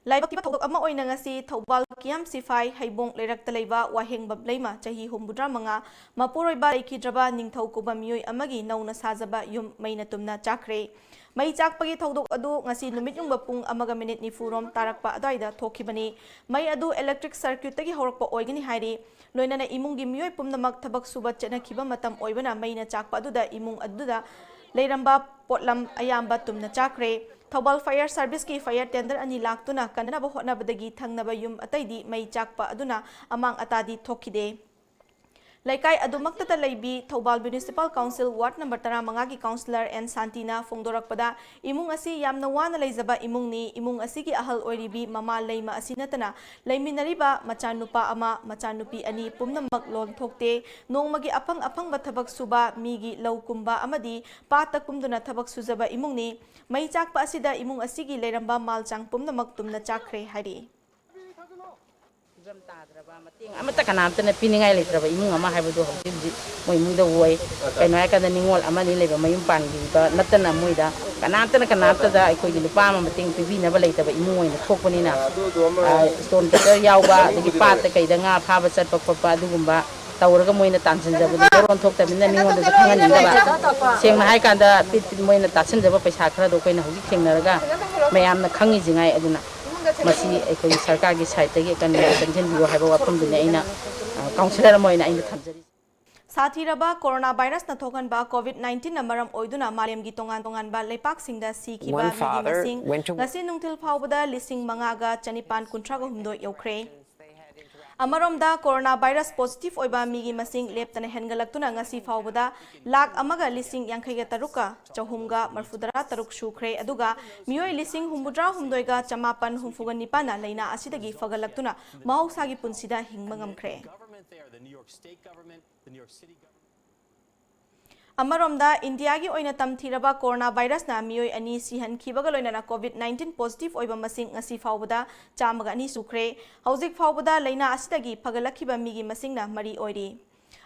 ꯂꯥꯏꯕꯛ ꯊꯤꯕ ꯊꯧꯗꯣꯛ ꯑꯃ ꯑꯣꯏꯅ ꯉꯁꯤ ꯊꯧꯕꯥꯜ ꯀꯤꯌꯥꯝ ꯁꯤꯐꯥꯏ ꯍꯩꯕꯣꯡ ꯂꯩꯔꯛꯇ ꯂꯩꯕ ꯋꯥꯍꯦꯡꯕꯝ ꯂꯩꯃ, ꯆꯍꯤ ꯍꯨꯝꯐꯨꯇꯔꯥ ꯃꯉꯥ, ꯃꯄꯨꯔꯣꯏꯕ ꯂꯩꯈꯤꯗ꯭ꯔꯕ ꯅꯤꯡꯊꯧ ꯀꯧꯕ ꯃꯤꯑꯣꯏ ꯑꯃꯒꯤ ꯅꯧꯅ ꯁꯥꯖꯕ ꯌꯨꯝ ꯃꯩꯅ ꯇꯨꯝꯅ ꯆꯥꯛꯈ꯭ꯔꯦ꯫ ꯃꯩ ꯆꯥꯛꯄꯒꯤ ꯊꯧꯗꯣꯛ ꯑꯗꯨ ꯉꯁꯤ ꯅꯨꯃꯤꯠ ꯌꯨꯡꯕ ꯄꯨꯡ ꯑꯃꯒ ꯃꯤꯅꯤꯠ ꯅꯤꯐꯨ ꯔꯣꯝ ꯇꯥꯔꯛꯄ ꯑꯗꯨꯋꯥꯏꯗ ꯊꯣꯛꯈꯤꯕꯅꯤ꯫ ꯃꯩ ꯑꯗꯨ electric circuit ꯇꯒꯤ ꯍꯧꯔꯛꯄ ꯑꯣꯏꯒꯅꯤ ꯍꯥꯏꯔꯤ꯫ ꯂꯣꯏꯅꯅ ꯏꯃꯨꯡꯒꯤ ꯃꯤꯑꯣꯏ ꯄꯨꯝꯅꯃꯛ ꯊꯕꯛ ꯁꯨꯕ ꯆꯠꯅꯈꯤꯕ ꯃꯇꯝ ꯑꯣꯏꯕꯅ ꯃꯩꯅ ꯆꯥꯛꯄ ꯑꯗꯨꯗ ꯏꯃꯨꯡ ꯑꯗꯨꯗ ꯂꯩꯔꯝꯕ ꯄꯣꯠꯂꯝ ꯑꯌꯥꯝꯕ ꯇꯨꯝꯅ ꯆꯥꯛꯈ꯭ꯔꯦ꯫ ꯊꯧꯕꯥꯜ fire service ꯀꯤ fire tender ꯑꯅꯤ ꯂꯥꯛꯇꯨꯅ ꯀꯟꯅꯕ ꯍꯣꯠꯅꯕꯗꯒꯤ ꯊꯪꯅꯕ ꯌꯨꯝ ꯑꯇꯩꯗꯤ ꯃꯩ ꯆꯥꯛꯄ ꯑꯗꯨꯅ ꯑꯃꯥꯡ ꯑꯇꯥꯗꯤ ꯊꯣꯛꯈꯤꯗꯦ꯫ ꯂꯩꯀꯥꯏ ꯑꯗꯨꯃꯛꯇꯗ ꯂꯩꯕꯤ ꯊꯧꯕꯥꯜ municipal council ward number ꯇꯔꯥꯃꯉꯥꯒꯤ councillor ꯑꯦꯟ ꯁꯥꯟꯇꯤꯅ ꯐꯣꯡꯗꯣꯔꯛꯄꯗ, ꯏꯃꯨꯡ ꯑꯁꯤ ꯌꯥꯝꯅ ꯋꯥꯅ ꯂꯩꯖꯕ ꯏꯃꯨꯡꯅꯤ꯫ ꯏꯃꯨꯡ ꯑꯁꯤꯒꯤ ꯑꯍꯜ ꯑꯣꯏꯔꯤꯕꯤ ꯃꯃꯥ ꯂꯩꯃ ꯑꯁꯤ ꯅꯠꯇꯅ ꯂꯩꯃꯤꯟꯅꯔꯤꯕ ꯃꯆꯥꯅꯨꯄꯥ ꯑꯃ, ꯃꯆꯥꯅꯨꯄꯤ ꯑꯅꯤ ꯄꯨꯝꯅꯃꯛ ꯂꯣꯟꯊꯣꯛꯇꯦ꯫ ꯅꯣꯡꯃꯒꯤ ꯑꯐꯪ ꯑꯐꯪꯕ ꯊꯕꯛ ꯁꯨꯕ, ꯃꯤꯒꯤ ꯂꯧ ꯀꯨꯝꯕ ꯑꯃꯗꯤ ꯄꯥꯠꯇ ꯀꯨꯝꯗꯨꯅ ꯊꯕꯛ ꯁꯨꯖꯕ ꯏꯃꯨꯡꯅꯤ꯫ ꯃꯩ ꯆꯥꯛꯄ ꯑꯁꯤꯗ ꯏꯃꯨꯡ ꯑꯁꯤꯒꯤ ꯂꯩꯔꯝꯕ ꯃꯥꯜꯆꯥꯡ ꯄꯨꯝꯅꯃꯛ ꯇꯨꯝꯅ ꯆꯥꯛꯈ꯭ꯔꯦ ꯍꯥꯏꯔꯤ꯫ ꯐꯤꯕꯝ ꯇꯥꯗ꯭ꯔꯕ, ꯃꯇꯦꯡ ꯑꯃꯠꯇ ꯀꯅꯥꯝꯇꯅ ꯄꯤꯅꯤꯡꯉꯥꯏ ꯂꯩꯇ꯭ꯔꯕ ꯏꯃꯨꯡ ꯑꯃ ꯍꯥꯏꯕꯗꯨ ꯍꯧꯖꯤꯛ ꯍꯧꯖꯤꯛ ꯃꯣꯏ ꯏꯃꯨꯡꯗ ꯑꯣꯏ꯫ ꯀꯩꯅꯣ ꯍꯥꯏꯔꯀꯥꯟꯗ ꯅꯤꯉꯣꯜ ꯑꯃꯅꯤ ꯂꯩꯕ ꯃꯌꯨꯝ ꯄꯥꯟꯈꯤꯕ ꯅꯠꯇꯅ ꯃꯣꯏꯗ ꯀꯅꯥꯝꯇꯅ ꯀꯅꯥꯝꯇꯗ ꯑꯩꯈꯣꯏꯒꯤ ꯂꯨꯄꯥ ꯑꯃ ꯃꯇꯦꯡ ꯄꯤꯕꯤꯅꯕ ꯂꯩꯇꯕ ꯏꯃꯨꯡ ꯑꯣꯏꯅ ꯊꯣꯛꯄꯅꯤꯅ, ꯑ, stone cutter ꯌꯥꯎꯕ, ꯑꯗꯒꯤ ꯄꯥꯠꯇ ꯀꯩꯗ ꯉꯥ ꯐꯥꯕ ꯆꯠꯄ ꯈꯣꯠꯄ ꯑꯗꯨꯒꯨꯝꯕ ꯇꯧꯔꯒ ꯃꯣꯏꯅ ꯇꯥꯟꯁꯤꯟꯖꯕꯗꯨ ꯃꯔꯣꯟ ꯊꯣꯛꯇꯕꯅꯤꯅ ꯃꯤꯉꯣꯟꯗꯁꯨ ꯈꯪꯍꯟꯅꯤꯡꯗꯕ꯫ ꯁꯦꯡꯅ ꯍꯥꯏꯀꯥꯟꯗ ꯄꯤꯠ ꯄꯤꯠ ꯃꯣꯏꯅ ꯇꯥꯁꯤꯟꯖꯕ ꯄꯩꯁꯥ ꯈꯔꯗꯣ ꯑꯩꯈꯣꯏꯅ ꯍꯧꯖꯤꯛ ꯊꯦꯡꯅꯔꯒ ꯃꯌꯥꯝꯅ ꯈꯪꯉꯤꯁꯤꯉꯥꯏ꯫ ꯑꯗꯨꯅ ꯃꯁꯤ ꯑꯩꯈꯣꯏꯒꯤ ꯁꯔꯀꯥꯔꯒꯤ side ꯇꯒꯤ ꯑꯀꯟꯕ ꯆꯪꯁꯤꯟꯕꯤꯌꯨ ꯍꯥꯏꯕ ꯋꯥꯐꯝꯗꯨꯅꯤ ꯑꯩꯅ, ꯑ, councillor ꯑꯃ ꯑꯣꯏꯅ ꯑꯩꯅ ꯊꯝꯖꯔꯤꯁꯦ꯫ ꯁꯥꯊꯤꯔꯕ corona virus ꯅ ꯊꯣꯛꯍꯟꯕ COVID nineteen ꯅ ꯃꯔꯝ ꯑꯣꯏꯗꯨꯅ ꯃꯥꯂꯦꯝꯒꯤ ꯇꯣꯉꯥꯟ ꯇꯣꯉꯥꯟꯕ ꯂꯩꯄꯥꯛꯁꯤꯡꯗ ꯁꯤꯈꯤꯕ ꯃꯤꯒꯤ ꯃꯁꯤꯡ ꯉꯁꯤ ꯅꯨꯡꯊꯤꯜ ꯐꯥꯎꯕꯗ ꯂꯤꯁꯤꯡ ꯃꯉꯥꯒ ꯆꯅꯤꯄꯥꯟ ꯀꯨꯟꯊ꯭ꯔꯥꯒ ꯍꯨꯝꯗꯣꯏ ꯌꯧꯈ꯭ꯔꯦ꯫ ꯑꯃꯔꯣꯝꯗ, corona virus positive ꯑꯣꯏꯕ ꯃꯤꯒꯤ ꯃꯁꯤꯡ ꯂꯦꯞꯇꯅ ꯍꯦꯟꯒꯠꯂꯛꯇꯨꯅ ꯉꯁꯤ ꯐꯥꯎꯕꯗ ꯂꯥꯈ ꯑꯃꯒ ꯂꯤꯁꯤꯡ ꯌꯥꯡꯈꯩꯒ ꯇꯔꯨꯛꯀ ꯆꯍꯨꯝꯒ ꯃꯔꯐꯨꯇꯔꯥ ꯇꯔꯨꯛ ꯁꯨꯈ꯭ꯔꯦ, ꯑꯗꯨꯒ ꯃꯤꯑꯣꯏ ꯂꯤꯁꯤꯡ ꯍꯨꯝꯐꯨꯇꯔꯥ ꯍꯨꯝꯗꯣꯏꯒ ꯆꯃꯥꯄꯟ ꯍꯨꯝꯐꯨꯒ ꯅꯤꯄꯥꯟꯅ ꯂꯥꯏꯅꯥ ꯑꯁꯤꯗꯒꯤ ꯐꯒꯠꯂꯛꯇꯨꯅ ꯃꯍꯧꯁꯥꯒꯤ ꯄꯨꯟꯁꯤꯗ ꯍꯤꯡꯕ ꯉꯝꯈ꯭ꯔꯦ꯫ ꯑꯃꯔꯣꯝꯗ, ꯏꯟꯗꯤꯌꯥꯒꯤ ꯑꯣꯏꯅ ꯇꯝꯊꯤꯔꯕ corona virus ꯅ ꯃꯤꯑꯣꯏ ꯑꯅꯤ ꯁꯤꯍꯟꯈꯤꯕꯒ ꯂꯣꯏꯅꯅ COVID nineteen positive ꯑꯣꯏꯕ ꯃꯁꯤꯡ ꯉꯁꯤ ꯐꯥꯎꯕꯗ ꯆꯥꯝꯃꯒ ꯑꯅꯤ ꯁꯨꯈ꯭ꯔꯦ꯫ ꯍꯧꯖꯤꯛ ꯐꯥꯎꯕꯗ ꯂꯥꯏꯅꯥ ꯑꯁꯤꯗꯒꯤ ꯐꯒꯠꯂꯛꯈꯤꯕ ꯃꯤꯒꯤ ꯃꯁꯤꯡꯅ ꯃꯔꯤ ꯑꯣꯏꯔꯤ꯫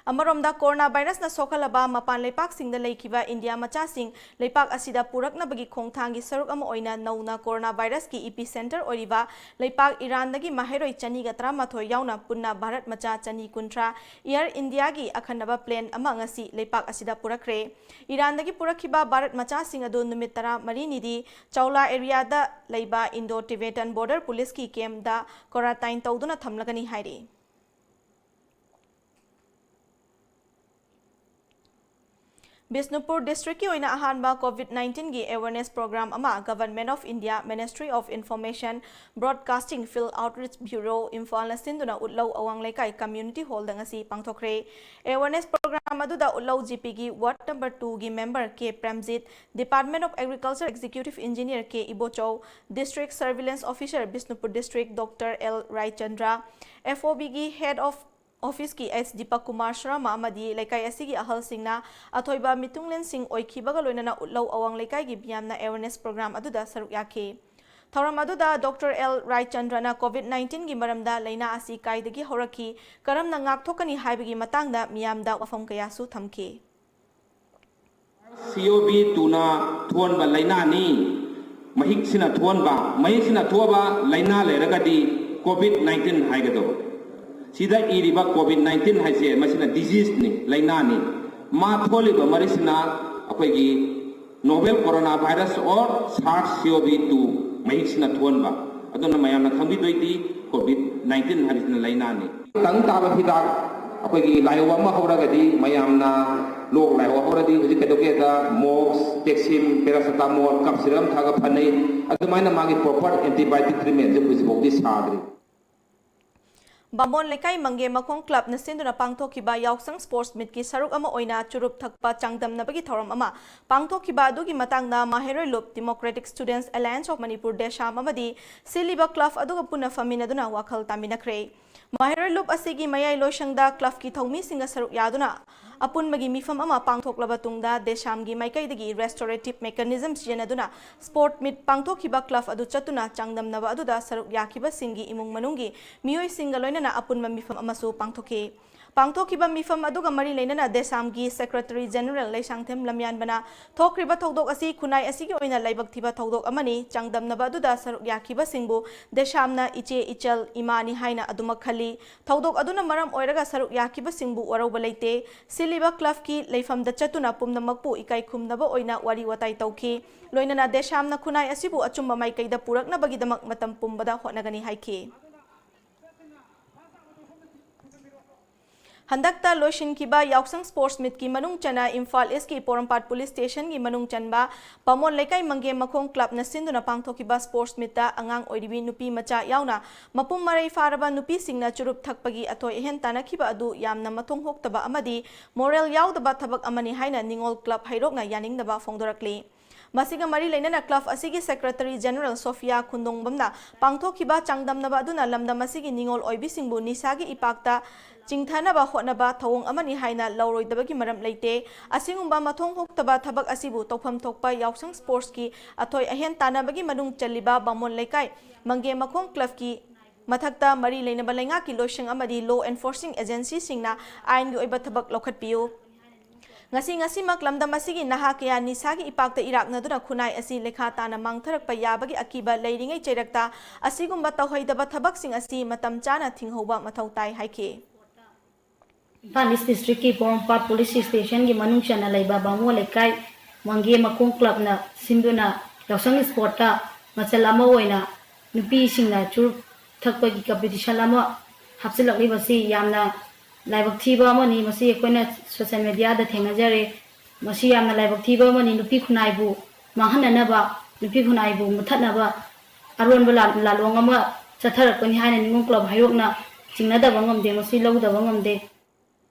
ꯑꯃꯔꯣꯝꯗ, ꯀꯣꯔꯣꯅꯥ ꯚꯥꯏꯔꯁꯅ ꯁꯣꯛꯍꯜꯂꯕ ꯃꯄꯥꯟ ꯂꯩꯄꯥꯛꯁꯤꯡꯗ ꯂꯩꯈꯤꯕ ꯏꯟꯗꯤꯌꯥ ꯃꯆꯥꯁꯤꯡ ꯂꯩꯄꯥꯛ ꯑꯁꯤꯗ ꯄꯨꯔꯛꯅꯕꯒꯤ ꯈꯣꯡꯊꯥꯡꯒꯤ ꯁꯔꯨꯛ ꯑꯃ ꯑꯣꯏꯅ ꯅꯧꯅ ꯀꯣꯔꯣꯅꯥ ꯚꯥꯏꯔꯁꯀꯤ ꯏꯄꯤ ꯁꯦꯟꯇꯔ ꯑꯣꯏꯔꯤꯕ ꯂꯩꯄꯥꯛ ꯏꯔꯥꯟꯗꯒꯤ ꯃꯍꯩꯔꯣꯏ ꯆꯅꯤꯒ ꯇꯔꯥꯃꯥꯊꯣꯏ ꯌꯥꯎꯅ ꯄꯨꯟꯅ ꯚꯥꯔꯠ ꯃꯆꯥ ꯆꯅꯤ ꯀꯨꯟꯊ꯭ꯔꯥ Air Indiaꯒꯤ ꯑꯈꯟꯅꯕ plane ꯑꯃ ꯉꯁꯤ ꯂꯩꯄꯥꯛ ꯑꯁꯤꯗ ꯄꯨꯔꯛꯈ꯭ꯔꯦ꯫ ꯏꯔꯥꯟꯗꯒꯤ ꯄꯨꯔꯛꯈꯤꯕ ꯚꯥꯔꯠ ꯃꯆꯥꯁꯤꯡ ꯑꯗꯨ ꯅꯨꯃꯤꯠ ꯇꯔꯥꯃꯔꯤꯅꯤꯗꯤ ꯆꯧꯂꯥ areaꯗ ꯂꯩꯕ Indo Tibetan Border Policeꯀꯤ campꯗ quarantine ꯇꯧꯗꯨꯅ ꯊꯝꯂꯒꯅꯤ ꯍꯥꯏꯔꯤ꯫ ꯕꯤꯁꯅꯨꯄꯨꯔ districtꯀꯤ ꯑꯣꯏꯅ ꯑꯍꯥꯟꯕ COVID nineteenꯒꯤ awareness program ꯑꯃ Government of India, Ministry of Information, Broadcasting, Field Outreach Bureau, ꯏꯝꯐꯥꯜꯅ ꯁꯤꯟꯗꯨꯅ ꯎꯠꯂꯧ ꯑꯋꯥꯡ ꯂꯩꯀꯥꯏ community hallꯗ ꯉꯁꯤ ꯄꯥꯡꯊꯣꯛꯈ꯭ꯔꯦ꯫ Awareness program ꯑꯗꯨꯗ ꯎꯠꯂꯧ GPꯒꯤ ward number twoꯒꯤ member K Premjit, Department of Agriculture Executive Engineer K Ibochou, District Surveillance Officer Bishnupur district Doctor L Raichandra, FOBꯒꯤ Head of Officeꯀꯤ H Deepak Kumar Sharma ꯑꯃꯗꯤ ꯂꯩꯀꯥꯏ ꯑꯁꯤꯒꯤ ꯑꯍꯜꯁꯤꯡꯅ ꯑꯊꯣꯏꯕ ꯃꯤꯇꯨꯡꯂꯦꯟꯁꯤꯡ ꯑꯣꯏꯈꯤꯕꯒ ꯂꯣꯏꯅꯅ ꯎꯠꯂꯧ ꯑꯋꯥꯡ ꯂꯩꯀꯥꯏꯒꯤ ꯃꯤꯌꯥꯝꯅ awareness program ꯑꯗꯨꯗ ꯁꯔꯨꯛ ꯌꯥꯈꯤ꯫ ꯊꯧꯔꯝ ꯑꯗꯨꯗ Doctor L ꯔꯥꯏꯆꯟꯗ꯭ꯔꯅ COVID nineteenꯒꯤ ꯃꯔꯝꯗ ꯂꯥꯏꯅꯥ ꯑꯁꯤ ꯀꯥꯏꯗꯒꯤ ꯍꯧꯔꯛꯈꯤ, ꯀꯔꯝꯅ ꯉꯥꯛꯊꯣꯛꯀꯅꯤ ꯍꯥꯏꯕꯒꯤ ꯃꯇꯥꯡꯗ ꯃꯤꯌꯥꯝꯗ ꯋꯥꯐꯝ ꯀꯌꯥꯁꯨ ꯊꯝꯈꯤ꯫ COV twoꯅ ꯊꯣꯛꯍꯟꯕ ꯂꯥꯏꯅꯥꯅꯤ꯫ ꯃꯍꯤꯛꯁꯤꯅ ꯊꯣꯛꯍꯟꯕ, ꯃꯍꯤꯛꯁꯤꯅ ꯊꯣꯛꯑꯕ ꯂꯥꯏꯅꯥ ꯂꯩꯔꯒꯗꯤ COVID nineteen ꯍꯥꯏꯒꯗꯧꯕ꯫ ꯁꯤꯗ ꯏꯔꯤꯕ COVID nineteen ꯍꯥꯏꯁꯦ ꯃꯁꯤꯅ diseaseꯅꯤ, ꯂꯥꯏꯅꯥꯅꯤ꯫ ꯃꯥ ꯊꯣꯛꯍꯜꯂꯤꯕ ꯃꯔꯤꯁꯤꯅ ꯑꯩꯈꯣꯏꯒꯤ novel coronavirus or SARS-CoV two ꯃꯍꯤꯛꯁꯤꯅ ꯊꯣꯛꯍꯟꯕ꯫ ꯑꯗꯨꯅ ꯃꯌꯥꯝꯅ ꯈꯪꯕꯤꯗꯣꯏꯗꯤ COVID nineteen ꯍꯥꯏꯕꯁꯤꯅ ꯂꯥꯏꯅꯥꯅꯤ꯫ ꯇꯪ ꯇꯥꯕ ꯍꯤꯗꯥꯛ ꯑꯩꯈꯣꯏꯒꯤ ꯂꯥꯏꯍꯧ ꯑꯃ ꯍꯧꯔꯒꯗꯤ ꯃꯌꯥꯝꯅ ꯂꯣꯛ ꯂꯥꯏꯍꯧ ꯍꯧꯔꯗꯤ ꯍꯧꯖꯤꯛ ꯀꯩꯗꯧꯒꯦꯗ Mox, Pegsim, Paracetamol, cough syrup ꯊꯛꯑꯒ ꯐꯅꯩ꯫ ꯑꯗꯨꯃꯥꯏꯅ ꯃꯥꯒꯤ proper antibiotic treatmentꯁꯦ ꯍꯧꯖꯤꯛꯐꯥꯎꯗꯤ ꯁꯥꯗ꯭ꯔꯤ꯫ ꯕꯥꯃꯣꯟ ꯂꯩꯀꯥꯏ ꯃꯪꯒꯦ ꯃꯈꯣꯡ clubꯅ ꯁꯤꯟꯗꯨꯅ ꯄꯥꯡꯊꯣꯛꯈꯤꯕ ꯌꯥꯎꯁꯪ sports meetꯀꯤ ꯁꯔꯨꯛ ꯑꯃ ꯑꯣꯏꯅ ꯆꯨꯔꯨꯞ ꯊꯛꯄ ꯆꯥꯡꯗꯝꯅꯕꯒꯤ ꯊꯧꯔꯝ ꯑꯃ ꯄꯥꯡꯊꯣꯛꯈꯤꯕ ꯑꯗꯨꯒꯤ ꯃꯇꯥꯡꯗ ꯃꯍꯩꯔꯣꯏ ꯂꯨꯞ Democratic Students Alliance of Manipur, DESHAM ꯑꯃꯗꯤ ꯁꯤꯜꯂꯤꯕ club ꯑꯗꯨꯒ ꯄꯨꯟꯅ ꯐꯝꯃꯤꯟꯅꯗꯨꯅ ꯋꯥꯈꯜ ꯇꯥꯃꯤꯟꯅꯈ꯭ꯔꯦ꯫ ꯃꯍꯩꯔꯣꯏ ꯂꯨꯞ ꯑꯁꯤꯒꯤ ꯃꯌꯥꯏ ꯂꯣꯏꯁꯪꯗ clubꯀꯤ ꯊꯧꯃꯤꯁꯤꯡꯒ ꯁꯔꯨꯛ ꯌꯥꯗꯨꯅ ꯑꯄꯨꯟꯕꯒꯤ ꯃꯤꯐꯝ ꯑꯃ ꯄꯥꯡꯊꯣꯛꯂꯕ ꯇꯨꯡꯗ DESHAMꯒꯤ ꯃꯥꯏꯀꯩꯗꯒꯤ restorative mechanism ꯁꯤꯖꯤꯟꯅꯗꯨꯅ sport meet ꯄꯥꯡꯊꯣꯛꯈꯤꯕ club ꯑꯗꯨ ꯆꯠꯇꯨꯅ ꯆꯥꯡꯗꯝꯅꯕ ꯑꯗꯨꯗ ꯁꯔꯨꯛ ꯌꯥꯈꯤꯕꯁꯤꯡꯒꯤ ꯏꯃꯨꯡ ꯃꯅꯨꯡꯒꯤ ꯃꯤꯑꯣꯏꯁꯤꯡꯒ ꯂꯣꯏꯅꯅ ꯑꯄꯨꯟꯕ ꯃꯤꯐꯝ ꯑꯃꯁꯨ ꯄꯥꯡꯊꯣꯛꯈꯤ꯫ ꯄꯥꯡꯊꯣꯛꯈꯤꯕ ꯃꯤꯐꯝ ꯑꯗꯨꯒ ꯃꯔꯤ ꯂꯩꯅꯅ ꯗꯦꯁꯥꯝꯒꯤ Secretary General ꯂꯩꯁꯥꯡꯊꯦꯝ ꯂꯝꯌꯥꯟꯕꯅ ꯊꯣꯛꯈ꯭ꯔꯤꯕ ꯊꯧꯗꯣꯛ ꯑꯁꯤ ꯈꯨꯟꯅꯥꯏ ꯑꯁꯤꯒꯤ ꯑꯣꯏꯅ ꯂꯥꯏꯕꯛ ꯊꯤꯕ ꯊꯧꯗꯣꯛ ꯑꯃꯅꯤ, ꯆꯥꯡꯗꯝꯅꯕ ꯑꯗꯨꯗ ꯁꯔꯨꯛ ꯌꯥꯈꯤꯕꯁꯤꯡꯕꯨ ꯗꯦꯁꯥꯝꯅ ꯏꯆꯦ ꯏꯆꯜ ꯏꯃꯥꯅꯤ ꯍꯥꯏꯅ ꯑꯗꯨꯃꯛ ꯈꯜꯂꯤ꯫ ꯊꯧꯗꯣꯛ ꯑꯗꯨꯅ ꯃꯔꯝ ꯑꯣꯏꯔꯒ ꯁꯔꯨꯛ ꯌꯥꯈꯤꯕꯁꯤꯡꯕꯨ ꯋꯥꯔꯧꯕ ꯂꯩꯇꯦ꯫ ꯁꯤꯜꯂꯤꯕ club ꯀꯤ ꯂꯩꯐꯝꯗ ꯆꯠꯇꯨꯅ ꯄꯨꯝꯅꯃꯛꯄꯨ ꯏꯀꯥꯏ ꯈꯨꯝꯅꯕ ꯑꯣꯏꯅ ꯋꯥꯔꯤ ꯋꯥꯇꯥꯏ ꯇꯧꯈꯤ꯫ ꯂꯣꯏꯅꯅ ꯗꯦꯁꯥꯝꯅ ꯈꯨꯟꯅꯥꯏ ꯑꯁꯤꯕꯨ ꯑꯆꯨꯝꯕ ꯃꯥꯏꯀꯩꯗ ꯄꯨꯔꯛꯅꯕꯒꯤꯗꯃꯛ ꯃꯇꯝ ꯄꯨꯝꯕꯗ ꯍꯣꯠꯅꯒꯅꯤ ꯍꯥꯏꯈꯤ꯫ ꯍꯟꯗꯛꯇ ꯂꯣꯏꯁꯤꯟꯈꯤꯕ ꯌꯥꯎꯁꯪ Sports Meet ꯀꯤ ꯃꯅꯨꯡ ꯆꯟꯅ ꯏꯝꯐꯥꯜ East ꯀꯤ ꯄꯣꯔꯣꯝꯄꯥꯠ Police Station ꯒꯤ ꯃꯅꯨꯡ ꯆꯟꯕ ꯕꯥꯃꯣꯟ ꯂꯩꯀꯥꯏ ꯃꯪꯒꯦ ꯃꯈꯣꯡ club ꯅ ꯁꯤꯟꯗꯨꯅ ꯄꯥꯡꯊꯣꯛꯈꯤꯕ Sports Meet ꯇ ꯑꯉꯥꯡ ꯑꯣꯏꯔꯤꯕꯤ ꯅꯨꯄꯤ ꯃꯆꯥ ꯌꯥꯎꯅ ꯃꯄꯨꯡ ꯃꯔꯩ ꯐꯥꯔꯕ ꯅꯨꯄꯤꯁꯤꯡꯅ ꯆꯨꯔꯨꯞ ꯊꯛꯄꯒꯤ ꯑꯊꯣꯏ ꯑꯍꯦꯟ ꯇꯥꯟꯅꯈꯤꯕ ꯑꯗꯨ ꯌꯥꯝꯅ ꯃꯊꯣꯡ ꯍꯣꯛꯇꯕ ꯑꯃꯗꯤ moral ꯌꯥꯎꯗꯕ ꯊꯕꯛ ꯑꯃꯅꯤ ꯍꯥꯏꯅ ꯅꯤꯉꯣꯜ club ꯍꯩꯔꯣꯛꯅ ꯌꯥꯅꯤꯡꯗꯕ ꯐꯣꯡꯗꯣꯔꯛꯂꯤ꯫ ꯃꯁꯤꯒ ꯃꯔꯤ ꯂꯩꯅꯅ club ꯑꯁꯤꯒꯤ Secretary General ꯁꯣꯐꯤꯌꯥ ꯈꯨꯟꯗꯣꯡꯕꯝꯅ ꯄꯥꯡꯊꯣꯛꯈꯤꯕ ꯆꯥꯡꯗꯝꯅꯕ ꯑꯗꯨꯅ ꯂꯝꯗꯝ ꯑꯁꯤꯒꯤ ꯅꯤꯉꯣꯜ ꯑꯣꯏꯕꯤꯁꯤꯡꯕꯨ ꯅꯤꯁꯥꯒꯤ ꯏꯄꯥꯛꯇ ꯆꯤꯡꯊꯅꯕ ꯍꯣꯠꯅꯕ ꯊꯧꯑꯣꯡ ꯑꯃꯅꯤ ꯍꯥꯏꯅ ꯂꯧꯔꯣꯏꯗꯕꯒꯤ ꯃꯔꯝ ꯂꯩꯇꯦ꯫ ꯑꯁꯤꯒꯨꯝꯕ ꯃꯊꯣꯡ ꯍꯣꯛꯇꯕ ꯊꯕꯛ ꯑꯁꯤꯕꯨ ꯇꯧꯐꯝ ꯊꯣꯛꯄ ꯌꯥꯎꯁꯪ Sports ꯀꯤ ꯑꯊꯣꯏ ꯑꯍꯦꯟ ꯇꯥꯟꯅꯕꯒꯤ ꯃꯅꯨꯡ ꯆꯜꯂꯤꯕ ꯕꯥꯃꯣꯟ ꯂꯩꯀꯥꯏ ꯃꯪꯒꯦ ꯃꯈꯣꯡ club ꯀꯤ ꯃꯊꯛꯇ ꯃꯔꯤ ꯂꯩꯅꯕ ꯂꯩꯉꯥꯛꯀꯤ ꯂꯣꯏꯁꯪ ꯑꯃꯗꯤ law enforcing agency ꯁꯤꯡꯅ ꯑꯥꯏꯟꯒꯤ ꯑꯣꯏꯕ ꯊꯕꯛ ꯂꯧꯈꯠꯄꯤꯌꯨ꯫ ꯉꯁꯤ ꯉꯁꯤꯃꯛ ꯂꯝꯗꯝ ꯑꯁꯤꯒꯤ ꯅꯍꯥ ꯀꯌꯥ ꯅꯤꯁꯥꯒꯤ ꯏꯄꯥꯛꯇ ꯏꯔꯥꯛꯅꯗꯨꯅ ꯈꯨꯟꯅꯥꯏ ꯑꯁꯤ ꯂꯩꯈꯥ ꯇꯥꯅ ꯃꯥꯡꯊꯔꯛꯄ ꯌꯥꯕꯒꯤ ꯑꯀꯤꯕ ꯂꯩꯔꯤꯉꯩ ꯆꯩꯔꯛꯇ ꯑꯁꯤꯒꯨꯝꯕ ꯇꯧꯍꯩꯗꯕ ꯊꯕꯛꯁꯤꯡ ꯑꯁꯤ ꯃꯇꯝ ꯆꯥꯅ ꯊꯤꯡꯍꯧꯕ ꯃꯊꯧ ꯇꯥꯏ ꯍꯥꯏꯈꯤ꯫ ꯏꯝꯐꯥꯜ East District ꯀꯤ ꯄꯣꯔꯣꯝꯄꯥꯠ Police Station ꯒꯤ ꯃꯅꯨꯡ ꯆꯟꯅ ꯂꯩꯕ ꯕꯥꯃꯣꯟ ꯂꯩꯀꯥꯏ ꯃꯪꯒꯦ ꯃꯈꯣꯡ club ꯅ ꯁꯤꯟꯗꯨꯅ ꯌꯥꯎꯁꯪ Sport ꯇ ꯃꯆꯜ ꯑꯃ ꯑꯣꯏꯅ ꯅꯨꯄꯤꯁꯤꯡꯅ ꯆꯨꯔꯨꯞ ꯊꯛꯄꯒꯤ competition ꯑꯃ ꯍꯥꯞꯆꯤꯜꯂꯛꯂꯤꯕꯁꯤ ꯌꯥꯝꯅ ꯂꯥꯏꯕꯛ ꯊꯤꯕ ꯑꯃꯅꯤ꯫ ꯃꯁꯤ ꯑꯩꯈꯣꯏꯅ social media ꯗ ꯊꯦꯡꯅꯖꯔꯦ꯫ ꯃꯁꯤ ꯌꯥꯝꯅ ꯂꯥꯏꯕꯛ ꯊꯤꯕ ꯑꯃꯅꯤ꯫ ꯅꯨꯄꯤ ꯈꯨꯟꯅꯥꯏꯕꯨ ꯃꯥꯡꯍꯟꯅꯅꯕ, ꯅꯨꯄꯤ ꯈꯨꯟꯅꯥꯏꯕꯨ ꯃꯨꯊꯠꯅꯕ ꯑꯔꯣꯟꯕ ꯂꯥ-, ꯂꯥꯂꯣꯡ ꯑꯃ ꯆꯠꯊꯔꯛꯄꯅꯤ ꯍꯥꯏꯅ ꯅꯤꯉꯣꯜ club ꯍꯩꯔꯣꯛꯅ ꯆꯤꯡꯅꯗꯕ ꯉꯝꯗꯦ, ꯃꯁꯤ ꯂꯧꯗꯕ ꯉꯝꯗꯦ꯫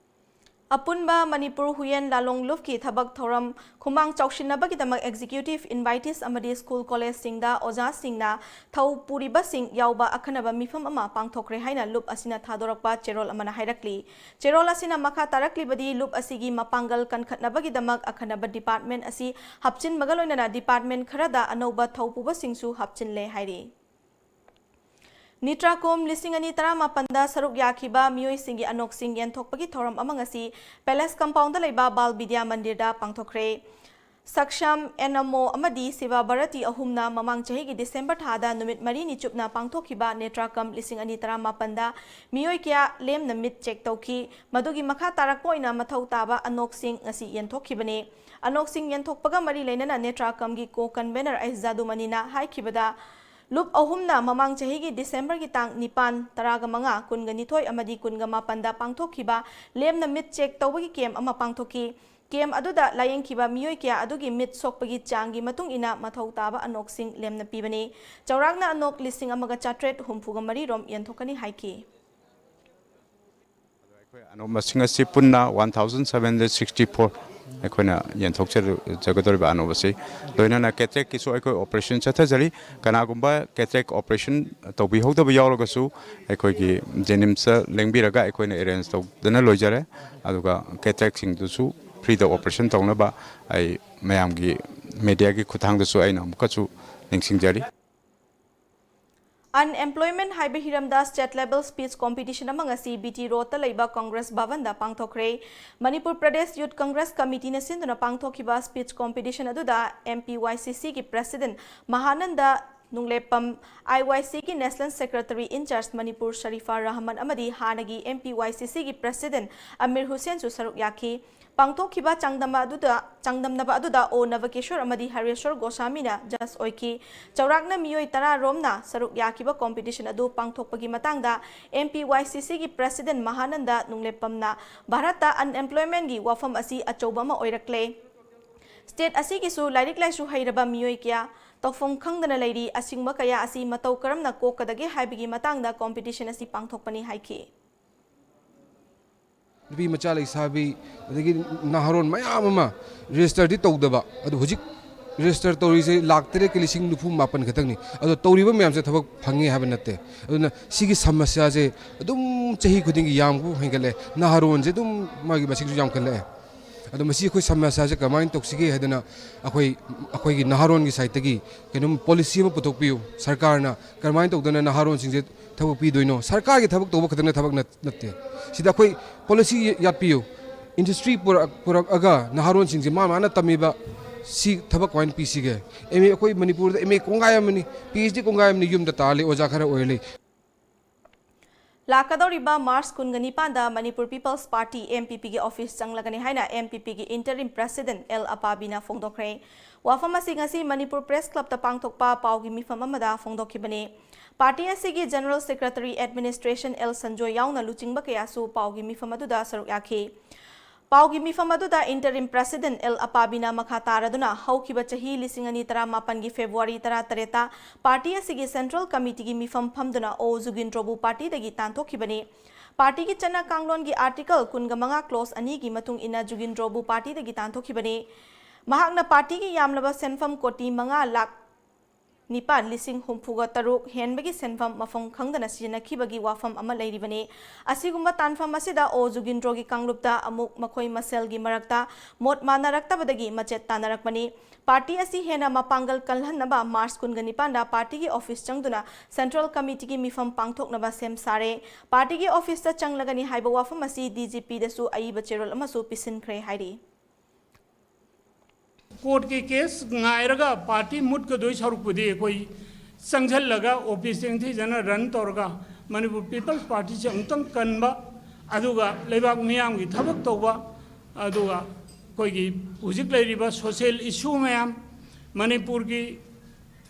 ꯑꯄꯨꯟꯕ ꯃꯅꯤꯄꯨꯔ ꯍꯨꯏꯌꯦꯟ ꯂꯥꯂꯣꯡ ꯂꯨꯞꯀꯤ ꯊꯕꯛ ꯊꯧꯔꯝ ꯈꯨꯃꯥꯡ ꯆꯥꯎꯁꯤꯟꯅꯕꯒꯤꯗꯃꯛ executive invitees ꯑꯃꯗꯤ school college ꯁꯤꯡꯗ ꯑꯣꯖꯥꯁꯤꯡꯅ ꯊꯧ ꯄꯨꯔꯤꯕꯁꯤꯡ ꯌꯥꯎꯕ ꯑꯈꯟꯅꯕ ꯃꯤꯐꯝ ꯑꯃ ꯄꯥꯡꯊꯣꯛꯈ꯭ꯔꯦ ꯍꯥꯏꯅ ꯂꯨꯞ ꯑꯁꯤꯅ ꯊꯥꯗꯣꯔꯛꯄ ꯆꯦꯔꯣꯜ ꯑꯃꯅ ꯍꯥꯏꯔꯛꯂꯤ꯫ ꯆꯦꯔꯣꯜ ꯑꯁꯤꯅ ꯃꯈꯥ ꯇꯥꯔꯛꯂꯤꯕꯗꯤ ꯂꯨꯞ ꯑꯁꯤꯒꯤ ꯃꯄꯥꯡꯒꯜ ꯀꯟꯈꯠꯅꯕꯒꯤꯗꯃꯛ ꯑꯈꯟꯅꯕ department ꯑꯁꯤ ꯍꯥꯞꯆꯤꯟꯕꯒ ꯂꯣꯏꯅꯅ department ꯈꯔꯗ ꯑꯅꯧꯕ ꯊꯧ ꯄꯨꯕꯁꯤꯡꯁꯨ ꯍꯥꯞꯆꯤꯜꯂꯦ ꯍꯥꯏꯔꯤ꯫ ꯅꯤꯇ꯭ꯔꯥꯀꯣꯝ ꯂꯤꯁꯤꯡ ꯑꯅꯤ ꯇꯔꯥꯃꯥꯄꯟꯗ ꯁꯔꯨꯛ ꯌꯥꯈꯤꯕ ꯃꯤꯑꯣꯏꯁꯤꯡꯒꯤ ꯑꯅꯣꯛꯁꯤꯡ ꯌꯦꯟꯊꯣꯛꯄꯒꯤ ꯊꯧꯔꯝ ꯑꯃ ꯉꯁꯤ ꯄꯦꯂꯦꯁ ꯀꯝꯄꯥꯎꯟꯗ ꯂꯩꯕ ꯕꯥꯜ ꯕꯤꯗ꯭ꯌꯥ ꯃꯟꯗꯤꯔꯗ ꯄꯥꯡꯊꯣꯛꯈ꯭ꯔꯦ꯫ ꯁꯛꯁꯝ, ꯑꯦꯟ ꯑꯦꯝ ꯑꯣ ꯑꯃꯗꯤ ꯁꯤꯕꯥ ꯚꯥꯔꯇꯤ ꯑꯍꯨꯝꯅ ꯃꯃꯥꯡ ꯆꯍꯤꯒꯤ ꯗꯤꯁꯦꯝꯕꯔ ꯊꯥꯗ ꯅꯨꯃꯤꯠ ꯃꯔꯤꯅꯤ ꯆꯨꯞꯅ ꯄꯥꯡꯊꯣꯛꯈꯤꯕ ꯅꯦꯇ꯭ꯔꯥꯀꯝ ꯂꯤꯁꯤꯡ ꯑꯅꯤ ꯇꯔꯥꯃꯥꯄꯟꯗ ꯃꯤꯑꯣꯏ ꯀꯌꯥ ꯂꯦꯝꯅ ꯃꯤꯠ ꯆꯦꯛ ꯇꯧꯈꯤ꯫ ꯃꯗꯨꯒꯤ ꯃꯈꯥ ꯇꯥꯔꯛꯄ ꯑꯣꯏꯅ ꯃꯊꯧ ꯇꯥꯕ ꯑꯅꯣꯛꯁꯤꯡ ꯉꯁꯤ ꯌꯦꯟꯊꯣꯛꯈꯤꯕꯅꯤ꯫ ꯑꯅꯣꯛꯁꯤꯡ ꯌꯦꯟꯊꯣꯛꯄꯒ ꯃꯔꯤ ꯂꯩꯅꯅ ꯅꯦꯇ꯭ꯔꯥꯀꯝꯒꯤ ꯀꯣ ꯀꯟꯚꯦꯅꯔ ꯑꯩꯆ ꯖꯥꯗꯨꯃꯅꯤꯅ ꯍꯥꯏꯈꯤꯕꯗ, ꯂꯨꯞ ꯑꯍꯨꯝꯅ ꯃꯃꯥꯡ ꯆꯍꯤꯒꯤ ꯗꯤꯁꯦꯝꯕꯔꯒꯤ ꯇꯥꯡ ꯅꯤꯄꯥꯟ, ꯇꯔꯥꯒ ꯃꯉꯥ, ꯀꯨꯟꯒ ꯅꯤꯊꯣꯏ ꯑꯃꯗꯤ ꯀꯨꯟꯒ ꯃꯥꯄꯟꯗ ꯄꯥꯡꯊꯣꯛꯈꯤꯕ ꯂꯦꯝꯅ ꯃꯤꯠ ꯆꯦꯛ ꯇꯧꯕꯒꯤ ꯀꯦꯝ ꯑꯃ ꯄꯥꯡꯊꯣꯛꯈꯤ꯫ ꯀꯦꯝ ꯑꯗꯨꯗ ꯂꯥꯌꯦꯡꯈꯤꯕ ꯃꯤꯑꯣꯏ ꯀꯌꯥ ꯑꯗꯨꯒꯤ ꯃꯤꯠ ꯁꯣꯛꯄꯒꯤ ꯆꯥꯡꯒꯤ ꯃꯇꯨꯡ ꯏꯟꯅ ꯃꯊꯧ ꯇꯥꯕ ꯑꯅꯣꯛꯁꯤꯡ ꯂꯦꯝꯅ ꯄꯤꯕꯅꯤ꯫ ꯆꯥꯎꯔꯥꯛꯅ ꯑꯅꯣꯛ ꯂꯤꯁꯤꯡ ꯑꯃꯒ ꯆꯥꯇ꯭ꯔꯦꯠ ꯍꯨꯝꯐꯨꯒ ꯃꯔꯤ ꯔꯣꯝ ꯌꯦꯟꯊꯣꯛꯀꯅꯤ ꯍꯥꯏꯈꯤ꯫ ꯑꯩꯈꯣꯏ ꯑꯅꯣꯛ ꯃꯁꯤꯡ ꯑꯁꯤ ꯄꯨꯟꯅ one thousand seven hundred sixty four ꯑꯩꯈꯣꯏꯅ ꯌꯦꯟꯊꯣꯛꯆꯒꯗꯧꯔꯤꯕ ꯑꯅꯣꯛ ꯑꯁꯤ꯫ ꯂꯣꯏꯅꯅ ꯀꯦꯇꯔꯦꯛꯀꯤꯁꯨ ꯑꯩꯈꯣꯏ ꯑꯣꯄꯔꯦꯁꯟ ꯆꯠꯊꯖꯔꯤ꯫ ꯀꯅꯥꯒꯨꯝꯕ ꯀꯦꯇꯔꯦꯛ ꯑꯣꯄꯔꯦꯁꯟ ꯇꯧꯕꯤꯍꯧꯗꯕ ꯌꯥꯎꯔꯒꯁꯨ ꯑꯩꯈꯣꯏꯒꯤ ꯖꯦꯅꯤꯝꯁꯇ ꯂꯦꯡꯕꯤꯔꯒ ꯑꯩꯈꯣꯏꯅ ꯑꯦꯔꯦꯟꯖ ꯇꯧꯗꯅ ꯂꯣꯏꯖꯔꯦ꯫ ꯑꯗꯨꯒ ꯀꯦꯇꯔꯦꯛꯁꯤꯡꯗꯨꯁꯨ ꯐ꯭ꯔꯤꯗ ꯑꯣꯄꯔꯦꯁꯟ ꯇꯧꯅꯕ ꯑꯩ ꯃꯌꯥꯝꯒꯤ, ꯃꯦꯗꯤꯌꯥꯒꯤ ꯈꯨꯠꯊꯥꯡꯗꯁꯨ ꯑꯩꯅ ꯑꯃꯨꯛꯀꯁꯨ ꯅꯤꯡꯁꯤꯡꯖꯔꯤ꯫ ꯑꯟꯑꯦꯝꯄ꯭ꯂꯣꯏꯃꯦꯟ ꯍꯥꯏꯕ ꯍꯤꯔꯝꯗ ꯁ꯭ꯇꯦꯠ ꯂꯦꯚꯦꯜ ꯁ꯭ꯄꯤꯆ ꯀꯣꯝꯄꯤꯇꯤꯁꯟ ꯑꯃ ꯉꯁꯤ ꯕꯤ ꯇꯤ ꯔꯣꯗꯇ ꯂꯩꯕ ꯀꯣꯡꯒ꯭ꯔꯦꯁ ꯚꯕꯟꯗ ꯄꯥꯡꯊꯣꯛꯈ꯭ꯔꯦ꯫ ꯃꯅꯤꯄꯨꯔ ꯄ꯭ꯔꯗꯦꯁ ꯌꯨꯊ ꯀꯣꯡꯒ꯭ꯔꯦꯁ ꯀꯃꯤꯇꯤꯅ ꯁꯤꯟꯗꯨꯅ ꯄꯥꯡꯊꯣꯛꯈꯤꯕ ꯁ꯭ꯄꯤꯆ ꯀꯣꯝꯄꯤꯇꯤꯁꯟ ꯑꯗꯨꯗ ꯑꯦꯝ ꯄꯤ ꯋꯥꯏ ꯁꯤ ꯁꯤꯒꯤ ꯄ꯭ꯔꯁꯤꯗꯦꯟꯠ ꯃꯍꯥꯅꯟꯗ ꯅꯨꯡꯂꯦꯞꯄꯝ, ꯑꯥꯏ ꯋꯥꯏ ꯁꯤꯒꯤ national secretary in-charge Manipur Sharifa Rahman ꯑꯃꯗꯤ ꯍꯥꯟꯅꯒꯤ ꯑꯦꯝ ꯄꯤ ꯋꯥꯏ ꯁꯤ ꯁꯤꯒꯤ ꯄ꯭ꯔꯁꯤꯗꯦꯟꯠ ꯑꯃꯤꯔ ꯍꯨꯁꯦꯟꯁꯨ ꯁꯔꯨꯛ ꯌꯥꯈꯤ꯫ ꯄꯥꯡꯊꯣꯛꯈꯤꯕ ꯆꯥꯡꯗꯝ ꯑꯗꯨꯗ, ꯆꯥꯡꯗꯝꯅꯕ ꯑꯗꯨꯗ ꯑꯣ ꯅꯕꯀꯤꯁꯣꯔ ꯑꯃꯗꯤ ꯍꯔꯦꯁꯣꯔ ꯒꯣꯁꯥꯃꯤꯅ ꯖꯖ ꯑꯣꯏꯈꯤ꯫ ꯆꯥꯎꯔꯥꯛꯅ ꯃꯤꯑꯣꯏ ꯇꯔꯥ ꯔꯣꯝꯅ ꯁꯔꯨꯛ ꯌꯥꯈꯤꯕ ꯀꯣꯝꯄꯤꯇꯤꯁꯟ ꯑꯗꯨ ꯄꯥꯡꯊꯣꯛꯄꯒꯤ ꯃꯇꯥꯡꯗ ꯑꯦꯝ ꯄꯤ ꯋꯥꯏ ꯁꯤ ꯁꯤꯒꯤ ꯄ꯭ꯔꯁꯤꯗꯦꯟꯠ ꯃꯍꯥꯅꯟꯗ ꯅꯨꯡꯂꯦꯞꯄꯝꯅ ꯚꯥꯔꯠꯇ ꯑꯟꯑꯦꯝꯄ꯭ꯂꯣꯏꯃꯦꯟꯒꯤ ꯋꯥꯐꯝ ꯑꯁꯤ ꯑꯆꯧꯕ ꯑꯃ ꯑꯣꯏꯔꯛꯂꯦ꯫ ꯁ꯭ꯇꯦꯠ ꯑꯁꯤꯒꯤꯁꯨ ꯂꯥꯏꯔꯤꯛ ꯂꯥꯏꯁꯨ ꯍꯩꯔꯕ ꯃꯤꯑꯣꯏ ꯀꯌꯥ, ꯇꯧꯐꯝ ꯈꯪꯗꯅ ꯂꯩꯔꯤ, ꯑꯁꯤꯒꯨꯝꯕ ꯀꯌꯥ ꯑꯁꯤ ꯃꯇꯧ ꯀꯔꯝꯅ ꯀꯣꯛꯀꯗꯒꯦ ꯍꯥꯏꯕꯒꯤ ꯃꯇꯥꯡꯗ ꯀꯣꯝꯄꯤꯇꯤꯁꯟ ꯑꯁꯤ ꯄꯥꯡꯊꯣꯛꯄꯅꯤ ꯍꯥꯏꯈꯤ꯫ ꯅꯨꯄꯤ ꯃꯆꯥ ꯂꯩꯁꯥꯕꯤ, ꯑꯗꯒꯤ ꯅꯍꯥꯔꯣꯟ ꯃꯌꯥꯝ ꯑꯃ ꯔꯦꯖꯤꯁꯇꯔꯗꯤ ꯇꯧꯗꯕ, ꯑꯗꯨ ꯍꯧꯖꯤꯛ ꯔꯦꯖꯤꯁꯇꯔ ꯇꯧꯔꯤꯁꯦ ꯂꯥꯛ ꯇꯔꯦꯠꯀ ꯂꯤꯁꯤꯡ ꯅꯤꯐꯨ ꯃꯥꯄꯟ ꯈꯛꯇꯪꯅꯤ꯫ ꯑꯗꯣ ꯇꯧꯔꯤꯕ ꯃꯌꯥꯝꯁꯦ ꯊꯕꯛ ꯐꯪꯉꯦ ꯍꯥꯏꯕ ꯅꯠꯇꯦ꯫ ꯑꯗꯨꯅ ꯁꯤꯒꯤ ꯁꯃꯁ꯭ꯌꯥꯁꯦ ꯑꯗꯨꯝ ꯆꯍꯤ ꯈꯨꯗꯤꯡꯒꯤ ꯌꯥꯝ ꯍꯦꯟꯒꯠꯂꯦ, ꯅꯍꯥꯔꯣꯟꯁꯦ ꯑꯗꯨꯝ ꯃꯥꯒꯤ ꯃꯁꯤꯡꯁꯨ ꯌꯥꯝꯈꯠꯂꯛꯑꯦ꯫ ꯑꯗꯣ ꯃꯁꯤ ꯑꯩꯈꯣꯏ ꯁꯃꯁ꯭ꯌꯥꯁꯦ ꯀꯃꯥꯏꯅ ꯇꯧꯁꯤꯒꯦ ꯍꯥꯏꯗꯅ ꯑꯩꯈꯣꯏ, ꯑꯩꯈꯣꯏꯒꯤ ꯅꯍꯥꯔꯣꯟꯒꯤ ꯁꯥꯏꯠꯇꯒꯤ ꯀꯩꯅꯣꯝ ꯄꯣꯂꯤꯁꯤ ꯑꯃ ꯄꯨꯊꯣꯛꯄꯤꯌꯨ꯫ ꯁꯔꯀꯥꯔꯅ ꯀꯔꯝꯍꯥꯏꯅ ꯇꯧꯗꯅ ꯅꯍꯥꯔꯣꯟꯁꯤꯡꯁꯦ ꯊꯕꯛ ꯄꯤꯗꯣꯏꯅꯣ? ꯁꯔꯀꯥꯔꯒꯤ ꯊꯕꯛ ꯇꯧꯕ ꯈꯛꯇꯅ ꯊꯕꯛ ꯅꯠ-, ꯅꯠꯇꯦ꯫ ꯁꯤꯗ ꯑꯩꯈꯣꯏ ꯄꯣꯂꯤꯁꯤ ꯌꯥꯠꯄꯤꯌꯨ꯫ ꯏꯟꯗꯁꯇ꯭ꯔꯤ ꯄꯨꯔꯛ-, ꯄꯨꯔꯛꯑꯒ ꯅꯍꯥꯔꯣꯟꯁꯤꯡꯁꯦ ꯃꯥ ꯃꯥꯅ ꯇꯝꯃꯤꯕ ꯁꯤ ꯊꯕꯛ ꯀꯃꯥꯏꯅ ꯄꯤꯁꯤꯒꯦ? ꯑꯦꯝ ꯑꯦ, ꯑꯩꯈꯣꯏ ꯃꯅꯤꯄꯨꯔꯗ ꯑꯦꯝ ꯑꯦ ꯀꯣꯡꯒꯥꯏ ꯑꯃꯅꯤ, ꯄꯤ ꯑꯩꯆ ꯗꯤ ꯀꯣꯡꯒꯥꯏ ꯑꯃꯅꯤ, ꯌꯨꯝꯗ ꯇꯥꯔ ꯂꯩ, ꯑꯣꯖꯥ ꯈꯔ ꯑꯣꯏꯔ ꯂꯩ꯫ ꯂꯥꯛꯀꯗꯧꯔꯤꯕ ꯃꯥꯔꯆ ꯀꯨꯟꯒ ꯅꯤꯄꯥꯟꯗ Manipur peoples party, M P ꯄꯤꯒꯤ ꯑꯣꯐꯤꯁ ꯆꯪꯂꯒꯅꯤ ꯍꯥꯏꯅ ꯑꯦꯝ ꯄꯤ ꯄꯤꯒꯤ ꯏꯟꯇꯔꯤꯝ ꯄ꯭ꯔꯦꯁꯤꯗꯦꯟꯠ ꯑꯦꯜ ꯑꯄꯥꯕꯤꯅ ꯐꯣꯡꯗꯣꯛꯈ꯭ꯔꯦ꯫ ꯋꯥꯐꯝ ꯑꯁꯤ ꯉꯁꯤ ꯃꯅꯤꯄꯨꯔ ꯄ꯭ꯔꯦꯁ ꯀ꯭ꯂꯕꯇ ꯄꯥꯡꯊꯣꯛꯄ ꯄꯥꯎꯒꯤ ꯃꯤꯐꯝ ꯑꯃꯗ ꯐꯣꯡꯗꯣꯛꯈꯤꯕꯅꯤ꯫ ꯄꯥꯔꯇꯤ ꯑꯁꯤꯒꯤ general secretary administration L Sanjoy ꯌꯥꯎꯅ ꯂꯨꯆꯤꯡꯕ ꯀꯌꯥꯁꯨ ꯄꯥꯎꯒꯤ ꯃꯤꯐꯝ ꯑꯗꯨꯗ ꯁꯔꯨꯛ ꯌꯥꯈꯤ꯫ ꯄꯥꯎꯒꯤ ꯃꯤꯐꯝ ꯑꯗꯨꯗ ꯏꯟꯇꯔꯤꯝ ꯄ꯭ꯔꯦꯁꯤꯗꯦꯟꯠ ꯑꯦꯜ ꯑꯄꯥꯕꯤꯅ ꯃꯈꯥ ꯇꯥꯔꯗꯨꯅ ꯍꯧꯈꯤꯕ ꯆꯍꯤ ꯂꯤꯁꯤꯡ ꯑꯅꯤ ꯇꯔꯥꯃꯥꯄꯟꯒꯤ ꯐꯦꯕ꯭ꯔꯨꯋꯥꯔꯤ ꯇꯔꯥꯇꯔꯦꯠꯇ ꯄꯥꯔꯇꯤ ꯑꯁꯤꯒꯤ ꯁꯦꯟꯇ꯭ꯔꯦꯜ ꯀꯃꯤꯇꯤꯒꯤ ꯃꯤꯐꯝ ꯐꯝꯗꯨꯅ ꯑꯣ ꯖꯨꯒꯤꯟꯗ꯭ꯔꯣꯕꯨ ꯄꯥꯔꯇꯤꯗꯒꯤ ꯇꯥꯟꯊꯣꯛꯈꯤꯕꯅꯤ꯫ ꯄꯥꯔꯇꯤꯒꯤ ꯆꯠꯅ ꯀꯥꯡꯂꯣꯟꯒꯤ ꯑꯥꯔꯇꯤꯀꯜ ꯀꯨꯟꯒ ꯃꯉꯥ ꯀ꯭ꯂꯣꯁ ꯑꯅꯤꯒꯤ ꯃꯇꯨꯡ ꯏꯟꯅ ꯖꯨꯒꯤꯟꯗ꯭ꯔꯣꯕꯨ ꯄꯥꯔꯇꯤꯗꯒꯤ ꯇꯥꯟꯊꯣꯛꯈꯤꯕꯅꯤ꯫ ꯃꯍꯥꯛꯅ ꯄꯥꯔꯇꯤꯒꯤ ꯌꯥꯝꯂꯕ ꯁꯦꯟꯐꯝ ꯀꯣꯇꯤ ꯃꯉꯥ ꯂꯥꯈ ꯅꯤꯄꯥꯟ ꯂꯤꯁꯤꯡ ꯍꯨꯝꯐꯨꯒ ꯇꯔꯨꯛ ꯍꯦꯟꯕꯒꯤ ꯁꯦꯟꯐꯝ ꯃꯐꯝ ꯈꯪꯗꯅ ꯁꯤꯖꯤꯟꯅꯈꯤꯕꯒꯤ ꯋꯥꯐꯝ ꯑꯃ ꯂꯩꯔꯤꯕꯅꯤ꯫ ꯑꯁꯤꯒꯨꯝꯕ ꯇꯥꯟꯐꯝ ꯑꯁꯤꯗ ꯑꯣ ꯖꯨꯒꯤꯟꯗ꯭ꯔꯣꯒꯤ ꯀꯥꯡꯂꯨꯞꯇ ꯑꯃꯨꯛ ꯃꯈꯣꯏ ꯃꯁꯦꯜꯒꯤ ꯃꯔꯛꯇ ꯃꯣꯠ ꯃꯥꯟꯅꯔꯛꯇꯕꯗꯒꯤ ꯃꯆꯦꯠ ꯇꯥꯟꯅꯔꯛꯄꯅꯤ꯫ ꯄꯥꯔꯇꯤ ꯑꯁꯤ ꯍꯦꯟꯅ ꯃꯄꯥꯡꯒꯜ ꯀꯜꯍꯟꯅꯕ ꯃꯥꯔꯆ ꯀꯨꯟꯒ ꯅꯤꯄꯥꯟꯗ ꯄꯥꯔꯇꯤꯒꯤ ꯑꯣꯐꯤꯁ ꯆꯪꯗꯨꯅ ꯁꯦꯟꯇ꯭ꯔꯦꯜ ꯀꯃꯤꯇꯤꯒꯤ ꯃꯤꯐꯝ ꯄꯥꯡꯊꯣꯛꯅꯕ ꯁꯦꯝ ꯁꯥꯔꯦ꯫ ꯄꯥꯔꯇꯤꯒꯤ ꯑꯣꯐꯤꯁꯇ ꯆꯪꯂꯒꯅꯤ ꯍꯥꯏꯕ ꯋꯥꯐꯝ ꯑꯁꯤ ꯗꯤ ꯖꯤ ꯄꯤꯗꯁꯨ ꯑꯏꯕ ꯆꯦꯔꯣꯜ ꯑꯃꯁꯨ ꯄꯤꯁꯤꯟꯈ꯭ꯔꯦ ꯍꯥꯏꯔꯤ꯫ ꯀꯣꯔꯠꯀꯤ ꯀꯦꯁ ꯉꯥꯏꯔꯒ ꯄꯥꯔꯇꯤ ꯃꯨꯠꯀꯗꯣꯏ ꯁꯔꯨꯛꯄꯨꯗꯤ ꯑꯩꯈꯣꯏ ꯆꯪꯁꯤꯜꯂꯒ ꯑꯣꯐꯤꯁ ꯅꯤꯡꯊꯤꯖꯅ ꯔꯟ ꯇꯧꯔꯒ ꯃꯅꯤꯄꯨꯔ ꯄꯤꯄꯜꯁ ꯄꯥꯔꯇꯤꯁꯦ ꯑꯃꯨꯛꯇꯪ ꯀꯟꯕ, ꯑꯗꯨꯒ ꯂꯩꯕꯥꯛ ꯃꯤꯌꯥꯝꯒꯤ ꯊꯕꯛ ꯇꯧꯕ, ꯑꯗꯨꯒ ꯑꯩꯈꯣꯏꯒꯤ ꯍꯧꯖꯤꯛ ꯂꯩꯔꯤꯕ ꯁꯣꯁꯤꯌꯦꯜ ꯏꯁꯨ ꯃꯌꯥꯝ, ꯃꯅꯤꯄꯨꯔꯒꯤ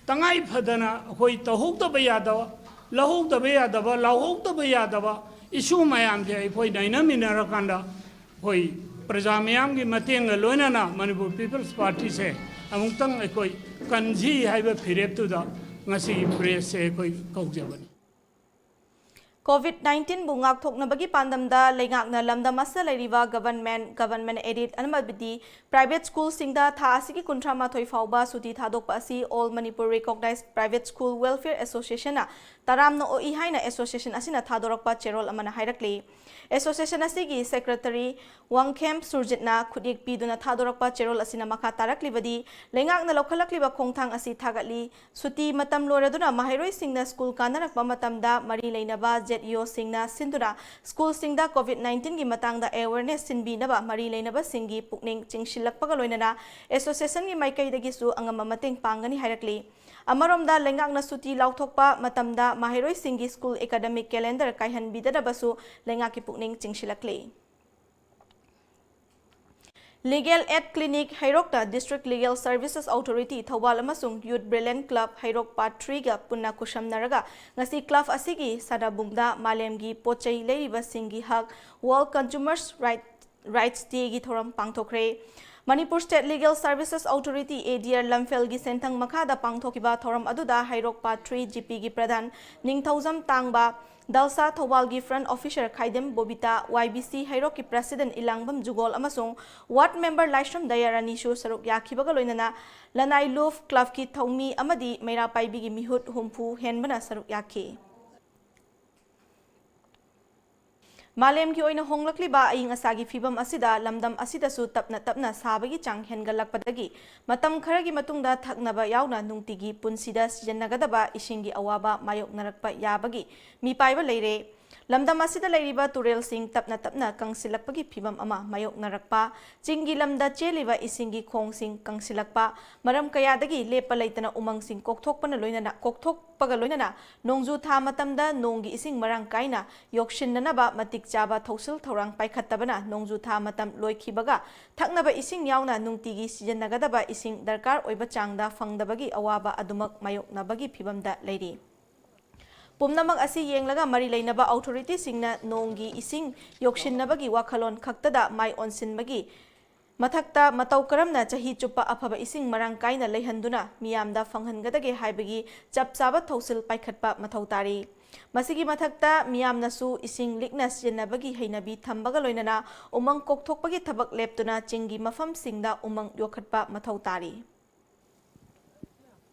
ꯇꯉꯥꯏ ꯐꯗꯅ ꯑꯩꯈꯣꯏ ꯇꯧꯍꯧꯗꯕ ꯌꯥꯗꯕ, ꯂꯧꯍꯧꯗꯕ ꯌꯥꯗꯕ, ꯂꯥꯎꯍꯧꯗꯕ ꯌꯥꯗꯕ ꯏꯁꯨ ꯃꯌꯥꯝꯁꯦ ꯑꯩꯈꯣꯏ ꯅꯩꯅꯃꯤꯟꯅꯔꯀꯥꯟꯗ ꯑꯩꯈꯣꯏ ꯄ꯭ꯔꯖꯥ ꯃꯤꯌꯥꯝꯒꯤ ꯃꯇꯦꯡꯒ ꯂꯣꯏꯅꯅ ꯃꯅꯤꯄꯨꯔ ꯄꯤꯄꯜꯁ ꯄꯥꯔꯇꯤꯁꯦ ꯑꯃꯨꯛꯇꯪ ꯑꯩꯈꯣꯏ ꯀꯟꯁꯤ ꯍꯥꯏꯕ ꯐꯤꯔꯦꯞꯇꯨꯗ ꯉꯁꯤꯒꯤ ꯄ꯭ꯔꯦꯁꯁꯦ ꯑꯩꯈꯣꯏ ꯀꯧꯖꯕꯅꯤ꯫ COVID nineteen ꯕꯨ ꯉꯥꯛꯊꯣꯛꯅꯕꯒꯤ ꯄꯥꯟꯗꯝꯗ ꯂꯩꯉꯥꯛꯅ ꯂꯝꯗꯝ ꯑꯁꯤꯗ ꯂꯩꯔꯤꯕ government, government aided ꯑꯃꯗꯤ private school ꯁꯤꯡꯗ ꯊꯥ ꯑꯁꯤꯒꯤ ꯀꯨꯟꯊ꯭ꯔꯥ ꯃꯥꯊꯣꯏ ꯐꯥꯎꯕ ꯁꯨꯇꯤ ꯊꯥꯗꯣꯛꯄ ꯑꯁꯤ All Manipur Recognized Private School Welfare Association ꯅ ꯇꯔꯥꯝꯅ ꯑꯣꯛꯏ ꯍꯥꯏꯅ association ꯑꯁꯤꯅ ꯊꯥꯗꯣꯔꯛꯄ ꯆꯦꯔꯣꯜ ꯑꯃꯅ ꯍꯥꯏꯔꯛꯂꯤ꯫ Association ꯑꯁꯤꯒꯤ secretary ꯋꯥꯡꯈꯦꯝ ꯁꯨꯔꯖꯤꯠꯅ ꯈꯨꯠꯌꯦꯛ ꯄꯤꯗꯨꯅ ꯊꯥꯗꯣꯔꯛꯄ ꯆꯦꯔꯣꯜ ꯑꯁꯤꯅ ꯃꯈꯥ ꯇꯥꯔꯛꯂꯤꯕꯗꯤ, ꯂꯩꯉꯥꯛꯅ ꯂꯧꯈꯠꯂꯛꯂꯤꯕ ꯈꯣꯡꯊꯥꯡ ꯑꯁꯤ ꯊꯥꯒꯠꯂꯤ꯫ ꯁꯨꯇꯤ ꯃꯇꯝ ꯂꯣꯏꯔꯗꯨꯅ ꯃꯍꯩꯔꯣꯏꯁꯤꯡꯅ ꯁ꯭ꯀꯨꯜ ꯀꯥꯅꯔꯛꯄ ꯃꯇꯝꯗ ꯃꯔꯤ ꯂꯩꯅꯕ ZEO ꯁꯤꯡꯅ ꯁꯤꯟꯗꯨꯅ ꯁ꯭ꯀꯨꯜꯁꯤꯡꯗ COVID nineteen ꯒꯤ ꯃꯇꯥꯡꯗ awareness ꯁꯤꯟꯕꯤꯅꯕ ꯃꯔꯤ ꯂꯩꯅꯕꯁꯤꯡꯒꯤ ꯄꯨꯛꯅꯤꯡ ꯆꯤꯡꯁꯤꯜꯂꯛꯄꯒ ꯂꯣꯏꯅꯅ association ꯒꯤ ꯃꯥꯏꯀꯩꯗꯒꯤꯁꯨ ꯑꯉꯝꯕ ꯃꯇꯦꯡ ꯄꯥꯡꯒꯅꯤ ꯍꯥꯏꯔꯛꯂꯤ꯫ ꯑꯃꯔꯣꯝꯗ, ꯂꯩꯉꯥꯛꯅ ꯁꯨꯇꯤ ꯂꯥꯎꯊꯣꯛꯄ ꯃꯇꯝꯗ ꯃꯍꯩꯔꯣꯏꯁꯤꯡꯒꯤ ꯁ꯭ꯀꯨꯜ academic calendar ꯀꯥꯏꯍꯟꯕꯤꯗꯅꯕꯁꯨ ꯂꯩꯉꯥꯛꯀꯤ ꯄꯨꯛꯅꯤꯡ ꯆꯤꯡꯁꯤꯜꯂꯛꯂꯤ꯫ Legal Aid Clinic ꯍꯩꯔꯣꯛꯇ District Legal Services Authority Thoubal ꯑꯃꯁꯨꯡ Youth Brilliant Club ꯍꯩꯔꯣꯛ Part three ꯒ ꯄꯨꯟꯅ ꯈꯨꯠꯁꯝꯅꯔꯒ ꯉꯁꯤ club ꯑꯁꯤꯒꯤ ꯁꯥꯟꯅꯕꯨꯡꯗ ꯃꯥꯂꯦꯝꯒꯤ ꯄꯣꯠ ꯆꯩ ꯂꯩꯔꯤꯕꯁꯤꯡꯒꯤ ꯍꯛ World Consumers Right, Rights Day ꯒꯤ ꯊꯧꯔꯝ ꯄꯥꯡꯊꯣꯛꯈ꯭ꯔꯦ꯫ Manipur State Legal Services Authority, ADR, ꯂꯝꯐꯦꯜꯒꯤ ꯁꯦꯟꯊꯪ ꯃꯈꯥꯗ ꯄꯥꯡꯊꯣꯛꯈꯤꯕ ꯊꯧꯔꯝ ꯑꯗꯨꯗ ꯍꯩꯔꯣꯛ Part three GP ꯒꯤ ꯄ꯭ꯔꯙꯥꯟ ꯅꯤꯡꯊꯧꯖꯝ ꯇꯥꯡꯕ, ꯗꯜꯁꯥ ꯊꯧꯕꯥꯜꯒꯤ front officer ꯈꯥꯏꯗꯦꯝ ꯕꯣꯕꯤꯇꯥ, YBC ꯍꯩꯔꯣꯛꯀꯤ president ꯏꯂꯥꯡꯕꯝ ꯖꯨꯒꯣꯜ ꯑꯃꯁꯨꯡ ward member ꯂꯥꯏꯁ꯭ꯔꯝ ꯗꯌꯥꯔꯥꯅꯤꯁꯨ ꯁꯔꯨꯛ ꯌꯥꯈꯤꯕꯒ ꯂꯣꯏꯅꯅ ꯂꯅꯥꯏ ꯂꯨꯞ club ꯀꯤ ꯊꯧꯃꯤ ꯑꯃꯗꯤ ꯃꯩꯔꯥ ꯄꯥꯏꯕꯤꯒꯤ ꯃꯤꯍꯨꯠ ꯍꯨꯝꯐꯨ ꯍꯦꯟꯕꯅ ꯁꯔꯨꯛ ꯌꯥꯈꯤ꯫ ꯃꯥꯂꯦꯝꯒꯤ ꯑꯣꯏꯅ ꯍꯣꯡꯂꯛꯂꯤꯕ ꯑꯏꯪ ꯑꯁꯥꯒꯤ ꯐꯤꯕꯝ ꯑꯁꯤꯗ ꯂꯝꯗꯝ ꯑꯁꯤꯗꯁꯨ ꯇꯞꯅ ꯇꯞꯅ ꯁꯥꯕꯒꯤ ꯆꯥꯡ ꯍꯦꯟꯒꯠꯂꯛꯄꯗꯒꯤ ꯃꯇꯝ ꯈꯔꯒꯤ ꯃꯇꯨꯡꯗ ꯊꯛꯅꯕ ꯌꯥꯎꯅ ꯅꯨꯡꯇꯤꯒꯤ ꯄꯨꯟꯁꯤꯗ ꯁꯤꯖꯤꯟꯅꯒꯗꯕ ꯏꯁꯤꯡꯒꯤ ꯑꯋꯥꯕ ꯃꯥꯌꯣꯛꯅꯔꯛꯄ ꯌꯥꯕꯒꯤ ꯃꯤꯄꯥꯏꯕ ꯂꯩꯔꯦ꯫ ꯂꯝꯗꯝ ꯑꯁꯤꯗ ꯂꯩꯔꯤꯕ ꯇꯨꯔꯦꯜꯁꯤꯡ ꯇꯞꯅ ꯇꯞꯅ ꯀꯪꯁꯤꯜꯂꯛꯄꯒꯤ ꯐꯤꯕꯝ ꯑꯃ ꯃꯥꯌꯣꯛꯅꯔꯛꯄ, ꯆꯤꯡꯒꯤ ꯂꯝꯗ ꯆꯦꯜꯂꯤꯕ ꯏꯁꯤꯡꯒꯤ ꯈꯣꯡꯁꯤꯡ ꯀꯪꯁꯤꯜꯂꯛꯄ, ꯃꯔꯝ ꯀꯌꯥꯗꯒꯤ ꯂꯦꯞꯄ ꯂꯩꯇꯅ ꯎꯃꯪꯁꯤꯡ ꯀꯣꯛꯊꯣꯛꯄꯅ ꯂꯣꯏꯅꯅ, ꯀꯣꯛꯊꯣꯛꯄꯒ ꯂꯣꯏꯅꯅ ꯅꯣꯡꯖꯨ ꯊꯥ ꯃꯇꯝꯗ ꯅꯣꯡꯒꯤ ꯏꯁꯤꯡ ꯃꯔꯥꯡ ꯀꯥꯏꯅ ꯌꯣꯛꯁꯤꯟꯅꯅꯕ ꯃꯇꯤꯛ ꯆꯥꯕ ꯊꯧꯁꯤꯜ ꯊꯧꯔꯥꯡ ꯄꯥꯏꯈꯠꯇꯕꯅ ꯅꯣꯡꯖꯨ ꯊꯥ ꯃꯇꯝ ꯂꯣꯏꯈꯤꯕꯒ ꯊꯛꯅꯕ ꯏꯁꯤꯡ ꯌꯥꯎꯅ ꯅꯨꯡꯇꯤꯒꯤ ꯁꯤꯖꯤꯟꯅꯒꯗꯕ ꯏꯁꯤꯡ ꯗꯔꯀꯥꯔ ꯑꯣꯏꯕ ꯆꯥꯡꯗ ꯐꯪꯗꯕꯒꯤ ꯑꯋꯥꯕ ꯑꯗꯨꯃꯛ ꯃꯥꯌꯣꯛꯅꯕꯒꯤ ꯐꯤꯕꯝꯗ ꯂꯩꯔꯤ꯫ ꯄꯨꯝꯅꯃꯛ ꯑꯁꯤ ꯌꯦꯡꯂꯒ ꯃꯔꯤ ꯂꯩꯅꯕ authority ꯁꯤꯡꯅ ꯅꯣꯡꯒꯤ ꯏꯁꯤꯡ ꯌꯣꯛꯁꯤꯟꯅꯕꯒꯤ ꯋꯥꯈꯜꯂꯣꯟ ꯈꯛꯇꯗ ꯃꯥꯏ ꯑꯣꯟꯁꯤꯟꯕꯒꯤ ꯃꯊꯛꯇ ꯃꯇꯧ ꯀꯔꯝꯅ ꯆꯍꯤ ꯆꯨꯞꯄ ꯑꯐꯕ ꯏꯁꯤꯡ ꯃꯔꯥꯡ ꯀꯥꯏꯅ ꯂꯩꯍꯟꯗꯨꯅ ꯃꯤꯌꯥꯝꯗ ꯐꯪꯍꯟꯒꯗꯒꯦ ꯍꯥꯏꯕꯒꯤ ꯆꯞ ꯆꯥꯕ ꯊꯧꯁꯤꯜ ꯄꯥꯏꯈꯠꯄ ꯃꯊꯧ ꯇꯥꯔꯤ꯫ ꯃꯁꯤꯒꯤ ꯃꯊꯛꯇ ꯃꯤꯌꯥꯝꯅꯁꯨ ꯏꯁꯤꯡ ꯂꯤꯛꯅ ꯁꯤꯖꯤꯟꯅꯕꯒꯤ ꯍꯩꯅꯕꯤ ꯊꯝꯕꯒ ꯂꯣꯏꯅꯅ ꯎꯃꯪ ꯀꯣꯛꯊꯣꯛꯄꯒꯤ ꯊꯕꯛ ꯂꯦꯞꯇꯨꯅ ꯆꯤꯡꯒꯤ ꯃꯐꯝꯁꯤꯡꯗ ꯎꯃꯪ ꯌꯣꯛꯈꯠꯄ ꯃꯊꯧ ꯇꯥꯔꯤ꯫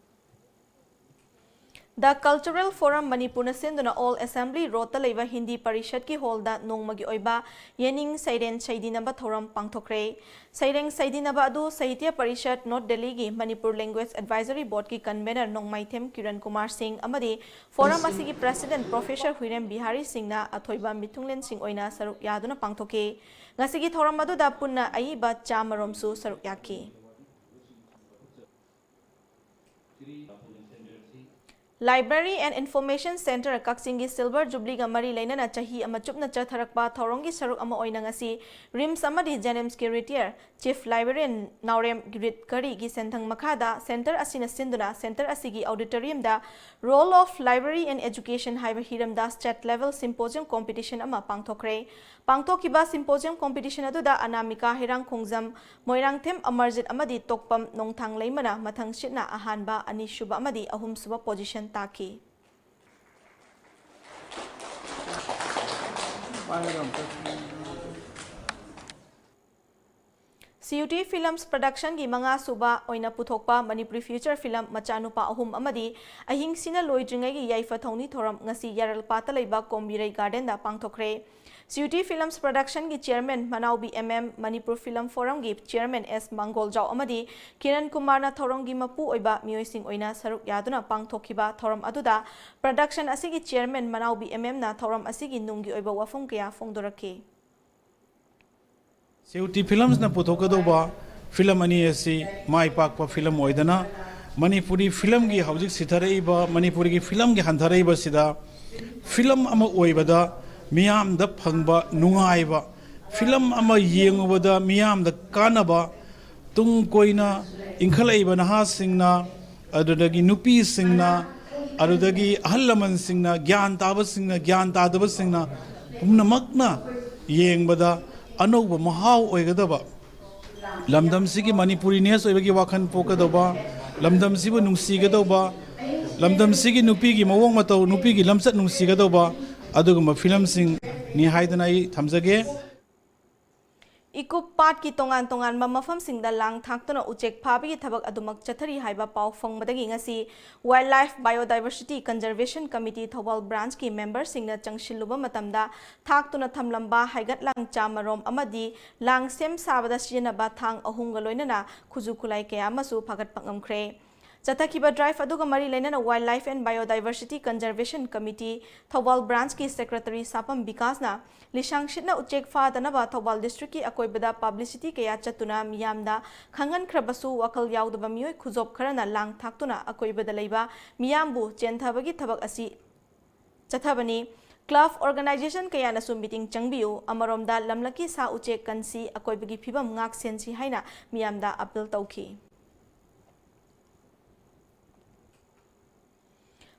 The Cultural Forum ꯃꯅꯤꯄꯨꯔꯅ ꯁꯤꯟꯗꯨꯅ ꯑꯣꯜ ꯑꯦꯁꯦꯝꯕ꯭ꯂꯤ ꯔꯣꯗꯇ ꯂꯩꯕ ꯍꯤꯟꯗꯤ ꯄꯔꯤꯁꯠꯀꯤ ꯍꯣꯜꯗ ꯅꯣꯡꯃꯒꯤ ꯑꯣꯏꯕ ꯌꯦꯅꯤꯡ ꯁꯩꯔꯦꯡ ꯁꯩꯗꯤꯅꯕ ꯊꯧꯔꯝ ꯄꯥꯡꯊꯣꯛꯈ꯭ꯔꯦ꯫ ꯁꯩꯔꯦꯡ ꯁꯩꯗꯤꯅꯕ ꯑꯗꯨ ꯁꯥꯍꯤꯇ꯭ꯌ ꯄꯔꯤꯁꯠ, ꯅꯣꯔꯠ ꯗꯦꯜꯂꯤꯒꯤ ꯃꯅꯤꯄꯨꯔ ꯂꯦꯡꯒ꯭ꯋꯦꯖ ꯑꯦꯗꯚꯥꯏꯖꯔꯤ ꯕꯣꯔꯗꯀꯤ ꯀꯟꯚꯦꯅꯔ ꯅꯣꯡꯃꯥꯏꯊꯦꯝ ꯀꯤꯔꯟ ꯀꯨꯃꯥꯔ ꯁꯤꯡ ꯑꯃꯗꯤ ꯐꯣꯔꯝ ꯑꯁꯤꯒꯤ ꯄ꯭ꯔꯦꯁꯤꯗꯦꯟꯠ ꯄ꯭ꯔꯣꯐꯦꯁꯔ ꯍꯨꯏꯔꯦꯝ ꯕꯤꯍꯥꯔꯤ ꯁꯤꯡꯅ ꯑꯊꯣꯏꯕ ꯃꯤꯊꯨꯡꯂꯦꯟꯁꯤꯡ ꯑꯣꯏꯅ ꯁꯔꯨꯛ ꯌꯥꯗꯨꯅ ꯄꯥꯡꯊꯣꯛꯈꯤ꯫ ꯉꯁꯤꯒꯤ ꯊꯧꯔꯝ ꯑꯗꯨꯗ ꯄꯨꯟꯅ ꯑꯏꯕ ꯆꯥꯃꯔꯣꯝꯁꯨ ꯁꯔꯨꯛ ꯌꯥꯈꯤ꯫ Library and Information Centre ꯀꯛꯆꯤꯡꯒꯤ Silver Jubileeꯒ ꯃꯔꯤ ꯂꯩꯅꯅ ꯆꯍꯤ ꯑꯃ ꯆꯨꯞꯅ ꯆꯠꯊꯔꯛꯄ ꯊꯧꯔꯝꯒꯤ ꯁꯔꯨꯛ ꯑꯃ ꯑꯣꯏꯅ ꯉꯁꯤ ꯔꯤꯝꯁ ꯑꯃꯗꯤ ꯖꯦꯅꯤꯝꯁꯀꯤ ꯔꯤꯇꯤꯌꯔ ꯆꯤꯐ ꯂꯥꯏꯕ꯭ꯔꯦꯔꯤꯌꯟ ꯅꯥꯎꯔꯦꯝ ꯒꯤꯔꯤꯠꯀꯔꯤꯒꯤ ꯁꯦꯟꯊꯪ ꯃꯈꯥꯗ ꯁꯦꯟꯇꯔ ꯑꯁꯤꯅ ꯁꯤꯟꯗꯨꯅ ꯁꯦꯟꯇꯔ ꯑꯁꯤꯒꯤ ꯑꯣꯗꯤꯇꯣꯔꯤꯌꯝꯗ Role of Library in Education ꯍꯥꯏꯕ ꯍꯤꯔꯝꯗ state level symposium competition ꯑꯃ ꯄꯥꯡꯊꯣꯛꯈ꯭ꯔꯦ꯫ ꯄꯥꯡꯊꯣꯛꯈꯤꯕ symposium competition ꯑꯗꯨꯗ ꯑꯅꯥꯃꯤꯀꯥ ꯍꯩꯔꯥꯡꯈꯣꯡꯖꯝ, ꯃꯣꯏꯔꯥꯡꯊꯦꯝ ꯑꯃꯔꯖꯤꯠ ꯑꯃꯗꯤ ꯇꯣꯛꯄꯝ ꯅꯣꯡꯊꯥꯡ ꯂꯩꯃꯅ ꯃꯊꯪ ꯁꯤꯠꯅ ꯑꯍꯥꯟꯕ, ꯑꯅꯤꯁꯨꯕ ꯑꯃꯗꯤ ꯑꯍꯨꯝꯁꯨꯕ position ꯇꯥꯈꯤ꯫ ꯁꯤꯌꯨꯇꯤ Films Productionꯒꯤ ꯃꯉꯥꯁꯨꯕ ꯑꯣꯏꯅ ꯄꯨꯊꯣꯛꯄ ꯃꯅꯤꯄꯨꯔꯤ feature film ꯃꯆꯥꯅꯨꯄꯥ ꯑꯍꯨꯝ ꯑꯃꯗꯤ ꯑꯍꯤꯡꯁꯤꯅ ꯂꯣꯏꯗ꯭ꯔꯤꯉꯩꯒꯤ ꯌꯥꯏꯐ ꯊꯧꯅꯤ ꯊꯧꯔꯝ ꯉꯁꯤ ꯌꯥꯔꯜꯄꯥꯠꯇ ꯂꯩꯕ ꯀꯣꯝꯕꯤꯔꯩ ꯒꯥꯔꯗꯦꯟꯗ ꯄꯥꯡꯊꯣꯛꯈ꯭ꯔꯦ꯫ ꯁꯤꯌꯨꯇꯤ Films Productionꯒꯤ chairman ꯃꯅꯥꯎꯕꯤ ꯑꯦꯝ ꯑꯦꯝ, ꯃꯅꯤꯄꯨꯔ Film Forumꯒꯤ chairman ꯑꯦꯁ ꯃꯥꯡꯒꯣꯜꯖꯥꯎ ꯑꯃꯗꯤ ꯀꯤꯔꯟ ꯀꯨꯃꯥꯔꯅ ꯊꯧꯔꯝꯒꯤ ꯃꯄꯨ ꯑꯣꯏꯕ ꯃꯤꯑꯣꯏꯁꯤꯡ ꯑꯣꯏꯅ ꯁꯔꯨꯛ ꯌꯥꯗꯨꯅ ꯄꯥꯡꯊꯣꯛꯈꯤꯕ ꯊꯧꯔꯝ ꯑꯗꯨꯗ production ꯑꯁꯤꯒꯤ chairman ꯃꯅꯥꯎꯕꯤ ꯑꯦꯝ ꯑꯦꯝꯅ ꯊꯧꯔꯝ ꯑꯁꯤꯒꯤ ꯅꯨꯡꯒꯤ ꯑꯣꯏꯕ ꯋꯥꯐꯝ ꯀꯌꯥ ꯐꯣꯡꯗꯣꯔꯛꯈꯤ꯫ ꯁꯤꯌꯨꯇꯤ Filmsꯅ ꯄꯨꯊꯣꯛꯀꯗꯧꯕ film ꯑꯅꯤ ꯑꯁꯤ ꯃꯥꯏ ꯄꯥꯛꯄ film ꯑꯣꯏꯗꯅ ꯃꯅꯤꯄꯨꯔꯤ filmꯒꯤ ꯍꯧꯖꯤꯛ ꯁꯤꯊꯔꯛꯏꯕ, ꯃꯅꯤꯄꯨꯔꯒꯤ filmꯒꯤ ꯍꯟꯊꯔꯛꯏꯕꯁꯤꯗ film ꯑꯃ ꯑꯣꯏꯕꯗ ꯃꯤꯌꯥꯝꯗ ꯐꯪꯕ ꯅꯨꯡꯉꯥꯏꯕ, film ꯑꯃ ꯌꯦꯡꯉꯨꯕꯗ ꯃꯤꯌꯥꯝꯗ ꯀꯥꯟꯅꯕ, ꯇꯨꯡ ꯀꯣꯏꯅ ꯏꯟꯈꯠꯂꯛꯏꯕ ꯅꯍꯥꯁꯤꯡꯅ, ꯑꯗꯨꯗꯒꯤ ꯅꯨꯄꯤꯁꯤꯡꯅ, ꯑꯗꯨꯗꯒꯤ ꯑꯍꯜ ꯂꯃꯟꯁꯤꯡꯅ, ꯒ꯭ꯌꯥꯟ ꯇꯥꯕꯁꯤꯡꯅ, ꯒ꯭ꯌꯥꯟ ꯇꯥꯗꯕꯁꯤꯡꯅ ꯄꯨꯝꯅꯃꯛꯅ ꯌꯦꯡꯕꯗ ꯑꯅꯧꯕ ꯃꯍꯥꯎ ꯑꯣꯏꯒꯗꯕ, ꯂꯝꯗꯝꯁꯤꯒꯤ ꯃꯅꯤꯄꯨꯔꯤꯅꯦꯁ ꯑꯣꯏꯕꯒꯤ ꯋꯥꯈꯜ ꯄꯣꯛꯀꯗꯧꯕ, ꯂꯝꯗꯝꯁꯤꯕꯨ ꯅꯨꯡꯁꯤꯒꯗꯧꯕ, ꯂꯝꯗꯝꯁꯤꯒꯤ ꯅꯨꯄꯤꯒꯤ ꯃꯑꯣꯡ ꯃꯇꯧ, ꯅꯨꯄꯤꯒꯤ ꯂꯝꯆꯠ ꯅꯨꯡꯁꯤꯒꯗꯧꯕ ꯑꯗꯨꯒꯨꯝꯕ ꯐꯤꯂꯝꯁꯤꯡꯅꯤ ꯍꯥꯏꯗꯅ ꯑꯩ ꯊꯝꯖꯒꯦ꯫ ꯏꯀꯨꯞ ꯄꯥꯠꯀꯤ ꯇꯣꯉꯥꯟ ꯇꯣꯉꯥꯟꯕ ꯃꯐꯝꯁꯤꯡꯗ ꯂꯥꯡ ꯊꯥꯛꯇꯨꯅ ꯎꯆꯦꯛ ꯐꯥꯕꯒꯤ ꯊꯕꯛ ꯑꯗꯨꯃꯛ ꯆꯠꯊꯔꯤ ꯍꯥꯏꯕ ꯄꯥꯎ ꯐꯪꯕꯗꯒꯤ ꯉꯁꯤ Wildlife Biodiversity Conservation Committee Thoubal branchꯀꯤ memberꯁꯤꯡꯅ ꯆꯪꯁꯤꯜꯂꯨꯕ ꯃꯇꯝꯗ ꯊꯥꯛꯇꯨꯅ ꯊꯝꯂꯝꯕ ꯍꯩꯒꯠ ꯂꯥꯡꯆꯥ ꯃꯔꯣꯝ ꯑꯃꯗꯤ ꯂꯥꯡ ꯁꯦꯝ ꯁꯥꯕꯗ ꯁꯤꯖꯤꯟꯅꯕ ꯊꯥꯡ ꯑꯍꯨꯝꯒ ꯂꯣꯏꯅꯅ ꯈꯨꯠꯁꯨ ꯈꯨꯠꯂꯥꯏ ꯀꯌꯥ ꯑꯃꯁꯨ ꯐꯥꯒꯠꯄ ꯉꯝꯈ꯭ꯔꯦ꯫ ꯆꯠꯊꯈꯤꯕ drive ꯑꯗꯨꯒ ꯃꯔꯤ ꯂꯩꯅꯅ Wildlife and Biodiversity Conservation Committee Thoubal branchꯀꯤ secretary ꯁꯥꯄꯝ ꯕꯤꯀꯥꯁꯅ ꯂꯤꯁꯥꯡꯁꯤꯠꯅ ꯎꯆꯦꯛ ꯐꯥꯗꯅꯕ ꯊꯧꯕꯥꯜ districtꯀꯤ ꯑꯀꯣꯏꯕꯗ publicity ꯀꯌꯥ ꯆꯠꯇꯨꯅ ꯃꯤꯌꯥꯝꯗ ꯈꯪꯍꯟꯈ꯭ꯔꯕꯁꯨ ꯋꯥꯈꯜ ꯌꯥꯎꯗꯕ ꯃꯤꯑꯣꯏ ꯈꯨꯖꯣꯞ ꯈꯔꯅ ꯂꯥꯡ ꯊꯥꯛꯇꯨꯅ ꯑꯀꯣꯏꯕꯗ ꯂꯩꯕ ꯃꯤꯌꯥꯝꯕꯨ ꯆꯦꯟꯊꯕꯒꯤ ꯊꯕꯛ ꯑꯁꯤ ꯆꯠꯊꯕꯅꯤ꯫ Club organization ꯀꯌꯥꯅꯁꯨ meeting ꯆꯪꯕꯤꯌꯨ꯫ ꯑꯃꯔꯣꯝꯗ ꯂꯝꯂꯛꯀꯤ ꯁꯥ ꯎꯆꯦꯛ ꯀꯟꯁꯤ, ꯑꯀꯣꯏꯕꯒꯤ ꯐꯤꯕꯝ ꯉꯥꯛ ꯁꯦꯟꯁꯤ ꯍꯥꯏꯅ ꯃꯤꯌꯥꯝꯗ appeal ꯇꯧꯈꯤ꯫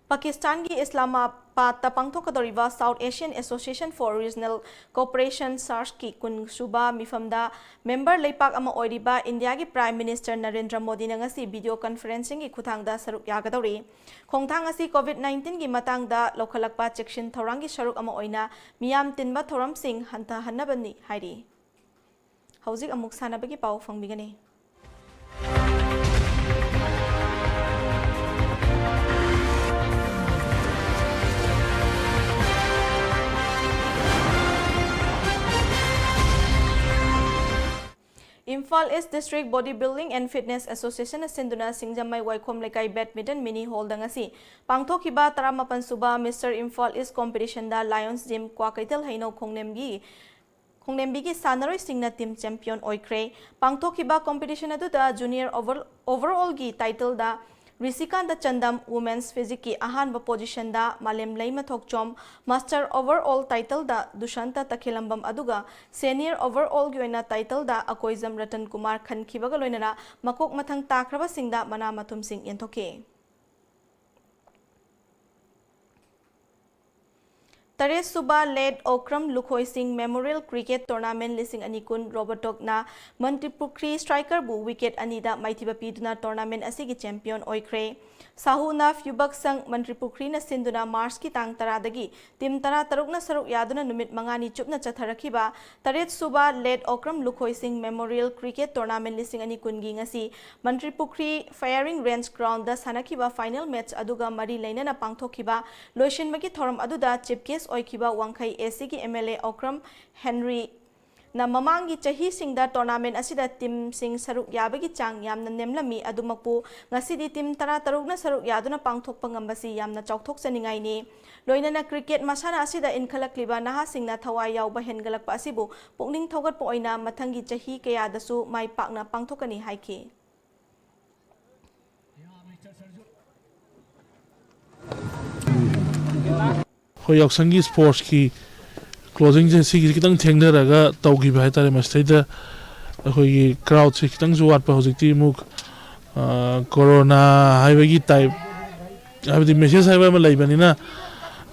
ꯄꯥꯀꯤꯁꯇꯥꯟꯒꯤ ꯏꯁꯂꯥꯃꯥꯕꯥꯗꯇ ꯄꯥꯡꯊꯣꯛꯀꯗꯧꯔꯤꯕ South Asian Association for Regional Cooperation, ꯁꯥꯔꯁꯀꯤ ꯀꯨꯟ ꯁꯨꯕ ꯃꯤꯐꯝꯗ member ꯂꯩꯄꯥꯛ ꯑꯃ ꯑꯣꯏꯔꯤꯕ ꯏꯟꯗꯤꯌꯥꯒꯤ Prime Minister ꯅꯔꯦꯟꯗ꯭ꯔ ꯃꯣꯗꯤꯅ ꯉꯁꯤ video conferencingꯒꯤ ꯈꯨꯠꯊꯥꯡꯗ ꯁꯔꯨꯛ ꯌꯥꯒꯗꯧꯔꯤ꯫ ꯈꯣꯡꯊꯥꯡ ꯑꯁꯤ COVID nineteenꯒꯤ ꯃꯇꯥꯡꯗ ꯂꯧꯈꯠꯂꯛꯄ ꯆꯦꯛꯁꯤꯟ ꯊꯧꯔꯥꯡꯒꯤ ꯁꯔꯨꯛ ꯑꯃ ꯑꯣꯏꯅ ꯃꯤꯌꯥꯝ ꯇꯤꯟꯕ ꯊꯧꯔꯝꯁꯤꯡ ꯍꯟꯊꯍꯟꯅꯕꯅꯤ ꯍꯥꯏꯔꯤ꯫ ꯍꯧꯖꯤꯛ ꯑꯃꯨꯛ ꯁꯥꯟꯅꯕꯒꯤ ꯄꯥꯎ ꯐꯪꯕꯤꯒꯅꯤ꯫ Imphal East District Body Building and Fitness Associationꯅ ꯁꯤꯟꯗꯨꯅ ꯁꯤꯡꯖꯃꯩ ꯋꯥꯏꯈꯣꯝ ꯂꯩꯀꯥꯏ Badminton Mini Hallꯗ ꯉꯁꯤ ꯄꯥꯡꯊꯣꯛꯈꯤꯕ ꯇꯔꯥꯃꯥꯄꯟ ꯁꯨꯕ Mister Imphal East Competitionꯗ Lions Gym Kwakeithel ꯍꯩꯅꯧ ꯈꯣꯡꯅꯦꯝꯒꯤ ꯈꯣꯡꯅꯦꯝꯕꯤꯒꯤ ꯁꯥꯟꯅꯔꯣꯏꯁꯤꯡꯅ team champion ꯑꯣꯏꯈ꯭ꯔꯦ꯫ ꯄꯥꯡꯊꯣꯛꯈꯤꯕ competition ꯑꯗꯨꯗ junior over-, overallꯒꯤ titleꯗ ꯔꯤꯁꯤꯀꯥꯟꯇ ꯆꯟꯗꯝ, women's physicꯀꯤ ꯑꯍꯥꯟꯕ positionꯗ ꯃꯥꯂꯦꯝꯂꯩꯃ ꯊꯣꯛꯆꯣꯝ, master overall titleꯗ ꯗꯨꯁꯟꯇ ꯇꯈꯦꯂꯝꯕꯝ, ꯑꯗꯨꯒ senior overallꯒꯤ ꯑꯣꯏꯅ titleꯗ ꯑꯀꯣꯏꯖꯝ ꯔꯇꯟ ꯀꯨꯃꯥꯔ ꯈꯟꯈꯤꯕꯒ ꯂꯣꯏꯅꯅ ꯃꯀꯣꯛ ꯃꯊꯪ ꯇꯥꯈ꯭ꯔꯕꯁꯤꯡꯗ ꯃꯅꯥ ꯃꯊꯨꯝꯁꯤꯡ ꯌꯦꯟꯊꯣꯛꯈꯤ꯫ ꯇꯔꯦꯠ ꯁꯨꯕ ꯂꯦꯠ ꯑꯣꯀ꯭ꯔꯝ ꯂꯨꯈꯣꯏꯁꯤꯡ ꯃꯦꯃꯣꯔꯤꯌꯦꯜ ꯀ꯭ꯔꯤꯀꯦꯠ ꯇꯣꯔꯅꯥꯃꯦꯟ ꯂꯤꯁꯤꯡ ꯑꯅꯤ ꯀꯨꯟ ꯔꯣꯕꯣꯇꯣꯛꯅ ꯃꯟꯇ꯭ꯔꯤꯄꯨꯈ꯭ꯔꯤ ꯁ꯭ꯇ꯭ꯔꯥꯏꯀꯔꯕꯨ ꯋꯤꯀꯦꯠ ꯑꯅꯤꯗ ꯃꯥꯏꯊꯤꯕ ꯄꯤꯗꯨꯅ ꯇꯣꯔꯅꯥꯃꯦꯟ ꯑꯁꯤꯒꯤ ꯆꯦꯝꯄꯤꯌꯟ ꯑꯣꯏꯈ꯭ꯔꯦ꯫ ꯁꯥꯍꯨ ꯅꯥꯐ ꯌꯨꯕꯛ ꯁꯪ ꯃꯟꯇ꯭ꯔꯤꯄꯨꯈ꯭ꯔꯤꯅ ꯁꯤꯟꯗꯨꯅ ꯃꯥꯔꯆꯀꯤ ꯇꯥꯡ ꯇꯔꯥꯗꯒꯤ ꯇꯤꯝ ꯇꯔꯥ ꯇꯔꯨꯛꯅ ꯁꯔꯨꯛ ꯌꯥꯗꯨꯅ ꯅꯨꯃꯤꯠ ꯃꯉꯥꯅꯤ ꯆꯨꯞꯅ ꯆꯠꯊꯔꯛꯈꯤꯕ ꯇꯔꯦꯠ ꯁꯨꯕ ꯂꯦꯠ ꯑꯣꯀ꯭ꯔꯝ ꯂꯨꯈꯣꯏꯁꯤꯡ ꯃꯦꯃꯣꯔꯤꯌꯦꯜ ꯀ꯭ꯔꯤꯀꯦꯠ ꯇꯣꯔꯅꯥꯃꯦꯟ ꯂꯤꯁꯤꯡ ꯑꯅꯤ ꯀꯨꯟꯒꯤ ꯉꯁꯤ ꯃꯟꯇ꯭ꯔꯤꯄꯨꯈ꯭ꯔꯤ ꯐꯥꯌꯔꯤꯡ ꯔꯦꯟꯖ ꯒ꯭ꯔꯥꯎꯟꯗ ꯁꯥꯟꯅꯈꯤꯕ ꯐꯥꯏꯅꯦꯜ ꯃꯦꯠꯆ ꯑꯗꯨꯒ ꯃꯔꯤ ꯂꯩꯅꯅ ꯄꯥꯡꯊꯣꯛꯈꯤꯕ ꯂꯣꯏꯁꯤꯟꯕꯒꯤ ꯊꯧꯔꯝ ꯑꯗꯨꯗ ꯆꯤꯐ ꯒꯦꯁ꯭ꯠ ꯑꯣꯏꯈꯤꯕ ꯋꯥꯡꯈꯩ ꯑꯦ ꯁꯤꯒꯤ M L A Okram Henry ꯅ ꯃꯃꯥꯡꯒꯤ ꯆꯍꯤꯁꯤꯡꯗ ꯇꯣꯔꯅꯥꯃꯦꯟ ꯑꯁꯤꯗ ꯇꯤꯝꯁꯤꯡ ꯁꯔꯨꯛ ꯌꯥꯕꯒꯤ ꯆꯥꯡ ꯌꯥꯝꯅ ꯅꯦꯝꯂꯝꯃꯤ, ꯑꯗꯨꯃꯛꯄꯨ ꯉꯁꯤꯗꯤ ꯇꯤꯝ ꯇꯔꯥ ꯇꯔꯨꯛꯅ ꯁꯔꯨꯛ ꯌꯥꯗꯨꯅ ꯄꯥꯡꯊꯣꯛꯄ ꯉꯝꯕꯁꯤ ꯌꯥꯝꯅ ꯆꯥꯎꯊꯣꯛꯆꯅꯤꯡꯉꯥꯏꯅꯤ꯫ ꯂꯣꯏꯅꯅ ꯀ꯭ꯔꯤꯀꯦꯠ ꯃꯁꯥꯟꯅ ꯑꯁꯤꯗ ꯏꯟꯈꯠꯂꯛꯂꯤꯕ ꯅꯍꯥꯁꯤꯡꯅ ꯊꯋꯥꯏ ꯌꯥꯎꯕ ꯍꯦꯟꯒꯠꯂꯛꯄ ꯑꯁꯤꯕꯨ ꯄꯨꯛꯅꯤꯡ ꯊꯧꯒꯠꯄ ꯑꯣꯏꯅ ꯃꯊꯪꯒꯤ ꯆꯍꯤ ꯀꯌꯥꯗꯁꯨ ꯃꯥꯏ ꯄꯥꯛꯅ ꯄꯥꯡꯊꯣꯛꯀꯅꯤ ꯍꯥꯏꯈꯤ꯫ ꯑꯩꯈꯣꯏ ꯌꯥꯎꯁꯪꯒꯤ ꯁ꯭ꯄꯣꯔꯠꯁꯀꯤ ꯀ꯭ꯂꯣꯖꯤꯡꯁꯦ ꯁꯤꯒꯤꯁꯦ ꯈꯤꯇꯪ ꯊꯦꯡꯊꯔꯒ ꯇꯧꯈꯤꯕ ꯍꯥꯏꯇꯥꯔꯦ꯫ ꯃꯁꯤꯗꯩꯗ ꯑꯩꯈꯣꯏꯒꯤ ꯀ꯭ꯔꯥꯎꯗꯁꯦ ꯈꯤꯇꯪꯁꯨ ꯋꯥꯠꯄ, ꯍꯧꯖꯤꯛꯇꯤ ꯑꯃꯨꯛ ꯀꯣꯔꯣꯅꯥ ꯍꯥꯏꯕꯒꯤ ꯇꯥꯏꯞ, ꯍꯥꯏꯕꯗꯤ ꯃꯦꯁꯦꯖ ꯍꯥꯏꯕ ꯑꯃ ꯂꯩꯕꯅꯤꯅ,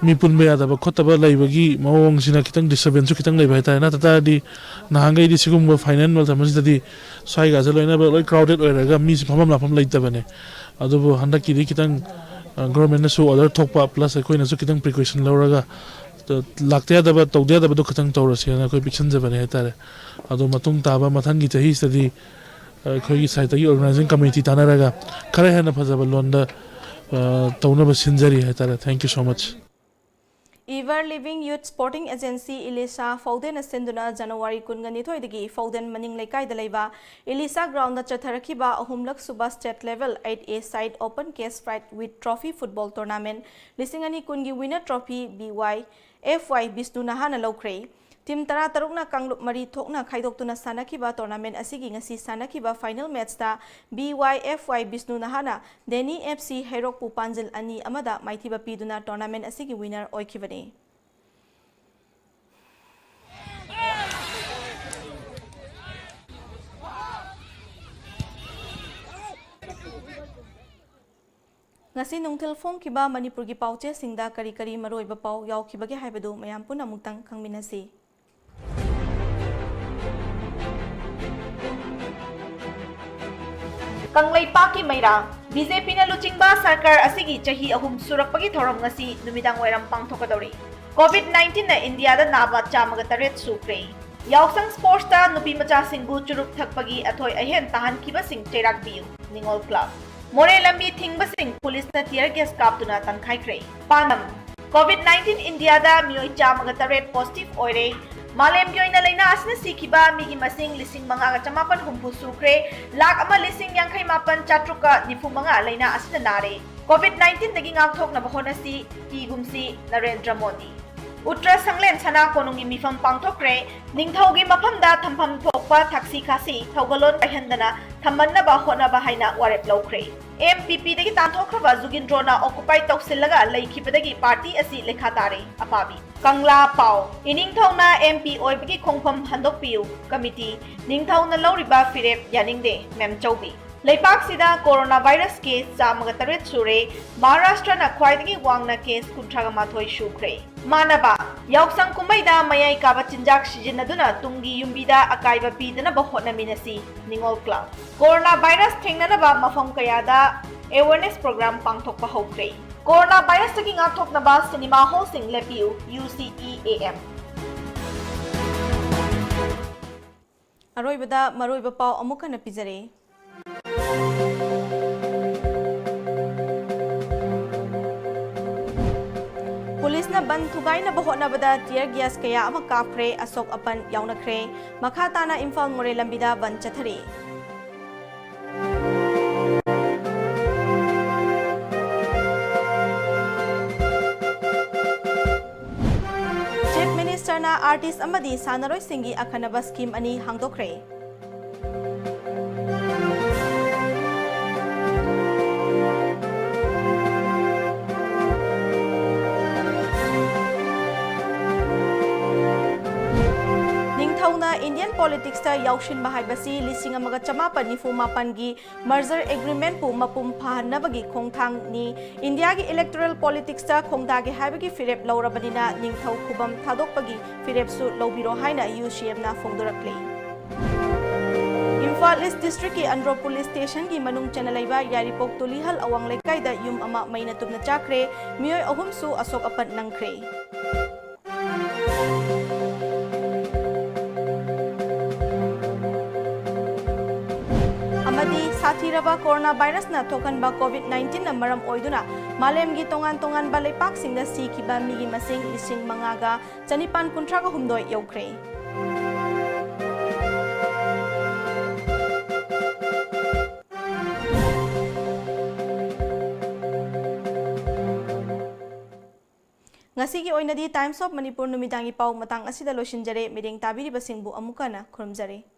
ꯃꯤ ꯄꯨꯟꯕ ꯌꯥꯗꯕ ꯈꯣꯠꯇꯕ ꯂꯩꯕꯒꯤ ꯃꯑꯣꯡꯁꯤꯅ ꯈꯤꯇꯪ ꯗꯤꯁꯇꯔꯕꯦꯟꯁꯁꯨ ꯈꯤꯇꯪ ꯂꯩꯕ ꯍꯥꯏꯇꯥꯔꯦ꯫ ꯅꯠꯇ ꯇꯥꯔꯗꯤ ꯅꯍꯥꯟꯈꯩꯗꯤ ꯁꯤꯒꯨꯝꯕ ꯐꯥꯏꯅꯦꯜ ꯃꯇꯝ ꯑꯁꯤꯗꯗꯤ ꯁ꯭ꯋꯥꯏꯒꯥꯁꯦ ꯂꯣꯏꯅ ꯂꯣꯏ ꯀ꯭ꯔꯥꯎꯗꯦꯠ ꯑꯣꯏꯔꯒ ꯃꯤꯁꯦ ꯐꯝꯐꯝ ꯂꯥꯛꯐꯝ ꯂꯩꯇꯕꯅꯦ꯫ ꯑꯗꯨꯕꯨ ꯍꯟꯗꯛꯀꯤꯗꯤ ꯈꯤꯇꯪ ꯒꯣꯔꯃꯦꯟꯅꯁꯨ ꯑꯣꯔꯗꯔ ꯊꯣꯛꯄ, ꯄ꯭ꯂꯁ ꯑꯩꯈꯣꯏꯅꯁꯨ ꯈꯤꯇꯪ ꯄ꯭ꯔꯤꯀꯣꯁꯟ ꯂꯧꯔꯒ ꯂꯥꯛꯇ ꯌꯥꯗꯕ, ꯇꯧꯗ ꯌꯥꯗꯕꯗꯣ ꯈꯤꯇꯪ ꯇꯧꯔꯁꯦꯅ ꯑꯩꯈꯣꯏ ꯄꯤꯛꯁꯟꯖꯕꯅꯦ ꯍꯥꯏꯇꯥꯔꯦ꯫ ꯑꯗꯣ ꯃꯇꯨꯡ ꯇꯥꯕ ꯃꯊꯪꯒꯤ ꯆꯍꯤꯁꯤꯗꯗꯤ ꯑꯩꯈꯣꯏꯒꯤ ꯁꯥꯏꯠꯇꯒꯤ ꯑꯣꯔꯒꯅꯥꯏꯖꯤꯡ ꯀꯃꯤꯇꯤ ꯇꯥꯟꯅꯔꯒ ꯈꯔ ꯍꯦꯟꯅ ꯐꯖꯕ ꯂꯣꯟꯗ ꯇꯧꯅꯕ ꯁꯤꯟꯖꯔꯤ ꯍꯥꯏꯇꯥꯔꯦ꯫ Thank you so much. Ever Living Youth Sporting Agency ꯏꯂꯤꯁꯥ ꯐꯧꯗꯦꯟꯅ ꯁꯤꯟꯗꯨꯅ ꯖꯅꯋꯥꯔꯤ ꯀꯨꯟꯒ ꯅꯤꯊꯣꯏꯗꯒꯤ ꯐꯧꯗꯦꯟ ꯃꯅꯤꯡ ꯂꯩꯀꯥꯏꯗ ꯂꯩꯕ ꯏꯂꯤꯁꯥ ꯒ꯭ꯔꯥꯎꯟꯗ ꯆꯠꯊꯔꯛꯈꯤꯕ ꯑꯍꯨꯝꯂꯛ ꯁꯨꯕ state level eight A side open cash prize with trophy football tournament ꯂꯤꯁꯤꯡ ꯑꯅꯤ ꯀꯨꯟꯒꯤ winner trophy B Y F Y Bishnu ꯅꯍꯥꯅ ꯂꯧꯈ꯭ꯔꯦ꯫ ꯇꯤꯝ ꯇꯔꯥ ꯇꯔꯨꯛꯅ ꯀꯥꯡꯂꯨꯞ ꯃꯔꯤ ꯊꯣꯛꯅ ꯈꯥꯏꯗꯣꯛꯇꯨꯅ ꯁꯥꯟꯅꯈꯤꯕ ꯇꯣꯔꯅꯥꯃꯦꯟ ꯑꯁꯤꯒꯤ ꯉꯁꯤ ꯁꯥꯟꯅꯈꯤꯕ ꯐꯥꯏꯅꯦꯜ ꯃꯦꯠꯆꯇ B Y F Y Bishnu ꯅꯍꯥꯅ ꯗꯦꯅꯤ F C ꯍꯩꯔꯣꯛꯄꯨ ꯄꯥꯟꯖꯤꯜ ꯑꯅꯤ ꯑꯃꯗ ꯃꯥꯏꯊꯤꯕ ꯄꯤꯗꯨꯅ ꯇꯣꯔꯅꯥꯃꯦꯟ ꯑꯁꯤꯒꯤ winner ꯑꯣꯏꯈꯤꯕꯅꯤ꯫ ꯉꯁꯤ ꯅꯨꯡꯊꯤꯜ ꯐꯣꯡꯈꯤꯕ ꯃꯅꯤꯄꯨꯔꯒꯤ ꯄꯥꯎꯆꯦꯁꯤꯡꯗ ꯀꯔꯤ ꯀꯔꯤ ꯃꯔꯨꯑꯣꯏꯕ ꯄꯥꯎ ꯌꯥꯎꯈꯤꯕꯒꯦ ꯍꯥꯏꯕꯗꯨ ꯃꯌꯥꯝ ꯄꯨꯟꯅ ꯑꯃꯨꯛꯇꯪ ꯈꯪꯃꯤꯟꯅꯁꯤ꯫ ꯀꯪꯂꯩꯄꯥꯛꯀꯤ ꯃꯩꯔꯥ, ꯕꯤ ꯖꯦ ꯄꯤꯅ ꯂꯨꯆꯤꯡꯕ ꯁꯔꯀꯥꯔ ꯑꯁꯤꯒꯤ ꯆꯍꯤ ꯑꯍꯨꯝ ꯁꯨꯔꯛꯄꯒꯤ ꯊꯧꯔꯝ ꯉꯁꯤ ꯅꯨꯃꯤꯗꯥꯡ ꯋꯥꯏꯔꯝ ꯄꯥꯡꯊꯣꯛꯀꯗꯧꯔꯤ꯫ ꯀꯣꯚꯤꯗ ꯅꯥꯏꯟꯇꯤꯟꯅ ꯏꯟꯗꯤꯌꯥꯗ ꯅꯥꯕ ꯆꯥꯝꯃꯒ ꯇꯔꯦꯠ ꯁꯨꯈ꯭ꯔꯦ꯫ ꯌꯥꯎꯁꯪ ꯁ꯭ꯄꯣꯔꯠꯁꯇ ꯅꯨꯄꯤ ꯃꯆꯥꯁꯤꯡꯕꯨ ꯆꯨꯔꯨꯞ ꯊꯛꯄꯒꯤ ꯑꯊꯣꯏ ꯑꯍꯦꯟ ꯇꯥꯍꯟꯈꯤꯕꯁꯤꯡ ꯆꯩꯔꯥꯛ ꯄꯤꯌꯨ, ꯅꯤꯉꯣꯜ ꯀ꯭ꯂꯕ꯫ ꯃꯣꯔꯦ ꯂꯝꯕꯤ ꯊꯤꯡꯕꯁꯤꯡ ꯄꯨꯂꯤꯁꯅ tear gas ꯀꯥꯞꯇꯨꯅ ꯇꯪꯈꯥꯏꯈ꯭ꯔꯦ꯫ ꯄꯥꯟꯗꯝ, ꯀꯣꯚꯤꯗ ꯅꯥꯏꯟꯇꯤꯟ ꯏꯟꯗꯤꯌꯥꯗ ꯃꯤꯑꯣꯏ ꯆꯥꯝꯃꯒ ꯇꯔꯦꯠ positive ꯑꯣꯏꯔꯦ꯫ ꯃꯥꯂꯦꯝꯒꯤ ꯑꯣꯏꯅ ꯂꯥꯏꯅꯥ ꯑꯁꯤꯅ ꯁꯤꯈꯤꯕ ꯃꯤꯒꯤ ꯃꯁꯤꯡ ꯂꯤꯁꯤꯡ ꯃꯉꯥꯒ ꯆꯃꯥꯄꯟ ꯍꯨꯝꯐꯨ ꯁꯨꯈ꯭ꯔꯦ꯫ ꯂꯥꯈ ꯑꯃ ꯂꯤꯁꯤꯡ ꯌꯥꯡꯈꯩ ꯃꯥꯄꯟ ꯆꯥꯇ꯭ꯔꯨꯛꯀ ꯅꯤꯐꯨ ꯃꯉꯥ ꯂꯥꯏꯅꯥ ꯑꯁꯤꯅ ꯅꯥꯔꯦ꯫ ꯀꯣꯚꯤꯗ ꯅꯥꯏꯟꯇꯤꯟꯗꯒꯤ ꯉꯥꯛꯊꯣꯛꯅꯕ ꯍꯣꯠꯅꯁꯤ, ꯄꯤꯒꯨꯝꯁꯤ, ꯅꯔꯦꯟꯗ꯭ꯔ ꯃꯣꯗꯤ꯫ ꯎꯠꯇ꯭ꯔ ꯁꯪꯂꯦꯟ ꯁꯅꯥ ꯀꯣꯅꯨꯡꯒꯤ ꯃꯤꯐꯝ ꯄꯥꯡꯊꯣꯛꯈ꯭ꯔꯦ꯫ ꯅꯤꯡꯊꯧꯒꯤ ꯃꯐꯝꯗ ꯊꯝꯐꯝ ꯊꯣꯛꯄ ꯊꯛꯁꯤ ꯈꯥꯁꯤ ꯊꯧꯒꯜꯂꯣꯟ ꯄꯥꯏꯍꯟꯗꯅ ꯊꯝꯃꯟꯅꯕ ꯍꯣꯠꯅꯕ ꯍꯥꯏꯅ ꯋꯥꯔꯦꯞ ꯂꯧꯈ꯭ꯔꯦ꯫ ꯑꯦꯝ ꯄꯤ ꯄꯤꯗꯒꯤ ꯇꯥꯟꯊꯣꯛꯈ꯭ꯔꯕ ꯖꯨꯒꯤꯟꯗ꯭ꯔꯣꯅ occupy ꯇꯧꯁꯤꯜꯂꯒ ꯂꯩꯈꯤꯕꯗꯒꯤ ꯄꯥꯔꯇꯤ ꯑꯁꯤ ꯂꯩꯈꯥ ꯇꯥꯔꯦ꯫ ꯑꯄꯥꯕꯤ꯫ ꯀꯪꯂꯥ ꯄꯥꯎ, ꯏꯅꯤꯡꯊꯧꯅ ꯑꯦꯝ ꯄꯤ ꯑꯣꯏꯕꯒꯤ ꯈꯣꯡꯐꯝ ꯍꯟꯗꯣꯛꯄꯤꯌꯨ꯫ ꯀꯃꯤꯇꯤ, ꯅꯤꯡꯊꯧꯅ ꯂꯧꯔꯤꯕ ꯐꯤꯔꯦꯞ ꯌꯥꯅꯤꯡꯗꯦ, ꯃꯦꯝꯆꯧꯕꯤ꯫ ꯂꯩꯄꯥꯛꯁꯤꯗ ꯀꯣꯔꯣꯅꯥ ꯚꯥꯏꯔꯁ ꯀꯦꯁ ꯆꯥꯝꯃꯒ ꯇꯔꯦꯠ ꯁꯨꯔꯦ꯫ ꯃꯍꯥꯔꯥꯁꯇ꯭ꯔꯅ ꯈ꯭ꯋꯥꯏꯗꯒꯤ ꯋꯥꯡꯅ ꯀꯦꯁ ꯀꯨꯟꯊ꯭ꯔꯥꯒ ꯃꯥꯊꯣꯏ ꯁꯨꯈ꯭ꯔꯦ꯫ ꯃꯥꯟꯅꯕ, ꯌꯥꯎꯁꯪ ꯀꯨꯝꯍꯩꯗ ꯃꯌꯥꯏ ꯀꯥꯕ ꯆꯤꯟꯖꯥꯛ ꯁꯤꯖꯤꯟꯅꯗꯨꯅ ꯇꯨꯡꯒꯤ ꯌꯨꯝꯕꯤꯗ ꯑꯀꯥꯏꯕ ꯄꯤꯗꯅꯕ ꯍꯣꯠꯅꯃꯤꯟꯅꯁꯤ, ꯅꯤꯉꯣꯜ ꯀ꯭ꯂꯕ꯫ ꯀꯣꯔꯣꯅꯥ ꯚꯥꯏꯔꯁ ꯊꯦꯡꯅꯅꯕ ꯃꯐꯝ ꯀꯌꯥꯗ awareness program ꯄꯥꯡꯊꯣꯛꯄ ꯍꯧꯈ꯭ꯔꯦ꯫ ꯀꯣꯔꯣꯅꯥ ꯚꯥꯏꯔꯁꯇꯒꯤ ꯉꯥꯛꯊꯣꯛꯅꯕ ꯁꯤꯅꯦꯃꯥ ꯍꯣꯜꯁꯤꯡ ꯂꯦꯞꯄꯤꯌꯨ, ꯌꯨ ꯁꯤ ꯏ ꯑꯦ ꯑꯦꯝ꯫ ꯑꯔꯣꯏꯕꯗ ꯃꯔꯨꯑꯣꯏꯕ ꯄꯥꯎ ꯑꯃꯨꯛ ꯍꯟꯅ ꯄꯤꯖꯔꯤ꯫ ꯄꯨꯂꯤꯁꯅ ꯕꯟ ꯊꯨꯒꯥꯏꯅꯕ ꯍꯣꯠꯅꯕꯗ tear gas ꯀꯌꯥ ꯑꯃ ꯀꯥꯞꯈ꯭ꯔꯦ, ꯑꯁꯣꯛ ꯑꯄꯟ ꯌꯥꯎꯅꯈ꯭ꯔꯦ꯫ ꯃꯈꯥ ꯇꯥꯅ ꯏꯝꯐꯥꯜ ꯃꯣꯔꯦ ꯂꯝꯕꯤꯗ ꯕꯟ ꯆꯠꯊꯔꯤ꯫ Chief Ministerꯅ artist ꯑꯃꯗꯤ ꯁꯥꯟꯅꯔꯣꯏꯁꯤꯡꯒꯤ ꯑꯈꯟꯅꯕ scheme ꯑꯅꯤ ꯍꯥꯡꯗꯣꯛꯈ꯭ꯔꯦ꯫ ꯅꯤꯡꯊꯧ ꯅ Indian politicsꯇ ꯌꯥꯎꯁꯤꯟꯕ ꯍꯥꯏꯕꯁꯤ ꯂꯤꯁꯤꯡ ꯑꯃꯒ ꯆꯃꯥꯄꯟ ꯅꯤꯐꯨ ꯃꯥꯄꯟꯒꯤ merger agreementꯄꯨ ꯃꯄꯨꯡ ꯐꯥꯍꯟꯅꯕꯒꯤ ꯈꯣꯡꯊꯥꯡꯅꯤ꯫ ꯏꯟꯗꯤꯌꯥꯒꯤ electoral politicsꯇ ꯈꯣꯡꯗꯥꯒꯦ ꯍꯥꯏꯕꯒꯤ ꯐꯤꯔꯦꯞ ꯂꯧꯔꯕꯅꯤꯅ ꯅꯤꯡꯊꯧ ꯈꯨꯕꯝ ꯊꯥꯗꯣꯛꯄꯒꯤ ꯐꯤꯔꯦꯞꯁꯨ ꯂꯧꯕꯤꯔꯣ ꯍꯥꯏꯅ UCMꯅ ꯐꯣꯡꯗꯣꯔꯛꯂꯤ꯫ ꯏꯝꯐꯥꯜ East districtꯀꯤ ꯑꯟꯗ꯭ꯔꯣ police stationꯒꯤ ꯃꯅꯨꯡ ꯆꯟꯅ ꯂꯩꯕ ꯌꯥꯏꯔꯤꯄꯣꯛ ꯇꯨꯂꯤꯍꯜ ꯑꯋꯥꯡ ꯂꯩꯀꯥꯏꯗ ꯌꯨꯝ ꯑꯃ ꯃꯩꯅ ꯇꯨꯝꯅ ꯆꯥꯛꯈ꯭ꯔꯦ꯫ ꯃꯤꯑꯣꯏ ꯑꯍꯨꯝꯁꯨ ꯑꯁꯣꯛ ꯑꯄꯟ ꯅꯪꯈ꯭ꯔꯦ꯫ ꯑꯃꯗꯤ ꯁꯥꯊꯤꯔꯕ ꯀꯣꯔꯣꯅꯥ ꯚꯥꯏꯔꯁꯅ ꯊꯣꯛꯍꯟꯕ COVID nineteenꯅ ꯃꯔꯝ ꯑꯣꯏꯗꯨꯅ ꯃꯥꯂꯦꯝꯒꯤ ꯇꯣꯉꯥꯟ ꯇꯣꯉꯥꯟꯕ ꯂꯩꯄꯥꯛꯁꯤꯡꯗ ꯁꯤꯈꯤꯕ ꯃꯤꯒꯤ ꯃꯁꯤꯡ ꯂꯤꯁꯤꯡ ꯃꯉꯥꯒ ꯆꯅꯤꯄꯥꯟ ꯀꯨꯟꯊ꯭ꯔꯥꯒ ꯍꯨꯝꯗꯣꯏ ꯌꯧꯈ꯭ꯔꯦ꯫ ꯉꯁꯤꯒꯤ ꯑꯣꯏꯅꯗꯤ Times of Manipur ꯅꯨꯃꯤꯗꯥꯡꯒꯤ ꯄꯥꯎ ꯃꯇꯥꯡ ꯑꯁꯤꯗ ꯂꯣꯏꯁꯤꯟꯖꯔꯦ꯫ ꯃꯤꯠꯌꯦꯡ ꯇꯥꯕꯤꯔꯤꯕꯁꯤꯡꯕꯨ ꯑꯃꯨꯛꯀ ꯍꯟꯅ ꯈꯨꯔꯨꯝꯖꯔꯤ꯫